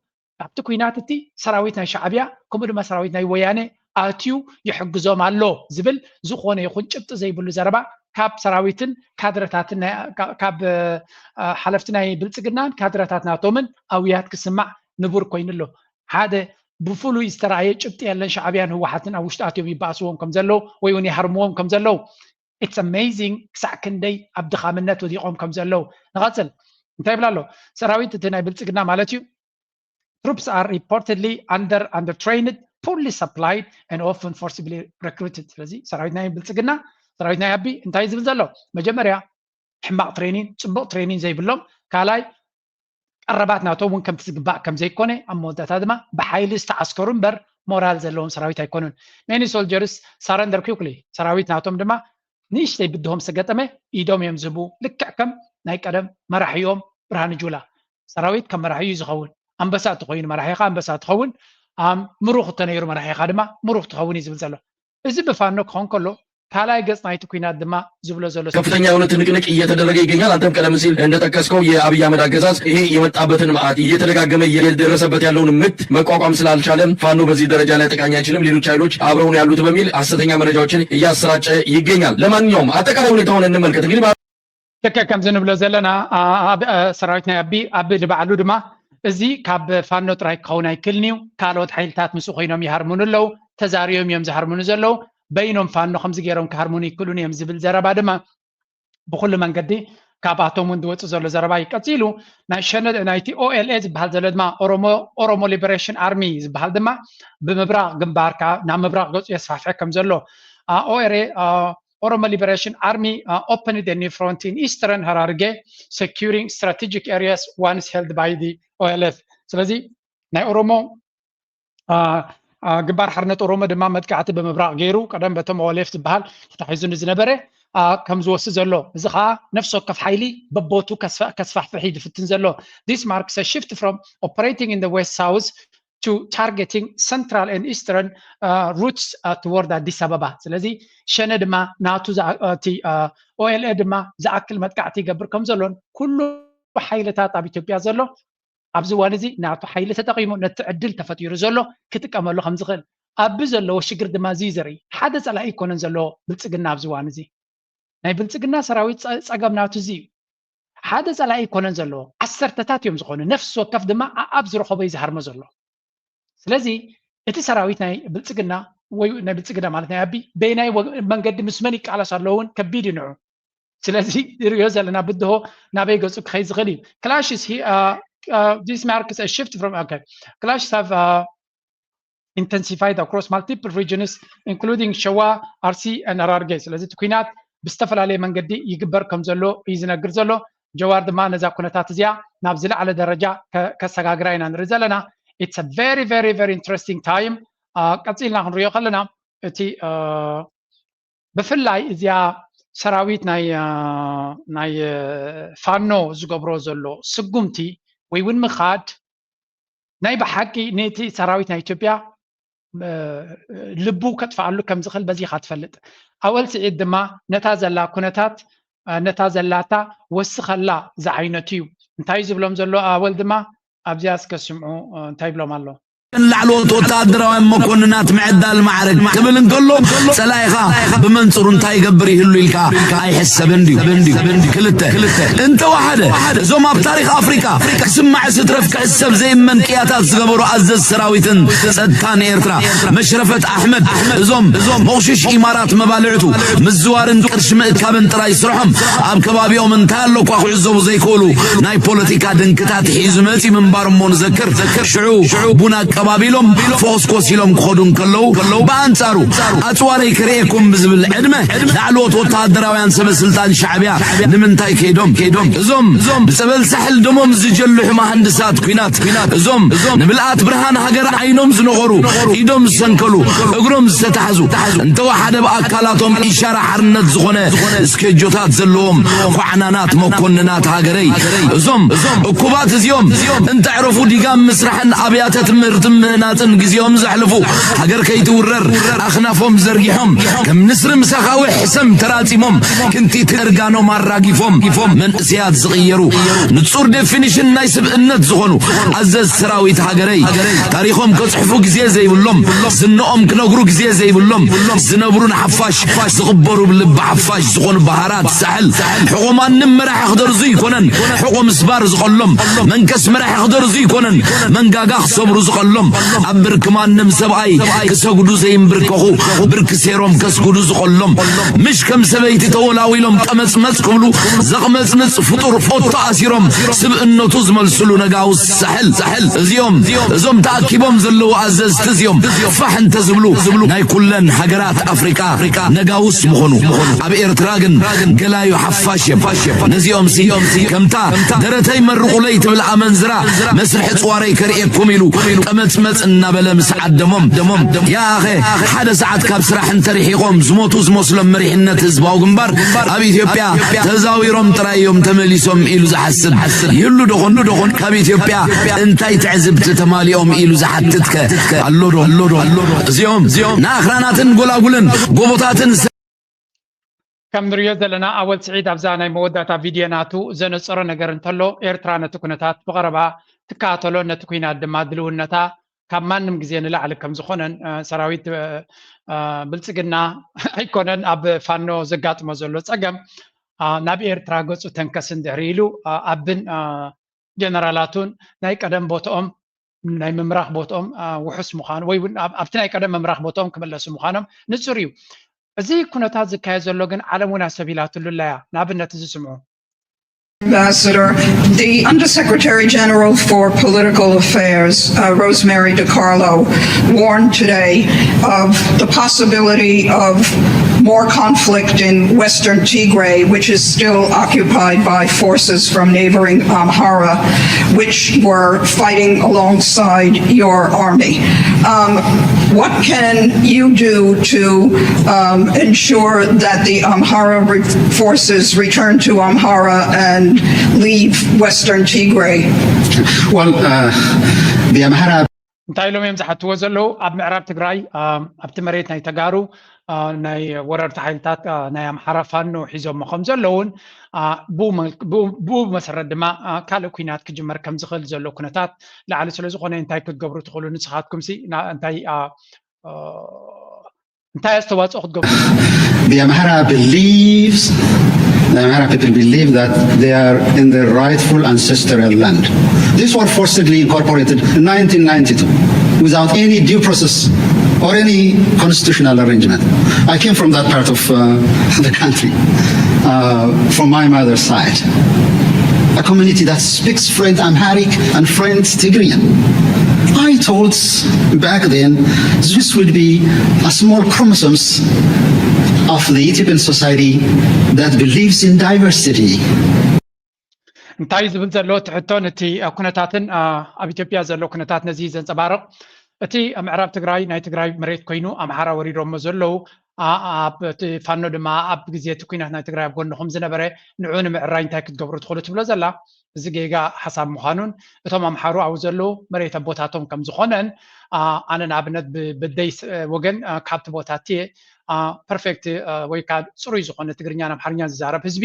ኣብቲ ኩናት እቲ ሰራዊት ናይ ሻዕብያ ከምኡ ድማ ሰራዊት ናይ ወያነ ኣትዩ ይሕግዞም ኣሎ ዝብል ዝኾነ ይኹን ጭብጢ ዘይብሉ ዘረባ ካብ ሰራዊትን ካድረታትን ካብ ሓለፍቲ ናይ ብልፅግናን ካድረታት ናቶምን ኣውያት ክስማዕ ንቡር ኮይኑ ኣሎ። ሓደ ብፍሉይ ዝተረኣየ ጭብጢ የለን። ሻዕብያን ህወሓትን ኣብ ውሽጢ ኣትዮም ይበኣስዎም ከም ዘለዉ ወይ እውን ይሃርምዎም ከም ዘለዉ። It's amazing ክሳዕ ክንደይ ኣብ ድኻምነት ወዲቖም ከም ዘለዉ። ንቐፅል። እንታይ ይብላ ኣሎ? ሰራዊት እቲ ናይ ብልፅግና ማለት እዩ። Troops are reportedly under undertrained, poorly supplied and often forcibly recruited። ስለዚ ሰራዊት ናይ ብልፅግና፣ ሰራዊት ናይ ኣቢ እንታይ ዝብል ዘሎ? መጀመርያ ሕማቕ ትሬኒን፣ ፅቡቕ ትሬኒን ዘይብሎም፣ ካልኣይ ቀረባት ናቶም እውን ከምቲ ዝግባእ ከም ዘይኮነ፣ ኣብ መወዳእታ ድማ ብሓይሊ ዝተዓስከሩ እምበር ሞራል ዘለዎም ሰራዊት ኣይኮኑን። Many soldiers surrender quickly። ሰራዊት ናቶም ድማ ንእሽተይ ብድሆም ዝተገጠመ ኢዶም እዮም ዝህቡ፣ ልክዕ ከም ናይ ቀደም መራሒኦም ብርሃኑ ጁላ። ሰራዊት ከም መራሒ እዩ ዝኸውን። ኣንበሳ እንተኾይኑ መራሒኻ ኣንበሳ ትኸውን፣ ምሩኽ እንተነይሩ መራሒኻ ድማ ምሩኽ ትኸውን እዩ ዝብል ዘሎ። እዚ ብፋኖ ክኸውን ከሎ ካልኣይ ገጽ ናይቲ ኩናት ድማ ዝብሎ ዘሎ። ከፍተኛ የሆነ ትንቅንቅ እየተደረገ ይገኛል። አንተም ቀደም ሲል እንደጠቀስከው የአብይ አህመድ አገዛዝ ይሄ የመጣበትን መዓት እየተደጋገመ እየደረሰበት ያለውን ምት መቋቋም ስላልቻለ ፋኖ በዚህ ደረጃ ሊያጠቃኝ አይችልም፣ ሌሎች ኃይሎች አብረው ነው ያሉት በሚል ሐሰተኛ መረጃዎችን እያሰራጨ ይገኛል። ለማንኛውም አጠቃላይ ሁኔታውን እንመልከት። እንግዲህ ልክዕ ከምዚ ንብሎ ዘለና ሰራዊት ናይ ኣቢ ኣቢ ንባዕሉ ድማ እዚ ካብ ፋኖ ጥራይ ክኸውን ኣይክእልን እዩ። ካልኦት ሓይልታት ምስኡ ኮይኖም ይሃርሙኑ ኣለዉ። ተዛሪቦም እዮም ዝሃርሙኑ ዘለዉ። በይኖም ፋኖ ከምዚ ገይሮም ክሃርሙኑ ይክእሉን እዮም ዝብል ዘረባ ድማ ብኩሉ መንገዲ ካብኣቶም እውን ዝወፅእ ዘሎ ዘረባ እዩ። ቀፂሉ ናይ ሸነ ናይቲ ኦኤልኤ ዝበሃል ዘሎ ድማ ኦሮሞ ኦሮሞ ሊበሬሽን ኣርሚ ዝበሃል ድማ ብምብራቕ ግንባር ካብ ናብ ምብራቕ ገፁ የስፋሕፍሐ ከም ዘሎ ኦኤልኤ Oromo Liberation Army uh, opened a new front in eastern Hararghe, securing strategic areas once held by the O L F. ስለዚ ናይ ኦሮሞ ግንባር ሓርነት ኦሮሞ ድማ መጥቃዕቲ ብምብራቕ ገይሩ ቀደም በቶም ኦኤልኤፍ ዝበሃል ተታሒዙ ንዝነበረ ከም ዝወስድ ዘሎ እዚ ከዓ ነፍሲ ወከፍ ሓይሊ በቦቱ ከስፋሕፍሕ እዩ ዝፍትን ዘሎ። This marks a shift from operating in the west south to targeting central and eastern uh, routes uh, toward ኣዲስ ኣበባ። ስለዚ ሸነ ድማ ናቱ እቲ ኦኤልኤ ድማ ዝኣክል መጥቃዕቲ ይገብር ከም ዘሎን ኩሉ ሓይልታት ኣብ ኢትዮጵያ ዘሎ ኣብዚ እዋን እዚ ናቱ ሓይሊ ተጠቒሙ ነቲ ዕድል ተፈጢሩ ዘሎ ክጥቀመሉ ከም ዝኽእል ኣቢ ዘለዎ ሽግር ድማ እዚ ዘርኢ ሓደ ፀላኢ ይኮነን ዘለዎ ብልፅግና ኣብዚ እዋን እዚ ናይ ብልፅግና ሰራዊት ፀገም ናቱ እዚ እዩ። ሓደ ፀላኢ ኣይኮነን ዘለዎ ዓሰርተታት እዮም ዝኾኑ ነፍሲ ወከፍ ድማ ኣብ ዝረኸቦ እዩ ዝሃርሞ ዘሎ። ስለዚ እቲ ሰራዊት ናይ ብልፅግና ወይ ናይ ብልፅግና ማለት ናይ ኣቢ በይናይ መንገዲ ምስ መን ይቃለስ ኣለዎ እውን ከቢድ እዩ ንዑ። ስለዚ ንሪኦ ዘለና ብድሆ ናበይ ገፁ ክኸይ ዝኽእል እዩ። Clash is this marks a shift from okay. Clash have intensified across multiple regions including ሸዋ፣ ኣርሲ and ሃራርጌ። ስለዚ እቲ ኩናት ብዝተፈላለየ መንገዲ ይግበር ከም ዘሎ እዩ ዝነግር ዘሎ። ጀዋር ድማ ነዛ ኩነታት እዚኣ ናብ ዝለዓለ ደረጃ ከሰጋግራ ኢና ንርኢ ዘለና። It's a very very very interesting time። ቀፂልና ክንሪኦ ከለና እቲ ብፍላይ እዚኣ ሰራዊት ናይ ናይ ፋኖ ዝገብሮ ዘሎ ስጉምቲ ወይ እውን ምኻድ ናይ ብሓቂ ነቲ ሰራዊት ናይ ኢትዮጵያ ልቡ ከጥፍኣሉ ከም ዝኽእል በዚ ኢኻ ትፈልጥ። ኣወል ስዒድ ድማ ነታ ዘላ ኩነታት ነታ ዘላታ ወስኸላ ዝዓይነቱ እዩ። እንታይ ዝብሎም ዘሎ ኣወል ድማ ኣብዚኣ እስከ ስምዑ እንታይ ይብሎም ኣሎ። ንላዕለዎት ወተሃደራውያን መኮንናት ምዕዳል ማዕረግ ክብል እንከሎ፣ ጸላኢኻ ብመንጽሩ እንታይ ይገብር ይህሉ ኢልካ ኣይሕሰብን ድዩ? ክልተ፣ እንተወሓደ፣ እዞም ኣብ ታሪኽ ኣፍሪቃ ክስማዕ ስትረፍ ክሕሰብ ዘይመን ቅያታት ዝገበሩ ኣዘዝ ሰራዊትን ጸጥታን ኤርትራ፣ መሽረፈት ኣሕመድ፣ እዞም መቑሽሽ ኢማራት መባልዕቱ፣ ምዝዋርን ቅርሺ ምእካብን ጥራይ ስርሖም፣ ኣብ ከባቢኦም እንታይ ኣሎ እኳ ክዕዘቡ ዘይክእሉ ናይ ፖለቲካ ድንክታት ሒዙ መጺኡ ምንባር እሞ ንዘክር። ሽዑ ቡን ኣቀባቢሎም ፎስኮስ ኢሎም ክኸዱ እንከለዉ፣ ብኣንጻሩ ኣጽዋረይ ክርእየኩም ብዝብል ዕድመ ላዕለዎት ወተሃደራውያን ሰበ ስልጣን ሻዕብያ ንምንታይ ከይዶም? እዞም ብጸበል ሳሕል ደሞም ዝጀልሑ መሃንድሳት ኲናት፣ እዞም ንብልኣት ብርሃን ሃገር ዓይኖም ዝነቖሩ፣ ኢዶም ዝሰንከሉ፣ እግሮም ዝተታሕዙ፣ እንተወሓደ ብኣካላቶም ኢሻራ ሓርነት ዝኾነ ስኬጆታት ዘለዎም ኳዕናናት መኮንናት ሃገረይ፣ እዞም እኩባት እዚኦም እንተዕረፉ ዲጋም ምስራሕን ኣብያተ ትምህርትን ምህናጽን ግዜኦም ዘሕልፉ፣ ሃገር ከይትውረር ኣኽናፎም ዘርጊሖም፣ ከም ንስሪ ምስ ኣኻውሕ ሕሰም ተራጺሞም፣ ክንቲት እርጋኖም ኣራጊፎም፣ መንእሰያት ዝቕየሩ፣ ንጹር ዴፊኒሽን ናይ ስብእነት ዝኾኑ ኣዘዝ ሰራዊት ሃገረይ፣ ታሪኾም ከጽሕፉ ግዜ ዘይብሎም፣ ዝንኦም ክነግሩ ግዜ ዘይብሎም፣ ዝነብሩ ንሓፋሽ፣ ዝቕበሩ ብልቢ ሓፋሽ ዝኾኑ በሃራት ሳሕል፣ ሕቖ ማንም መራሒ ክደርዙ ይኮነን፣ ሕቖ ምስባር ዝቐሎም፣ መንከስ መራሒ ክደርዙ ይኮነን፣ መንጋጋ ክሰብሩ ዝቐሎም፣ ኣብ ብርኪ ማንም ሰብኣይ ክሰግዱ ዘይንብርከኹ፣ ብርኪ ሴሮም ከስግዱ ዝቐሎም፣ ምሽ ከም ሰበይቲ ተወላዊሎም ጠመጽመጽ ክብሉ፣ ዘቕመጽምጽ ፍጡር ኦቶ ኣሲሮም፣ ስብእነቱ ዝመልስሉ ነጋውስ ሳሕል፣ ሳሕል። እዚኦም፣ እዞም ተኣኪቦም ዘለዉ ኣዘዝቲ እዚኦም፣ ፋሕ እንተ ዝብሉ፣ ናይ ኩለን ሃገራት ኣፍሪቃ ነጋውስ ምኾኑ። ኣብ ኤርትራ ግን ገላዩ ሓፋሽ እዮም። ነዚኦም ሲ፣ ከምታ ደረተይ መርቑለይ ትብል ኣመንዝራ፣ መስርሒ ጽዋረይ ከርእየኩም ኢሉ፣ ጠመጽመጽ እናበለ ምስ ዓደሞም፣ ያኸ ሓደ ሰዓት ካብ ስራሕ እንተርሒቖም ዝሞቱ ዝመስሎም መሪሕነት ህዝባዊ ግንባር፣ ኣብ ኢትዮጵያ ተዛዊሮም ጥራይ እዮም ተመሊሶም ኢሉ ዝሓስብ ይህሉ ዶኾን? ዶኾን ካብ ኢትዮጵያ እንታይ ትዕዝብቲ ተማሊኦም ኢሉ ዝሓትት ከ ኣሎ ዶ? ኣሎ ዶ? ኣሎ ዶ? እዚኦም ንኣኽራናትን ጎላጉልን ጎቦታትን ከም ንሪኦ ዘለና ኣወል ስዒድ ኣብዛ ናይ መወዳእታ ቪድዮ ናቱ ዘነጸሮ ነገር እንተሎ፣ ኤርትራ ነቲ ኩነታት ብቐረባ ትከታተሎ፣ ነቲ ኩናት ድማ ድልውነታ ካብ ማንም ግዜ ንላዕሊ ከም ዝኾነን፣ እ፣ ሰራዊት፣ እ፣ እ፣ ብልጽግና ኣይኮነን ኣብ ፋኖ ዘጋጥሞ ዘሎ ጸገም፣ እ፣ ናብ ኤርትራ ገጹ ተንከስ እንድሕሪ ኢሉ፣ እ፣ ኣብን፣ እ፣ ጀነራላቱን ናይ ቀደም ቦትኦም፣ ናይ ምምራኽ ቦትኦም፣ እ፣ ውሑስ ምዃኑ ወይ እውን ኣብ-፣ ኣብቲ ናይ ቀደም ምምራኽ ቦትኦም ክምለሱ ምዃኖም ንጹር እዩ። እዚ ኩነታት ዝካየድ ዘሎ ግን ዓለም እውን ኣሰቢላትሉ ኣላ እያ። ንኣብነት እዚ ስምዑ። Ambassador, the Undersecretary General for Political Affairs, uh, Rosemary DiCarlo, warned today of the possibility of more conflict in western Tigray, which is still occupied by forces from neighboring Amhara, which were fighting alongside your army. Um, what can you do to, um, ensure that the Amhara re-, forces return to Amhara and leave western Tigray? Well, uh, the Amhara እንታይ ኢሎም እዮም ዝሓትዎ ዘለዉ? ኣብ ምዕራብ ትግራይ፣ አ፣ ኣብቲ መሬት ናይ ተጋሩ፣ አ፣ ናይ ወረርቲ ሓይልታት፣ አ፣ ናይ ኣምሓራ ፋኖ ሒዞሞ ከም ዘለዉን፣ አ፣ ብኡ መ-፣ ብኡ፣ ብኡ መሰረት ድማ፣ አ፣ ካልእ ኲናት ክጅመር ከም ዝኽእል ዘሎ ኩነታት ላዕሊ ስለ ዝኾነ እንታይ ክትገብሩ ትኽእሉ ንስኻትኩም ሲ? ና-፣ እንታይ፣ አ፣ አ፣ እንታይ ኣስተዋጽኦ ክትገብሩ? The Amhara believes, the Amhara people believe that they are in their rightful ancestral land. These were forcibly incorporated in nineteen ninety-two without any due process or any constitutional arrangement. I came from that part of, uh, the country, uh, from my mother's side. A community that speaks fluent Amharic and fluent Tigrinya. I thought back then this would be a small chromosomes of the Ethiopian society that believes in diversity. እንታይ ዝብል ዘሎ እቲ ሕቶ ነቲ፣ አ፣ ኩነታትን፣ አ፣ ኣብ ኢትዮጵያ ዘሎ ኩነታት ነዚ ዘንጸባርቕ። እቲ ምዕራብ ትግራይ ናይ ትግራይ መሬት ኮይኑ ኣምሓራ ወሪሮሞ ዘለዉ፣ አ-፣ ኣብ እቲ ፋኖ ድማ ኣብ ግዜ እቲ ኲናት ናይ ትግራይ ኣብ ጎንኹም ዝነበረ ንዑ ንምዕራይ እንታይ ክትገብሩ ትኽእሉ ትብሎ ዘላ፣ እዚ ጌጋ ሓሳብ ምዃኑን እቶም ኣምሓሩ ኣብኡ ዘለዉ መሬት ኣቦታቶም ከም ዝኾነን፣ አ፣ ኣነ ንኣብነት ብ-፣ ብደይ ስ-፣ ወገን፣ አ፣ ካብቲ ቦታ እትየ፣ አ፣ ፐርፌክት፣ አ፣ ወይ ከዓ ጽሩይ ዝኾነ ትግርኛን ኣምሓርኛን ዝዛረብ ህዝቢ፣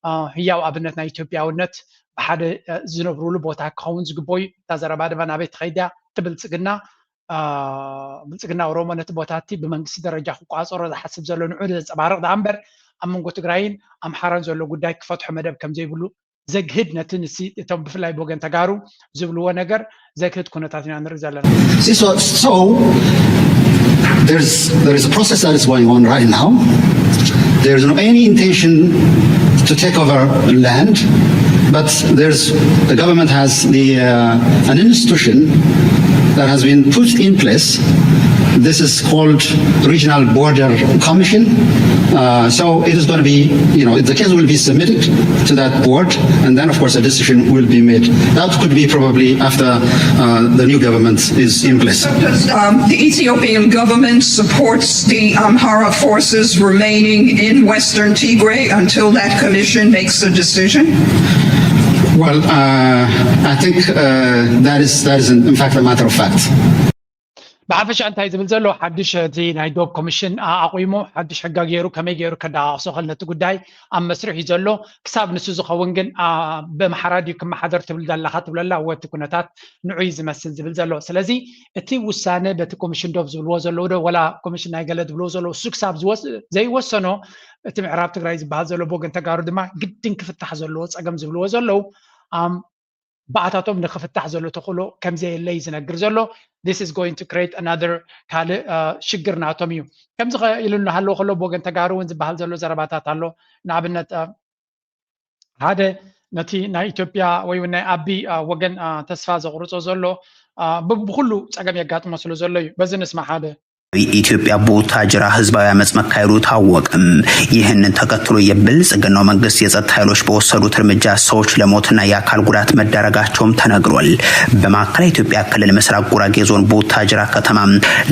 አ፣ ህያው ኣብነት ናይ ኢትዮጵያውነት ብሓደ፣ አ፣ ዝነብሩሉ ቦታ ክኸውን ዝግበኦ እዩ። እታ ዘረባ ድማ ናበይ ትኸይድ እያ? እቲ ብልጽግና ብልፅግና ኦሮሞ ነቲ ቦታ እቲ ብመንግስቲ ደረጃ ክቋፀሮ ዝሓስብ ዘሎ ንዑ ዘንፀባርቕ ደኣ እምበር ኣብ መንጎ ትግራይን ኣምሓራን ዘሎ ጉዳይ ክፈትሖ መደብ ከም ዘይብሉ ዘግህድ ነቲ ንሲ እቶም ብፍላይ ብወገን ተጋሩ ዝብልዎ ነገር ዘግህድ ኩነታት ኢና ንርኢ ዘለና። So, so there's there is a process that is going on right now. There's no any intention to take over land, but there's the government has the uh, an institution that has been put in place. This is called Regional Border Commission. Uh, so it is going to be, you know, the case will be submitted to that board, and then of course a decision will be made. That could be probably after uh, the new government is in place. Um, the Ethiopian government supports the Amhara forces remaining in western Tigray until that commission makes a decision. Well, uh, I think uh, that is that is in, in fact a matter of fact. ብሓፈሻ እንታይ ዝብል ዘሎ ሓድሽ እቲ ናይ ዶብ ኮሚሽን ኣቑሙ ሓድሽ ሕጋ ገይሩ ከመይ ገይሩ ከደቃቕሶ ከል ነቲ ጉዳይ ኣብ መስርሕ እዩ ዘሎ። ክሳብ ንሱ ዝኸውን ግን ብኣምሓራ ድዩ ክመሓደር ትብል ዘለኻ ትብለላ ወቲ ኩነታት ንዑይ ዝመስል ዝብል ዘሎ። ስለዚ እቲ ውሳነ በቲ ኮሚሽን ዶብ ዝብልዎ ዘለዉ ዶ ወላ ኮሚሽን ናይ ገለ ዝብልዎ ዘለዉ እሱ ክሳብ ዘይወሰኖ እቲ ምዕራብ ትግራይ ዝበሃል ዘሎ ብወገን ተጋሩ ድማ ግድን ክፍታሕ ዘለዎ ፀገም ዝብልዎ ዘለዉ ባእታቶም ንክፍታሕ ዘሎ ተኽእሎ ከምዘየለ እዩ ዝነግር ዘሎ። This is going to create another ካልእ ሽግር ናቶም እዩ። ከምዚ ኢሉ እናሃለዎ ከሎ ብወገን ተጋሩ እውን ዝበሃል ዘሎ ዘረባታት ኣሎ። ንኣብነት ሓደ ነቲ ናይ ኢትዮጵያ ወይ እውን ናይ ኣቢ ወገን ተስፋ ዘቑርጾ ዘሎ ብኩሉ ጸገም የጋጥሞ ስለ ዘሎ እዩ። በዚ ንስማ ሓደ ኢትዮጵያ ብቡታጅራ ህዝባዊ ኣመፅ መካየዱ ታወቀ። ይህንን ተከትሎ የብልጽግናው መንግስት የጸጥታ ኃይሎች በወሰዱት እርምጃ ሰዎች ለሞትና የአካል ጉዳት መዳረጋቸውም ተነግሯል። በማዕከላዊ ኢትዮጵያ ክልል ምስራቅ ጉራጌ ዞን ቡታጅራ ከተማ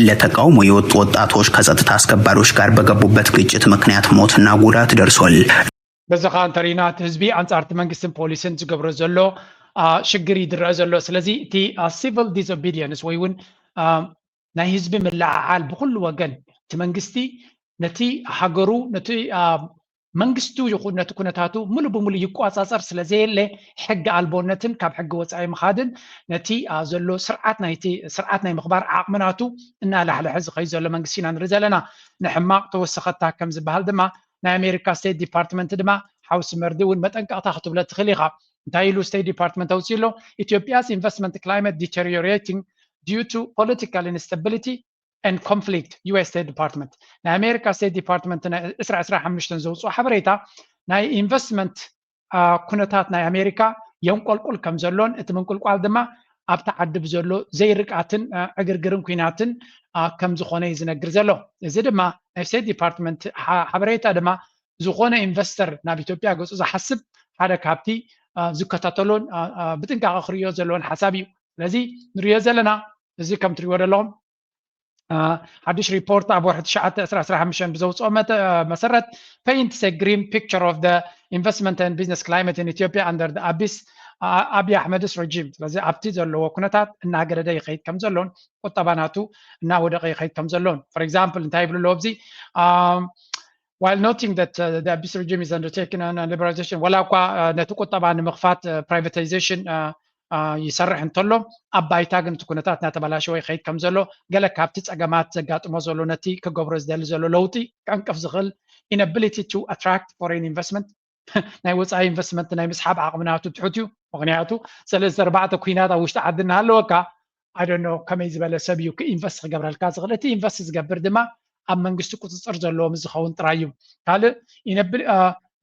ለተቃውሞ የወጡ ወጣቶች ከጸጥታ አስከባሪዎች ጋር በገቡበት ግጭት ምክንያት ሞትና ጉዳት ደርሷል። በዚ ኸኣ እንተሪና እቲ ህዝቢ ኣንጻር እቲ መንግስትን ፖሊስን ዝገብሮ ዘሎ ሽግር እዩ ዝረአ ዘሎ። ስለዚ እቲ civil disobedience ወይ እውን ናይ ህዝቢ ምልዕዓል ብኩሉ ወገን እቲ መንግስቲ ነቲ ሃገሩ ነቲ መንግስቱ ይኹን ነቲ ኩነታቱ ሙሉ ብሙሉ ይቋጻጸር ስለ ዘየለ ሕጊ ኣልቦነትን ካብ ሕጊ ወጻኢ ምኻድን ነቲ ዘሎ ስርዓት ናይቲ ስርዓት ናይ ምኽባር ዓቕሚ ናቱ እናላሕለሐ ዝኸይድ ዘሎ መንግስቲ ኢና ንርኢ ዘለና። ንሕማቕ ተወሰኸታ ከም ዝበሃል ድማ ናይ ኣሜሪካ ስቴት ዲፓርትመንት ድማ ሓውሲ መርዲ እውን መጠንቀቕታ ክትብለ ትኽእል ኢኻ። እንታይ ኢሉ ስቴት ዲፓርትመንት ኣውፅኡ ኣሎ? Ethiopia's investment climate deteriorating due to political instability and conflict U S State Department ናይ ኣሜሪካ ስቴት ዲፓርትመንት ናይ ዕስራ ዕስራ ሓሙሽተ ዘውፅኦ ሓበሬታ ናይ ኢንቨስትመንት ኩነታት ናይ ኣሜሪካ የንቆልቁል ከም ዘሎን እቲ ምንቁልቋል ድማ ኣብቲ ዓዲ ብዘሎ ዘይርቃትን ዕግርግርን ኩናትን ከም ዝኾነ እዩ ዝነግር ዘሎ። እዚ ድማ ናይ ስቴት ዲፓርትመንት ሓበሬታ ድማ ዝኾነ ኢንቨስተር ናብ ኢትዮጵያ ገፁ ዝሓስብ ሓደ ካብቲ ዝከታተሎን ብጥንቃቐ ክርእዮ ዘለዎን ሓሳብ እዩ። ስለዚ ንሪኦ ዘለና እዚ ከም ትሪእዎ ዘለኹም ሓድሽ ሪፖርት ኣብ ወርሒ ትሽዓተ ዕስራ ዕስራ ሓሙሽተ ብዘውፅኦ መሰረት paints a grim picture of the investment and business climate in Ethiopia under the Abiy Ahmed's regime። ስለዚ ኣብቲ ዘለዎ ኩነታት እናገደደ ይኸይድ ከም ዘሎን ቁጠባ ናቱ እናወደቐ ይኸይድ ከም ዘሎን for example እንታይ ይብሉ ኣለዎ ኣብዚ while noting that uh, the Abiy regime is undertaking a liberalization ወላ እኳ ነቲ ቁጠባ ንምኽፋት privatization ይሰርሕ እንተሎ ኣብ ባይታ ግን እቲ ኩነታት እናተበላሸወ ይኸይድ ከም ዘሎ ገለ ካብቲ ጸገማት ዘጋጥሞ ዘሎ ነቲ ክገብሮ ዝደሊ ዘሎ ለውጢ ከንቅፍ ዝኽእል inability to attract foreign investment ናይ ወፃኢ ኢንቨስትመንት ናይ ምስሓብ ዓቕሚ ናቱ ትሑት እዩ። ምክንያቱ ሰለስተ ኣርባዕተ ኩናት ኣብ ውሽጢ ዓዲ እናሃለወካ I don't know ከመይ ዝበለ ሰብ እዩ ክኢንቨስት ክገብረልካ ዝኽእል። እቲ ኢንቨስት ዝገብር ድማ ኣብ መንግስቲ ቁፅፅር ዘለዎ ምስ ዝኸውን ጥራይ እዩ። ካልእ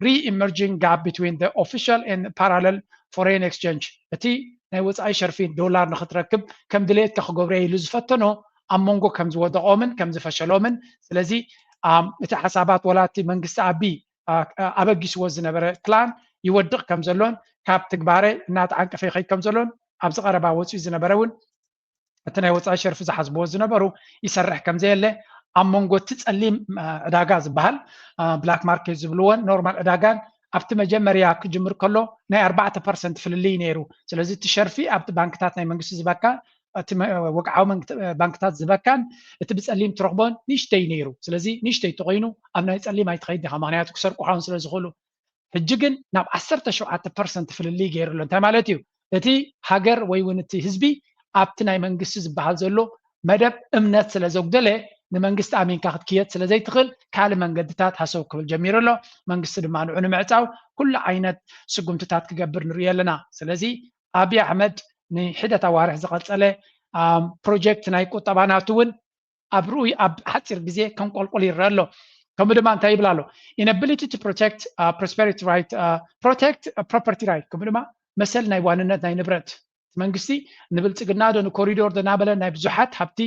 re-emerging gap between the official and parallel foreign exchange እቲ ናይ ወፃኢ ሸርፊ ዶላር ንክትረክብ ከም ድሌትካ ክገብሮ ኢሉ ዝፈተኖ ኣብ መንጎ ከም ዝወደቆምን ከም ዝፈሸሎምን ስለዚ እቲ ሓሳባት ወላ እቲ መንግስቲ ኣቢ ኣበጊስዎ ዝነበረ ፕላን ይወድቕ ከም ዘሎን ካብ ትግባረ እናተዓንቀፈ ይኸይድ ከም ዘሎን ኣብዚ ቀረባ ወፂኡ ዝነበረ እውን እቲ ናይ ወፃኢ ሸርፊ ዝሓስብዎ ዝነበሩ ይሰርሕ ከም ዘየለ ኣብ መንጎ እቲ ፀሊም ዕዳጋ ዝበሃል ብላክ ማርኬት ዝብልዎን ኖርማል ዕዳጋን ኣብቲ መጀመርያ ክጅምር ከሎ ናይ ኣርባዕተ ፐርሰንት ፍልልይ ነይሩ። ስለዚ እቲ ሸርፊ ኣብቲ ባንክታት ናይ መንግስቲ ዝበካ እቲ ወግዓዊ ባንክታት ዝበካን እቲ ብፀሊም ትረኽቦን ንእሽተይ ነይሩ። ስለዚ ንእሽተይ ተኮይኑ ኣብ ናይ ፀሊም ኣይትኸይድ ኢኻ፣ ምክንያቱ ክሰርቁ ካውን ስለ ዝኽእሉ። ሕጂ ግን ናብ ዓሰርተ ሸውዓተ ፐርሰንት ፍልልይ ገይሩ ኣሎ። እንታይ ማለት እዩ? እቲ ሃገር ወይ እውን እቲ ህዝቢ ኣብቲ ናይ መንግስቲ ዝበሃል ዘሎ መደብ እምነት ስለ ዘጉደለ ንመንግስቲ ኣሚንካ ክትክየድ ስለ ዘይትኽእል ካልእ መንገድታት ሃሰው ክብል ጀሚሩ ኣሎ። መንግስቲ ድማ ንዑ ንምዕፃው ኩሉ ዓይነት ስጉምትታት ክገብር ንሪኦ ኣለና። ስለዚ ኣብይ ኣሕመድ ንሒደት ኣዋርሕ ዝቐፀለ ፕሮጀክት ናይ ቁጠባ ናቱ እውን ኣብ ርኡይ ኣብ ሓፂር ግዜ ከንቆልቁል ይረአ ኣሎ። ከምኡ ድማ እንታይ ይብል ኣሎ? Inability to protect prosperity right, protect property right፣ ከምኡ ድማ መሰል ናይ ዋንነት ናይ ንብረት መንግስቲ ንብልፅግና ዶ ንኮሪዶር ዶ እናበለ ናይ ብዙሓት ሃብቲ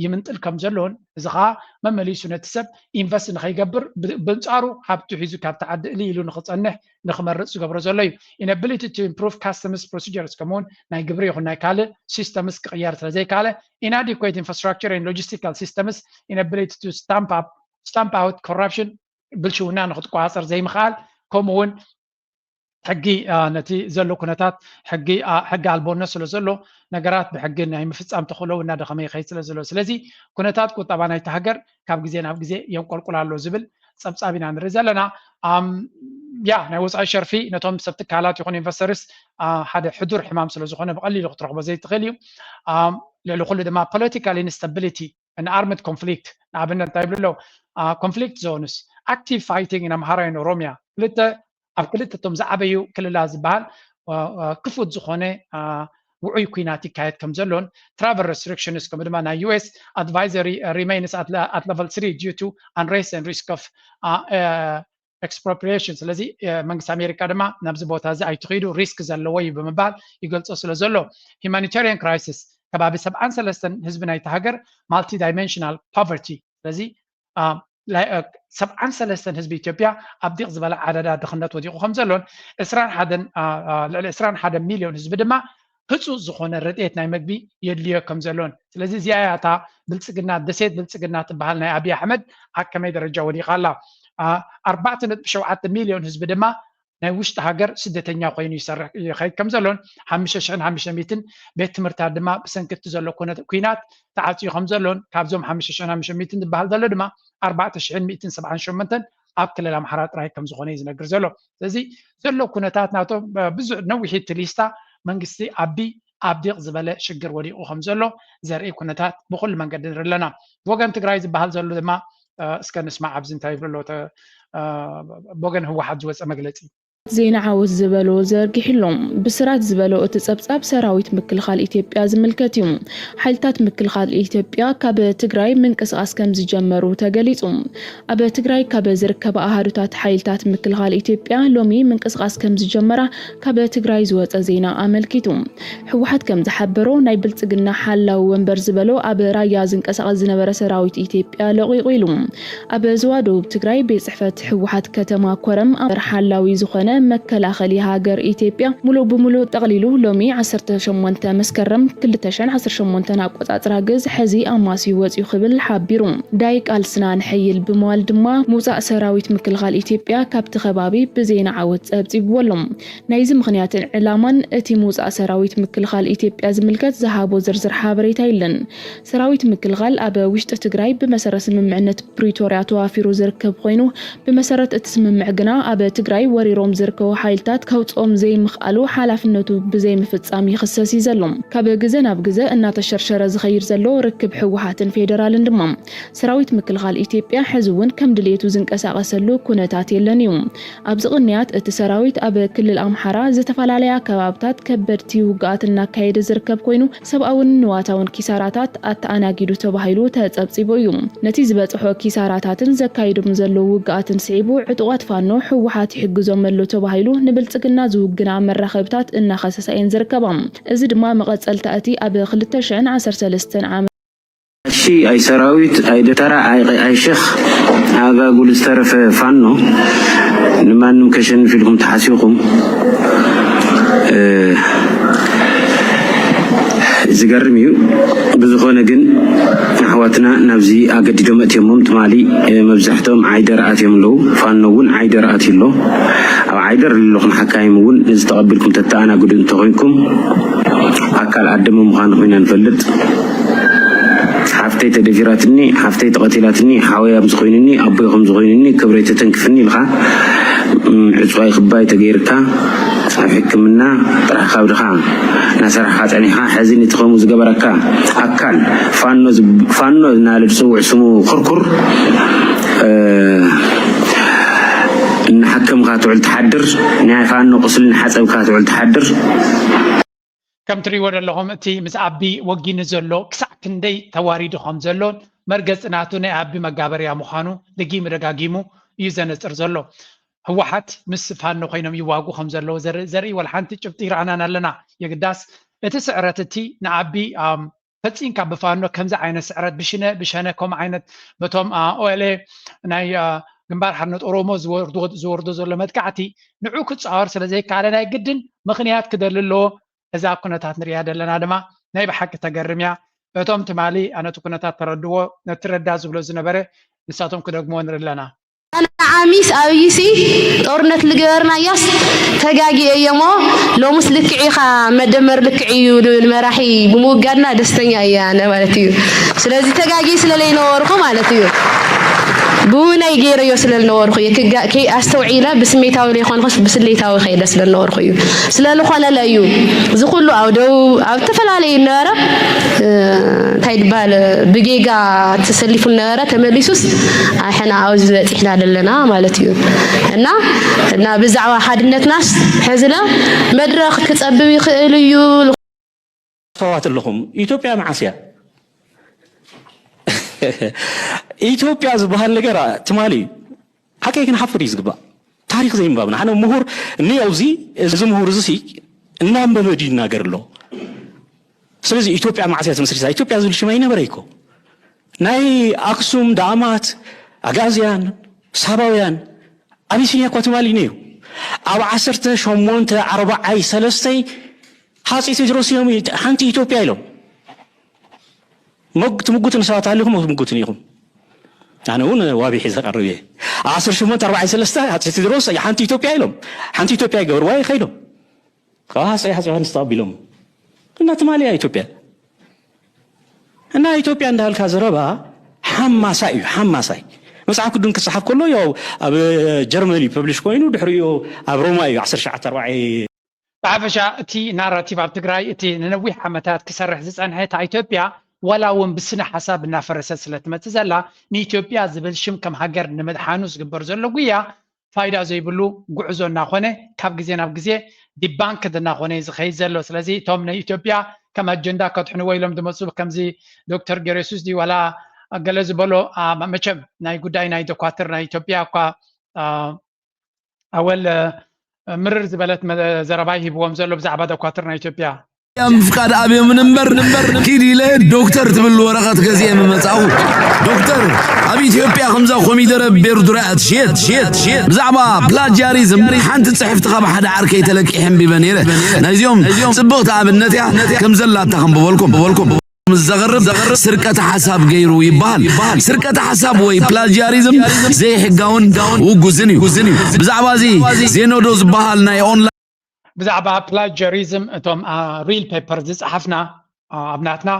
ይምንጥል ከም ዘሎን እዚ ከዓ መመሊሱ ነቲ ሰብ ኢንቨስት ንኸይገብር ብንፃሩ ሃብቱ ሒዙ ካብቲ ዓዲ እሊ ኢሉ ንክፀንሕ ንክመርፅ ዝገብሮ ዘሎ እዩ። Inability to improve customs procedures፣ ከምኡውን ናይ ግብሪ ይኹን ናይ ካልእ ሲስተምስ ክቕየር ስለዘይካለ፣ inadequate infrastructure and logistical systems፣ inability to stamp up stamp out corruption፣ ብልሽውና ንክትቆፃፀር ዘይምኽኣል፣ ከምኡ እውን ሕጊ ነቲ ዘሎ ኩነታት ሕጊ ኣልቦነት ስለ ዘሎ ነገራት ብሕጊ ናይ ምፍፃም ተኽእሎ እናደኸመ ይኸይድ ስለ ዘሎ፣ ስለዚ ኩነታት ቁጠባ ናይቲ ሃገር ካብ ግዜ ናብ ግዜ የንቆልቁል ኣሎ ዝብል ፀብፃብ ኢና ንርኢ ዘለና። ያ ናይ ወፃኢ ሸርፊ ነቶም ሰብ ትካላት ይኹን ኢንቨስተርስ ሓደ ሕዱር ሕማም ስለ ዝኾነ ብቐሊሉ ክትረኽቦ ዘይትኽእል እዩ። ልዕሊ ኩሉ ድማ political instability and armed conflict፣ ንኣብነት እንታይ ይብሉ ኣለዉ? Conflict zones፣ active fighting in Amhara and Oromia፣ ክልተ ኣብ ክልተ እቶም ዝዓበዩ ክልላት ዝበሃል ክፉት ዝኾነ ውዑይ ኩናት ይካየድ ከም ዘሎን፣ travel restrictions ከምኡ ድማ ናይ U S advisory remains at level three due to unrest and risk of expropriation። ስለዚ መንግስቲ ኣሜሪካ ድማ ናብዚ ቦታ እዚ ኣይትኺዱ፣ ሪስክ ዘለዎ እዩ ብምባል ይገልጾ ስለ ዘሎ፣ humanitarian crisis፣ ከባቢ ሰብዓን ሰለስተን ህዝቢ ናይቲ ሃገር multidimensional poverty፣ ስለዚ ሰብዓን ሰለስተን ህዝቢ ኢትዮጵያ ኣብ ዲቕ ዝበለ ዓደዳ ድኽነት ወዲቑ ከም ዘሎን፣ ዕስራን ሓደን ልዕሊ ዕስራን ሓደን ሚልዮን ህዝቢ ድማ ህፁፅ ዝኾነ ረድኤት ናይ መግቢ የድልዮ ከም ዘሎን፣ ስለዚ እዚኣ እያ እታ ብልፅግና፣ ደሴት ብልፅግና ትበሃል ናይ ኣብይ ኣሕመድ ኣብ ከመይ ደረጃ ወዲቓ ኣላ። ኣርባዕተ ነጥቢ ሸውዓተ ሚልዮን ህዝቢ ድማ ናይ ውሽጢ ሃገር ስደተኛ ኮይኑ ይሰርሕ ይኸይድ ከም ዘሎን፣ ሓሙሽተ ሽሕን ሓሙሽተ ሚእትን ቤት ትምህርታት ድማ ብሰንኪ እቲ ዘሎ ኩናት ተዓፅዩ ከም ዘሎን፣ ካብዞም ሓሙሽተ ሽሕን ሓሙሽተ ሚእትን ዝበሃል ዘሎ ድማ ኣርባዕተ ሽሕን ሚእትን ሰብዓን ሸሞንተን ኣብ ክልል ኣምሓራ ጥራይ ከም ዝኾነ እዩ ዝነግር ዘሎ። ስለዚ ዘሎ ኩነታት ናቶም ብዙሕ ነዊሕ እቲ ሊስታ፣ መንግስቲ ኣቢ ኣብ ዲቕ ዝበለ ሽግር ወዲቑ ከም ዘሎ ዘርኢ ኩነታት ብኩሉ መንገዲ ንርኢ ኣለና። ብወገን ትግራይ ዝበሃል ዘሎ ድማ እስከ ንስማዕ ኣብዚ እንታይ ይብሉ ኣለዉ ብወገን ህወሓት ዝወፀ መግለፂ። ዜና ዓወት ዝበሎ ዘርጊሕሎም። ብስራት ዝበሎ እቲ ጸብጻብ ሰራዊት ምክልኻል ኢትዮጵያ ዝምልከት እዩ። ሓይልታት ምክልኻል ኢትዮጵያ ካብ ትግራይ ምንቅስቓስ ከም ዝጀመሩ ተገሊጹ። ኣብ ትግራይ ካብ ዝርከባ ኣሃዱታት ሓይልታት ምክልኻል ኢትዮጵያ ሎሚ ምንቅስቓስ ከም ዝጀመራ ካብ ትግራይ ዝወጸ ዜና ኣመልኪቱ። ህወሓት ከም ዝሓበሮ ናይ ብልጽግና ሓላዊ ወንበር ዝበሎ ኣብ ራያ ዝንቀሳቐስ ዝነበረ ሰራዊት ኢትዮጵያ ለቒቑ ኢሉ። ኣብ ዞባ ደቡብ ትግራይ ቤት ጽሕፈት ህወሓት ከተማ ኮረም ኣመር ሓላዊ ዝኾነ መከላኸሊ ሃገር ኢትዮጵያ ሙሉእ ብሙሉእ ጠቕሊሉ ሎሚ ዓሰርተ ሸሞንተ መስከረም ክልተ ሽሕን ዓሰርተ ሸሞንተን ኣቆጻጽራ ግዝ ሕዚ ኣማስዩ ወጺኡ ክብል ሓቢሩ። ዳይ ቃልስና ንሕይል ብምባል ድማ ምውጻእ ሰራዊት ምክልኻል ኢትዮጵያ ካብቲ ከባቢ ብዜና ዓወት ጸብጺብዎ ኣሎ። ናይዚ ምኽንያትን ዕላማን እቲ ምውጻእ ሰራዊት ምክልኻል ኢትዮጵያ ዝምልከት ዝሃቦ ዝርዝር ሓበሬታ የለን። ሰራዊት ምክልኻል ኣብ ውሽጢ ትግራይ ብመሰረት ስምምዕነት ፕሪቶርያ ተዋፊሩ ዝርከብ ኮይኑ፣ ብመሰረት እቲ ስምምዕ ግና ኣብ ትግራይ ወሪሮም ዝርከቡ ሓይልታት ከውፅኦም ዘይምኽኣሉ ሓላፍነቱ ብዘይምፍፃም ይኽሰስ እዩ ዘሎ። ካብ ግዘ ናብ ግዘ እናተሸርሸረ ዝኸይድ ዘሎ ርክብ ህወሓትን ፌደራልን ድማ ሰራዊት ምክልኻል ኢትዮጵያ ሕዚ እውን ከም ድሌቱ ዝንቀሳቐሰሉ ኩነታት የለን እዩ። ኣብዚ ቅንያት እቲ ሰራዊት ኣብ ክልል ኣምሓራ ዝተፈላለያ ከባብታት ከበድቲ ውግኣት እናካየደ ዝርከብ ኮይኑ፣ ሰብኣውን ንዋታውን ኪሳራታት ኣተኣናጊዱ ተባሂሉ ተጸብጺቡ እዩ። ነቲ ዝበጽሖ ኪሳራታትን ዘካይዶም ዘለዉ ውግኣትን ስዒቡ፣ ዕጡቓት ፋኖ ህወሓት ይሕግዞም ኣሎ ተባሂሉ ንብልጽግና ዝውግና መራኸብታት እናኸሰሳ እየን ዝርከባ። እዚ ድማ መቐጸልታ እቲ ኣብ ክልተ ሽሕን ዓሰርተ ሰለስተን ዓመት እሺ ኣይ ሰራዊት ኣይ ደተራ ኣይ ኣይ ሸኽ ኣጋጉል ዝተረፈ ፋኖ ንማንም ከሸንፍ ኢልኩም ተሓሲብኩም ዝገርም እዩ። ብዝኾነ ግን ኣሕዋትና ናብዚ ኣገዲዶም ኣእትዮሞም ትማሊ መብዛሕቶም ዓይደር ኣትዮም ኣለዉ። ፋኖ እውን ዓይደር ኣትዩ ኣሎ። ኣብ ዓይደር ዘለኹም ሓካይም እውን ነዚ ተቐቢልኩም ተተኣናግዱ እንተኾይንኩም ኣካል ኣደመ ምዃንኹም ኢና ንፈልጥ። ሓፍተይ ተደፊራትኒ፣ ሓፍተይ ተቐቲላትኒ፣ ሓወይ ኣብዚ ኮይኑኒ፣ ኣቦይ ከምዚ ኮይኑኒ፣ ክብረይ ተተንክፍኒ ኢልካ ዕፅዋይ ክባይ ተገይርካ ኣብ ሕክምና ጥራሕ ካብድኻ እናሰራሕካ ጸኒሕካ፣ ሕዚ ነቲ ከምኡ ዝገበረካ ኣካል ፋኖ ዝብ-፣ ፋኖ እናበለ ዝጽውዕ ስሙ ኩርኩር፣ እ፣ እናሓከምካ ትውዕል ትሓድር፣ ናይ ፋኖ ቁስሊ እናሓጸብካ ትውዕል ትሓድር። ከም ትሪእዎ ዘለኹም እቲ ምስ ኣቢ ወጊኑ ዘሎ ክሳዕ ክንደይ ተዋሪዱ ከም ዘሎን መርገፂ ናቱ ናይ ኣቢ መጋበርያ ምዃኑ ደጊሙ ደጋጊሙ እዩ ዘነፅር ዘሎ። ህወሓት ምስ ፋኖ ኮይኖም ይዋጉ ከም ዘለዉ ዘር-፣ ዘርኢ ወላ ሓንቲ ጭብጢ ይረኣናን ኣለና። የግዳስ እቲ ስዕረት እቲ ንኣቢ ኣም፣ ፈፂምካ ብፋኖ ከምዚ ዓይነት ስዕረት ብሽነ ብሸነ ከምኡ ዓይነት በቶም ኦኤልኤ ናይ አ፣ ግንባር ሓርነት ኦሮሞ ዝወርዶ ዝወርዶ ዘሎ መጥቃዕቲ ንዑ ክፃወር ስለ ዘይከኣለ ናይ ግድን ምኽንያት ክደሊ ኣለዎ። እዛ ኩነታት ንሪኣ ዘለና ድማ ናይ ብሓቂ ተገርም እያ። እቶም ትማሊ ነቲ ኩነታት ተረድዎ ነቲ ረዳ ዝብሎ ዝነበረ ንሳቶም ክደግምዎ ንርኢ ኣለና። ኣነ ዓሚስ ኣብይሲ ጦርነት ልገበርናያስ ተጋጊ እየሞ ሎሙስ ልክዕ ኢኻ መደመር ልክዕ እዩ ልብል መራሒ ብምውጋድና ደስተኛ እየ ኣነ ማለት እዩ። ስለዚ ተጋጊ ስለለይነበርኩ ማለት እዩ። ብውነይ ገይረዮ ስለልነበርኩ እየ። ክጋ-፣ ከይ-፣ ኣስተውዒለ ብስሜታዊ ዘይኮንኩስ ብስሌታዊ ከይደ ስለልነበርኩ እዩ። ስለልኾነለ እዩ። እዚ ኩሉ ኣብ ደቡብ፣ ኣብ ዝተፈላለዩ ነበረ፣ እ፣ እንታይ ድበሃል፣ ብጌጋ ተሰሊፉ ነበረ፣ ተመሊሱስ ኣሕና ኣብዚ በፂሕና ዘለና ማለት እዩ። እና፣ እና ብዛዕባ ሓድነትናስ ሕዝለ መድረኽ ክፀብብ ይኽእል እዩ። ሰባት ኣለኹም። ኢትዮጵያ መዓስ እያ? ኢትዮጵያ ዝበሃል ነገር ትማሊ እዩ። ሓቀይ ክንሓፍር እዩ ዝግባእ። ታሪክ ዘይምንባብና። ሓደ ምሁር እኒ ኣብዚ፣ እዚ ምሁር እዚ ሲ እናንበበ ድዩ ይናገር ኣሎ? ስለዚ ኢትዮጵያ መዓስ እያ ተመስሪታ? ኢትዮጵያ ዝብል ሽም ኣይነበረ እኮ። ናይ ኣክሱም፣ ዳእማት፣ ኣጋዝያን፣ ሳባውያን፣ ኣቢሲንያ እኳ ትማሊ ነይሩ። ኣብ ዓሰርተ ሸሞንተ ኣርባዓይ ሰለስተይ ሃፀይ ቴድሮስ እዮም ሓንቲ ኢትዮጵያ ኢሎም። መግ-፣ ትምጉቱ ንሰባት ኣሊኹም ትምጉቱኒ ኢኹም። ኣነ እውን ዋቢ ሒዘ ቀርብ እየ። ዓሰርተ ሸሞንተ ኣርባዓይ ሰለስተ ሃፀይ ቴድሮስ ሓንቲ ኢትዮጵያ ኢሎም። ሓንቲ ኢትዮጵያ ይገበርዋ እዩ ከይዶም። ካብ ሃፀይ ሃፀይ ዮሃንስ ተቐቢሎም። እና ትማሊ እያ ኢትዮጵያ። እና ኢትዮጵያ እንዳልካ ዘረባ ሓማሳይ እዩ፣ ሓማሳይ። መጽሓፍ ቅዱስ ክጽሓፍ ከሎ ያው ኣብ ጀርመን እዩ ፐብሊሽ ኮይኑ፣ ድሕሪኡ ኣብ ሮማ እዩ ዓሰርተ ትሽዓተ ኣርባዓይ። ብሓፈሻ እቲ ናራቲቭ ኣብ ትግራይ እቲ ንነዊሕ ዓመታት ክሰርሕ ዝጸንሐ እታ ኢትዮጵያ ዋላ እውን ብስነ ሓሳብ እናፈረሰት ስለ ትመጽእ ዘላ ንኢትዮጵያ ዝብል ሽም ከም ሃገር ንምድሓኑ ዝግበር ዘሎ ጉያ ፋይዳ ዘይብሉ ጉዕዞ እናኾነ ካብ ግዜ ናብ ግዜ ዲባንክድ እናኾነ እዩ ዝኸይድ ዘሎ። ስለዚ እቶም ንኢትዮጵያ ከም ኣጀንዳ ከድሕንዎ ኢሎም ዝመፁ ከምዚ ዶክተር ገሬሱስ ድዩ ዋላ ገለ ዝበሎ አ፣ መቸም ናይ ጉዳይ ናይ ዶኳትር ናይ ኢትዮጵያ እኳ አ፣ ኣወል አ፣ ምርር ዝበለት መ- ዘረባ ሂብዎም ዘሎ ብዛዕባ ዶኳትር ናይ ኢትዮጵያ ያ ምፍቃድ ኣብዮምን እምበር ኪድ ኢለ ዶክተር ትብል ወረቐት ገዚኤ ምመጻእኹ። ዶክተር ኣብ ኢትዮጵያ ከምዛ ኮሚደረ ቤርዱራ እያ ትሽየጥ ሽየጥ ሽየጥ። ብዛዕባ ፕላጃሪዝም ሓንቲ ጽሕፍቲ ካብ ሓደ ዓርከይ ተለቂሐ ኣንቢበ ነይረ። ናይዚኦም ጽብቕቲ ኣብነት እያ ከም ዘላታ ከንብበልኩም። ምስ ዘቕርብ ስርቀተ ሓሳብ ገይሩ ይበሃል። ስርቀተ ሓሳብ ወይ ፕላጂያሪዝም ዘይሕጋውን ውጉዝን እዩ። ብዛዕባ እዚ ዜኖዶ ዝበሃል ናይ ኦንላይን ብዛዕባ ፕላጀሪዝም እቶም ሪል ፔፐር ዝፀሓፍና ኣብ ናትና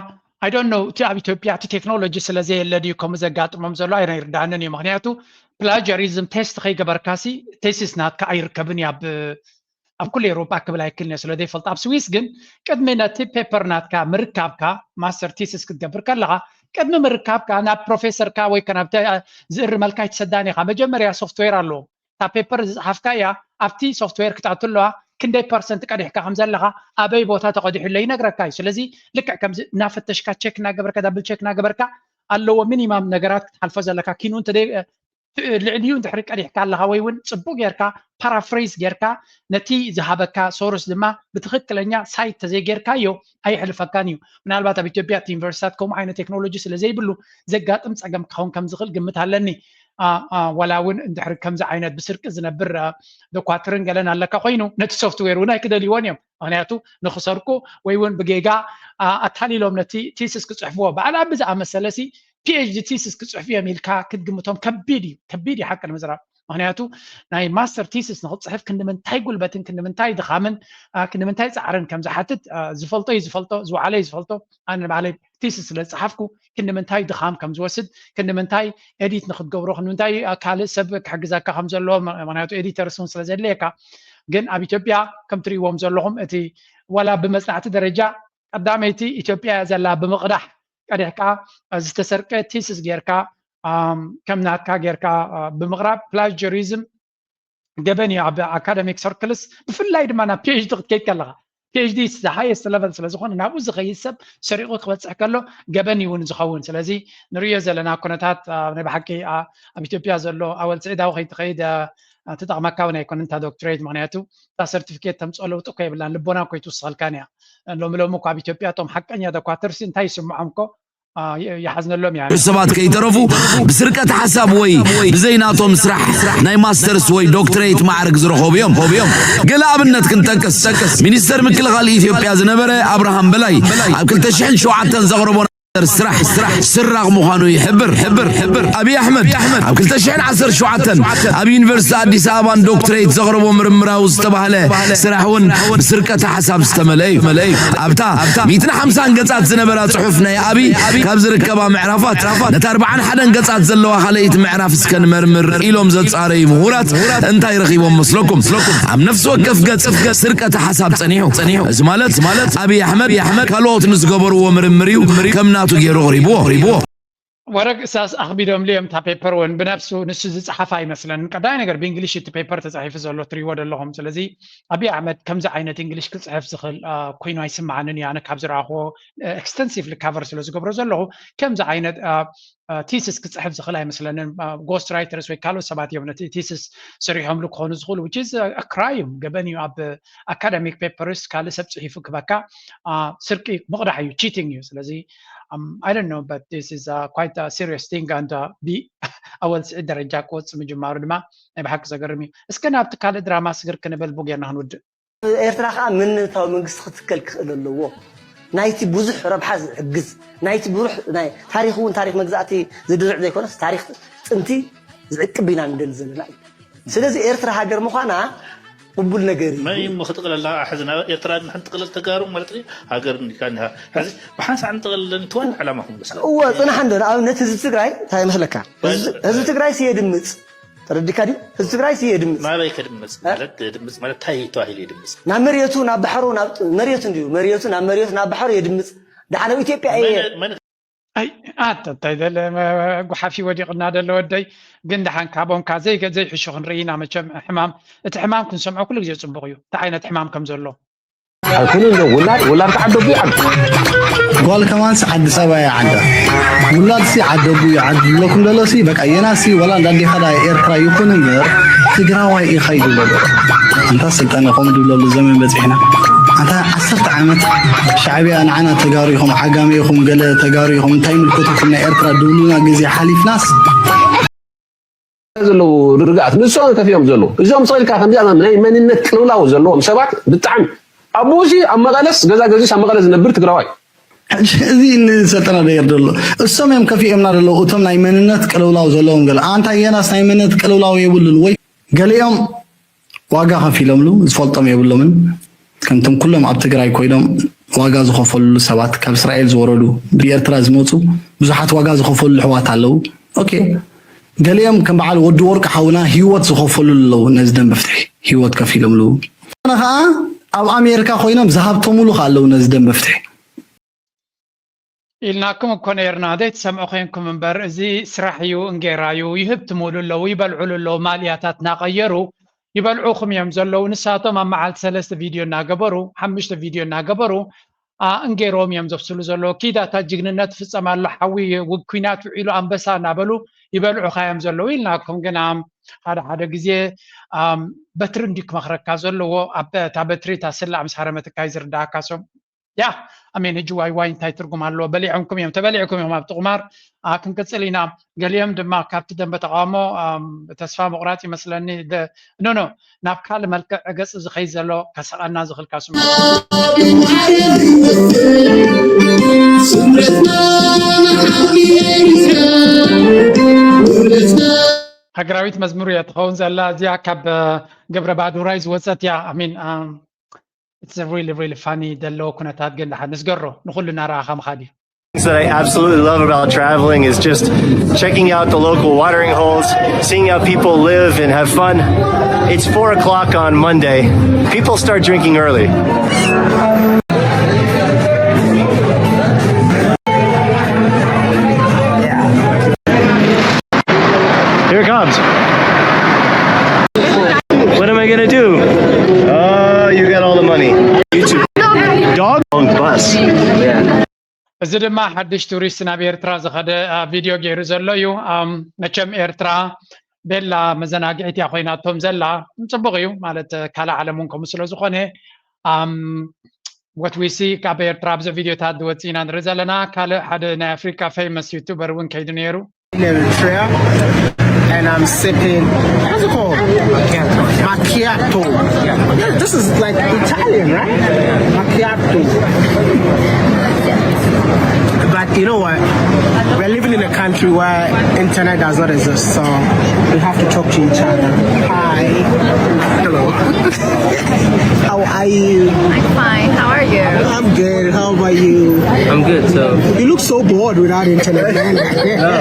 I don't know እቲ ኣብ ኢትዮጵያ እቲ ቴክኖሎጂ ስለ ዘየለ ድዩ ከምኡ ዘጋጥሞም ዘሎ ኣይርዳንን እዩ። ምክንያቱ ፕላጀሪዝም ቴስት ከይገበርካሲ ቴሲስ ናትካ ኣይርከብን እዩ ኣብ ኣብ ኩሉ ኤውሮጳ ክብል ኣይክልን እየ ስለ ዘይፈልጥ ኣብ ስዊስ ግን ቅድሚ ነቲ ፔፐር ናትካ ምርካብካ ማስተር ቲስስ ክትገብር ከለካ ቅድሚ ምርካብካ ናብ ፕሮፌሰርካ ወይ ከ ናብቲ ዝእርመልካ ኣይትሰዳን ኢካ መጀመርያ ሶፍትዌር ኣለዎ እታ ፔፐር ዝፀሓፍካያ ኣብቲ ሶፍትዌር ክትኣቱ ኣለዋ ክንደይ ፐርሰንት ቀዲሕካ ከም ዘለካ ኣበይ ቦታ ተቀዲሑ ኣሎ ይነግረካ እዩ ስለዚ ልክዕ ከምዚ እናፈተሽካ ቸክ እናገበርካ ዳብል ቸክ እናገበርካ ኣለዎ ሚኒማም ነገራት ክትሓልፎ ዘለካ ኪኑ እንተ ልዕሊኡ እንድሕሪ ቀዲሕካ ኣለካ ወይ እውን ፅቡቅ ጌርካ ፓራፍሬዝ ጌርካ ነቲ ዝሃበካ ሶርስ ድማ ብትክክለኛ ሳይት ተዘይጌርካዮ ኣየሕልፈካን እዩ ምናልባት ኣብ ኢትዮጵያ እቲ ዩኒቨርሲታት ከምኡ ዓይነት ቴክኖሎጂ ስለ ዘይብሉ ዘጋጥም ፀገም ክኸውን ከም ዝኽእል ግምት ኣለኒ ዋላ እውን እንድሕሪ ከምዚ ዓይነት ብስርቂ ዝነብር ዶኳትርን ገለን ኣለካ ኮይኑ ነቲ ሶፍትዌር እውን ኣይክደልይዎን እዮም ምክንያቱ ንክሰርቁ ወይ እውን ብጌጋ ኣታሊሎም ነቲ ቲስስ ክፅሕፍዎ በዓል ኣብ ዝኣመሰለ ሲ ፒኤችዲ ቲስስ ክፅሕፉ እዮም ኢልካ ክትግምቶም ከቢድ እዩ ከቢድ እዩ ሓቂ ንምዝራብ ምክንያቱ ናይ ማስተር ቲስስ ንክፅሕፍ ክንዲ ምንታይ ጉልበትን ክንዲ ምንታይ ድኻምን ክንዲ ምንታይ ፃዕርን ከም ዝሓትት ዝፈልጦ እዩ ዝፈልጦ ዝወዓለ እዩ ዝፈልጦ ኣነ ንባዕለይ ቲስስ ስለ ዝፀሓፍኩ ክንዲ ምንታይ ድኻም ከም ዝወስድ ክንዲ ምንታይ ኤዲት ንክትገብሮ ክንዲ ምንታይ ካልእ ሰብ ክሕግዘካ ከም ዘለዎ ምክንያቱ ኤዲተርስ እውን ስለ ዘድልየካ ግን ኣብ ኢትዮጵያ ከም ትርእይዎም ዘለኹም እቲ ዋላ ብመጽናዕቲ ደረጃ ቀዳመይቲ ኢትዮጵያ እያ ዘላ ብምቕዳሕ ቀዲሕካ ዝተሰርቀ ቲስስ ጌርካ ከም ናትካ ጌርካ ብምቕራብ ፕላጀሪዝም ገበን እዩ ኣብ ኣካደሚክ ሰርክልስ ብፍላይ ድማ ናብ ፒኤችዲ ክትከይድ ከለኻ ፒኤችዲ ሃየስት ለቨል ስለዝኾነ ናብኡ ዝኸይድ ሰብ ሰሪቑ ክበፅሕ ከሎ ገበን እዩ እውን ዝኸውን። ስለዚ ንሪኦ ዘለና ኩነታት ናይ ብሓቂ ኣብ ኢትዮጵያ ዘሎ ኣወል ስዒዳዊ ከይትኸይድ ትጠቕመካ እውን ኣይኮነን እታ ዶክትሬት፣ ምክንያቱ እታ ሰርቲፊኬት ተምፅኦ ለውጢ እኮ የብላን፣ ልቦና እኮ ይትውስኸልካን እያ። ሎሚ ሎሚ እኮ ኣብ ኢትዮጵያ እቶም ሓቀኛ ዶኳትርሲ እንታይ ይስምዖም እኮ ይሓዝነሎም እያ። ሰባት ከይተረፉ ብስርቀት ሓሳብ ወይ ብዘይናቶም ስራሕ ናይ ማስተርስ ወይ ዶክትሬት ማዕርግ ዝረኸቡ እዮም። ገለ ኣብነት ክንጠቅስ፣ ሚኒስተር ምክልኻል ኢትዮጵያ ዝነበረ ኣብርሃም በላይ ኣብ ክልተ ሽሕን ሸውዓተን ዘቕረቦ ስራሕ ስራሕ ስራቕ ምዃኑ ይሕብር። ሕብር ሕብር ኣብይ ኣሕመድ ኣብ ክልተ ሽሕን ዓሰርተ ሸውዓተን ኣብ ዩኒቨርሲቲ ኣዲስ ኣበባን ዶክትሬት ዘቕረቦ ምርምራዊ ዝተባህለ ስራሕ እውን ብስርቀት ሓሳብ ዝተመልአ እዩ። ኣብታ ሚእትን ሓምሳን ገጻት ዝነበራ ጽሑፍ ናይ ኣብይ ካብ ዝርከባ ምዕራፋት ነታ ኣርብዓን ሓደን ገጻት ዘለዋ ካልኣይቲ ምዕራፍ እስከ ንመርምር ኢሎም ዘጻረዩ ምሁራት እንታይ ረኺቦም መስለኩም? ኣብ ነፍሲ ወከፍ ገጽ ስርቀት ሓሳብ ጸኒሑ። እዚ ማለት ኣብይ ኣሕመድ ካልኦት ንዝገበርዎ ምርምር እዩ ከም ናቱ ገይሩ ኣቕሪብዎ። ወረግ እሳስ ኣኽቢዶም ልዮም እታ ፔፐር እውን ብነፍሱ ንሱ ዝፀሓፋ ኣይመስለንን። ቀዳይ ነገር ብእንግሊሽ እቲ ፔፐር ተፃሒፉ ዘሎ ትሪዎ ዘለኹም። ስለዚ ኣብይ ኣሕመድ ከምዚ ዓይነት እንግሊሽ ክፅሕፍ ዝኽእል ኮይኑ ኣይስምዓንን እዩ። ኣነ ካብ ዝረኣኽዎ ኤክስተንሲቭሊ ካቨር ስለ ዝገብሮ ዘለኹ ከምዚ ዓይነት ቲስስ ክፅሕፍ ዝኽእል ኣይመስለንን። ጎስት ራይተርስ ወይ ካልኦት ሰባት እዮም ነቲ ቲስስ ሰሪሖምሉ ክኾኑ ዝኽእሉ፣ which is ክራይም ገበን እዩ። ኣብ ኣካዳሚክ ፔፐርስ ካልእ ሰብ ፅሒፉ ክበካ ስርቂ ምቕዳሕ እዩ፣ ቺቲንግ እዩ። ስለዚ I don't know, but this is quite a serious thing and ብኣወል ስዒድ ደረጃ ክወፅእ ምጅማሩ ድማ ናይ ብሓቂ ዘገርም እዩ። እስከ ናብቲ ካልእ ድራማ ስግር ክንብል ቡጌርና ክንውድእ። ኤርትራ ከዓ መንነታዊ መንግስቲ ክትከል ክኽእል ኣለዎ። ናይቲ ብዙሕ ረብሓ ዝሕግዝ ናይቲ ብዙሕ ናይ ታሪኽ እውን ታሪኽ መግዛእቲ ዝድርዕ ዘይኮነስ ታሪኽ ጥንቲ ዝዕቅብ ኢና ንደሊ ዘለና እዩ። ስለዚ ኤርትራ ሃገር ምዃና ቅቡል ነገር እዩ። መን እዩ እሞ ክጥቕለላ ሕዚ ናብ ኤርትራ ንሕን ጥቕለል ተጋሩ ማለት እዩ ሃገር እንዲካ እንዲሃ ሕዚ ብሓንሳእ ንጥቕለለን እቲ ዋና ዕላማኹም በስ እወ ጽናሕ እንዶ ንኣብነት ህዝቢ ትግራይ እንታይ ይመስለካ? ህዝቢ ትግራይ ስየ ድምፅ ተረዲካ ድዩ? ህዝቢ ትግራይ ስየ ድምፅ ናበይ ከድምፅ ማለት ድምፅ ማለት እንታይ ተባሂሉ ይድምፅ? ናብ መሬቱ ናብ ባሕሩ ናብ መሬቱ እንዲዩ መሬቱ ናብ መሬቱ ናብ ባሕሩ የድምፅ። ደሓን ኣብ ኢትዮጵያ እየ ኣይ ኣት እንታይ ደለ ጉሓፊ ወዲቕና ደለ ወደይ ግን ደሓን ካብኦም ካ ዘይ ዘይሕሹ ክንርኢ ኢና መቸም ሕማም እቲ ሕማም ክንሰምዖ ኩሉ ግዜ ጽቡቕ እዩ እንታይ ዓይነት ሕማም ከም ዘሎ ኣይኮነ እንዶ ውላድ ውላድ ተዓደጉ ይዓዱ ጓል ከማንስ ዓዲ ሰባ እያ ዓዳ ውላድሲ ዓደጉ ይዓዱ ዝብለኩም ደሎሲ በቃ የናሲ ወላ እንዳዴኻ ዳ ኤርትራ ይኹን እምበር ትግራዋይ ኢኻ እዩ ዝብሎ ኣንታ ስልጣን ኢኹም ድብለሉ ዘመን በፂሕና ኣንታ ዓሰርተ ዓመት ሻዕብያ ንዓና ተጋሩ ኢኹም ዓጋመ ኢኹም ገለ ተጋሩ ኢኹም እንታይ ምልከተኩም ናይ ኤርትራ ድብሉና ግዜ ሓሊፍናስ ዘለዉ ርግኣት ንሶም ከፊኦም ዘለዉ እዞም ስቕ ኢልካ ከምዚኣ ናይ መንነት ቅልውላው ዘለዎም ሰባት ብጣዕሚ ኣቦሲ ኣብ መቐለስ ገዛ ገዚስ ኣብ መቐለ ዝነብር ትግራዋይ ሕጂ እዚ ንሰልጠና ደየር ደሎ እሶም እዮም ከፊኦምና ደለዉ እቶም ናይ መንነት ቅልውላው ዘለዎም ገለ ኣንታ የናስ ናይ መንነት ቅልውላው የብሉን ወይ ገሊኦም ዋጋ ከፊሎምሉ ዝፈልጦም የብሎምን ከምቶም ኩሎም ኣብ ትግራይ ኮይኖም ዋጋ ዝኸፈልሉ ሰባት ካብ እስራኤል ዝወረዱ ብኤርትራ ዝመፁ ብዙሓት ዋጋ ዝኸፈልሉ ኣሕዋት ኣለዉ ኦኬ ገሊኦም ከም በዓል ወዲ ወርቂ ሓውና ህይወት ዝኸፈልሉ ኣለዉ ነዚ ደንበ ፍትሒ ህይወት ከፊሎምሉ ኣነ ከዓ ኣብ ኣሜሪካ ኮይኖም ዝሃብተምሉ ከዓ ኣለዉ ነዚ ደንበ ፍትሒ ኢልናኩም እኮ ነይርና ዘይትሰምዑ ኮንኩም እምበር እዚ ስራሕ እዩ እንጌራ እዩ ይህብትሙሉ ኣለዉ ይበልዑሉ ኣለዉ ማልያታት ናቀየሩ ይበልዑኹም እዮም ዘለዉ ንሳቶም ኣብ መዓልቲ ሰለስተ ቪድዮ እናገበሩ ሓሙሽተ ቪድዮ እናገበሩ እንጌሮም እዮም ዘብስሉ ዘለዉ ኪዳታ ጅግንነት ፍፀም ኣሎ ሓዊ ውግ ኩናት ውዒሉ ኣንበሳ እናበሉ ይበልዑኻ እዮም ዘለዉ ኢልናኩም ግና ሓደ ሓደ ግዜ በትሪ እንዲ ክመክረካ ዘለዎ እታ በትሪ እታ ስላ ምስ ሃረመትካ እዩ ዝርዳእካ so yeah I mean ሕጂ ዋይ ዋይ እንታይ ትርጉም ኣለዎ በሊዖምኩም እዮም ተበሊዕኩም እዮም ኣብቲ ቁማር ክንቅፅል ኢና ገሊኦም ድማ ካብቲ ደንበ ተቃውሞ ተስፋ ምቁራፅ ይመስለኒ no no ናብ ካልእ መልክዕ ገፅ ዝኸይድ ዘሎ ከስሕቀና ዝኽእል ካብ ስምዒት ሃገራዊት መዝሙር እያ ትኸውን ዘላ እዚኣ ካብ ገብረ ባዱራይ ዝወፀት እያ I mean it's really really funny ዘለዎ ኩነታት ግን ደሓን ንስገሮ ንኩሉ እናረኣኻ ምኻድ እዩ Things that I absolutely love about traveling is just checking out the local watering holes, seeing how people live and have fun. It's four o'clock on Monday. People start drinking early. Here it comes. What am I gonna do? Oh, you got all the money. YouTube. Dog on bus. እዚ ድማ ሓድሽ ቱሪስት ናብ ኤርትራ ዝኸደ ቪድዮ ገይሩ ዘሎ እዩ። መቸም ኤርትራ ቤላ መዘናግዒት እያ ኮይናቶም ዘላ። ፅቡቕ እዩ ማለት ካልእ ዓለም እውን ከምኡ ስለ ዝኾነ ወትዊሲ ካብ ኤርትራ ኣብዚ ቪድዮታት ዝወፅእ ኢና ንርኢ ዘለና። ካልእ ሓደ ናይ ኣፍሪካ ፌመስ ዩቱበር እውን ከይዱ ነይሩ። Eritrea, and I'm sipping, what's it called? Macchiato. Yeah, this is like Italian, right? Macchiato. But you know what? We're living in a country where internet does not exist, so we have to talk to each other. Hi. Hello. How are you? I'm fine. How are you? I'm good. How about you? I'm good. So You look so bored without internet, man. No,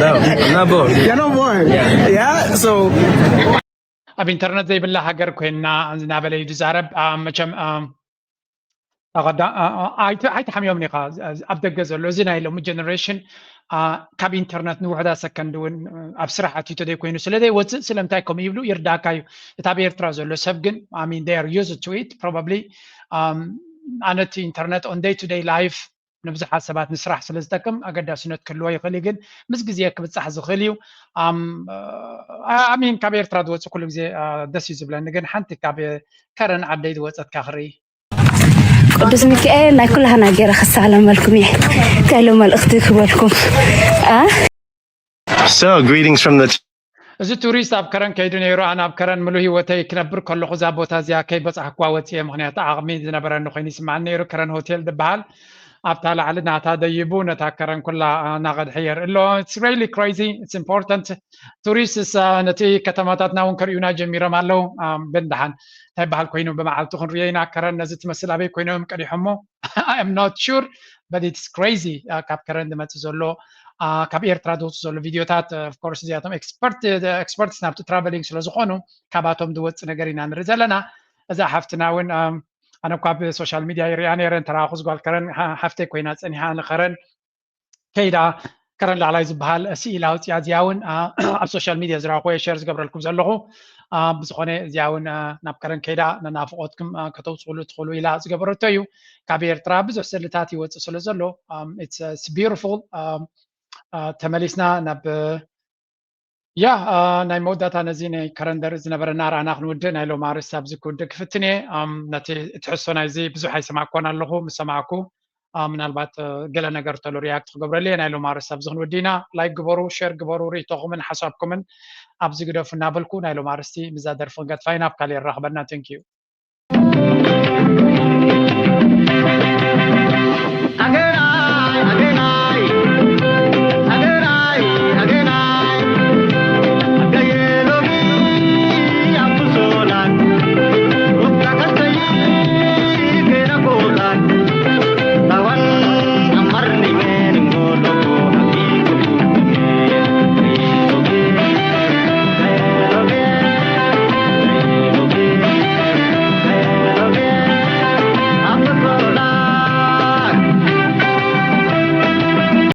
no, I'm not bored. You're not bored. Yeah. So ኣብ ኢንተርነት ዘይብላ ሃገር ኮይና እናበለ እዩ ዝዛረብ። መቸም ኣይትሓምዮም ኢኻ። ኣብ ደገ ዘሎ እዚ ናይ ሎሚ ጀነሬሽን ካብ ኢንተርነት ንውሕዳ ሰከንድ እውን ኣብ ስራሕ ኣትዩ ተዘይኮይኑ ስለዘይወፅእ ስለምንታይ ከምኡ ይብሉ ይርዳእካ እዩ። እቲ ኣብ ኤርትራ ዘሎ ሰብ ግን I mean they are used to it probably። ኣነ እቲ ኢንተርነት on day to day life ንብዙሓት ሰባት ንስራሕ ስለ ዝጠቅም ኣገዳስነት ክህልዎ ይኽእል እዩ፣ ግን ምስ ግዜ ክብፃሕ ዝኽእል እዩ። ኣሚን ካብ ኤርትራ ዝወፅእ ኩሉ ግዜ ደስ እዩ ዝብለኒ፣ ግን ሓንቲ ካብ ከረን ዓደይ ዝወፀት ካ ክርኢ ቅዱስ ሚካኤል ናይ ኩላህና ገይረ ክሳለመልኩም እየ። እንታይ ኢሉ መልእኽቲ ክበልኩም? So, greetings from the እዚ ቱሪስት ኣብ ከረን ከይዱ ነይሩ። ኣነ ኣብ ከረን ምሉ ህይወተይ ክነብር ከለኹ እዛ ቦታ እዚኣ ከይበፃሕኩዋ ወፅየ፣ ምክንያቱ ዓቕሚ ዝነበረኒ ኮይኑ ይስማዓኒ ነይሩ። ከረን ሆቴል ዝበሃል ኣብታ ላዕሊ ናታ ደይቡ ነታ ከረን ኩላ እናቐድሐ የርኢ ኣሎ። It's really crazy, it's important። ቱሪስትስ ነቲ ከተማታትና እውን ከርእዩና ጀሚሮም ኣለዉ። ብንድሓን እንታይ በሃል ኮይኑ ብመዓልቱ ክንርእዮ ኢና። ከረን ነዚ ትመስል ኣበይ ኮይኖም ቀዲሖሞ? I'm not sure, but it's crazy። ካብ ከረን ዝመፅእ ዘሎ ካብ ኤርትራ ዝወፅእ ዘሎ ቪድዮታት of course እዚኣቶም ኤክስፐርትስ ናብቲ ትራቨሊንግ ስለዝኾኑ ካባቶም ዝወፅእ ነገር ኢና ንርኢ ዘለና። እዛ ሓፍትና እውን ኣነ እኳ ብሶሻል ሚድያ ይሪኣ ነይረ እንተረኣኹ ዝጓል ከረን ሓፍተይ ኮይና ፀኒሓ ንከረን ከይዳ ከረን ላዕላይ ዝበሃል ስኢል ኣውፅያ እዚኣ እውን ኣብ ሶሻል ሚድያ ዝረኣኹ ሸር ዝገብረልኩም ዘለኹ። ብዝኾነ እዚኣ እውን ናብ ከረን ከይዳ ንናፍቆትኩም ከተውፅእሉ ትኽእሉ ኢላ ዝገበረቶ እዩ። ካብ ኤርትራ ብዙሕ ስእልታት ይወፅእ ስለ ዘሎ it's beautiful። ተመሊስና ናብ ያ ናይ መወዳእታ ነዚ ናይ ከረን ዘርኢ ዝነበረና ረኣና ክንውድእ ናይ ሎሚ ኣርእስቲ ኣብዚ ክውድእ ክፍትን እየ። ነቲ ትሕዝቶ ናይዚ ብዙሕ ኣይሰማዕኮን ኣለኹ፣ ምስ ሰማዕኩ ምናልባት ገለ ነገር ተሎ ሪያክት ክገብረሉ እየ። ናይ ሎሚ ኣርእስቲ ኣብዚ ክንውድእ ኢና። ላይክ ግበሩ፣ ሼር ግበሩ፣ ርእይቶኹምን ሓሳብኩምን ኣብዚ ግደፉ እናበልኩ ናይ ሎሚ ኣርእስቲ ምስዛ ደርፊ ክንገድፋ ኢና። ኣብ ካልእ የራኽበና። Thank you።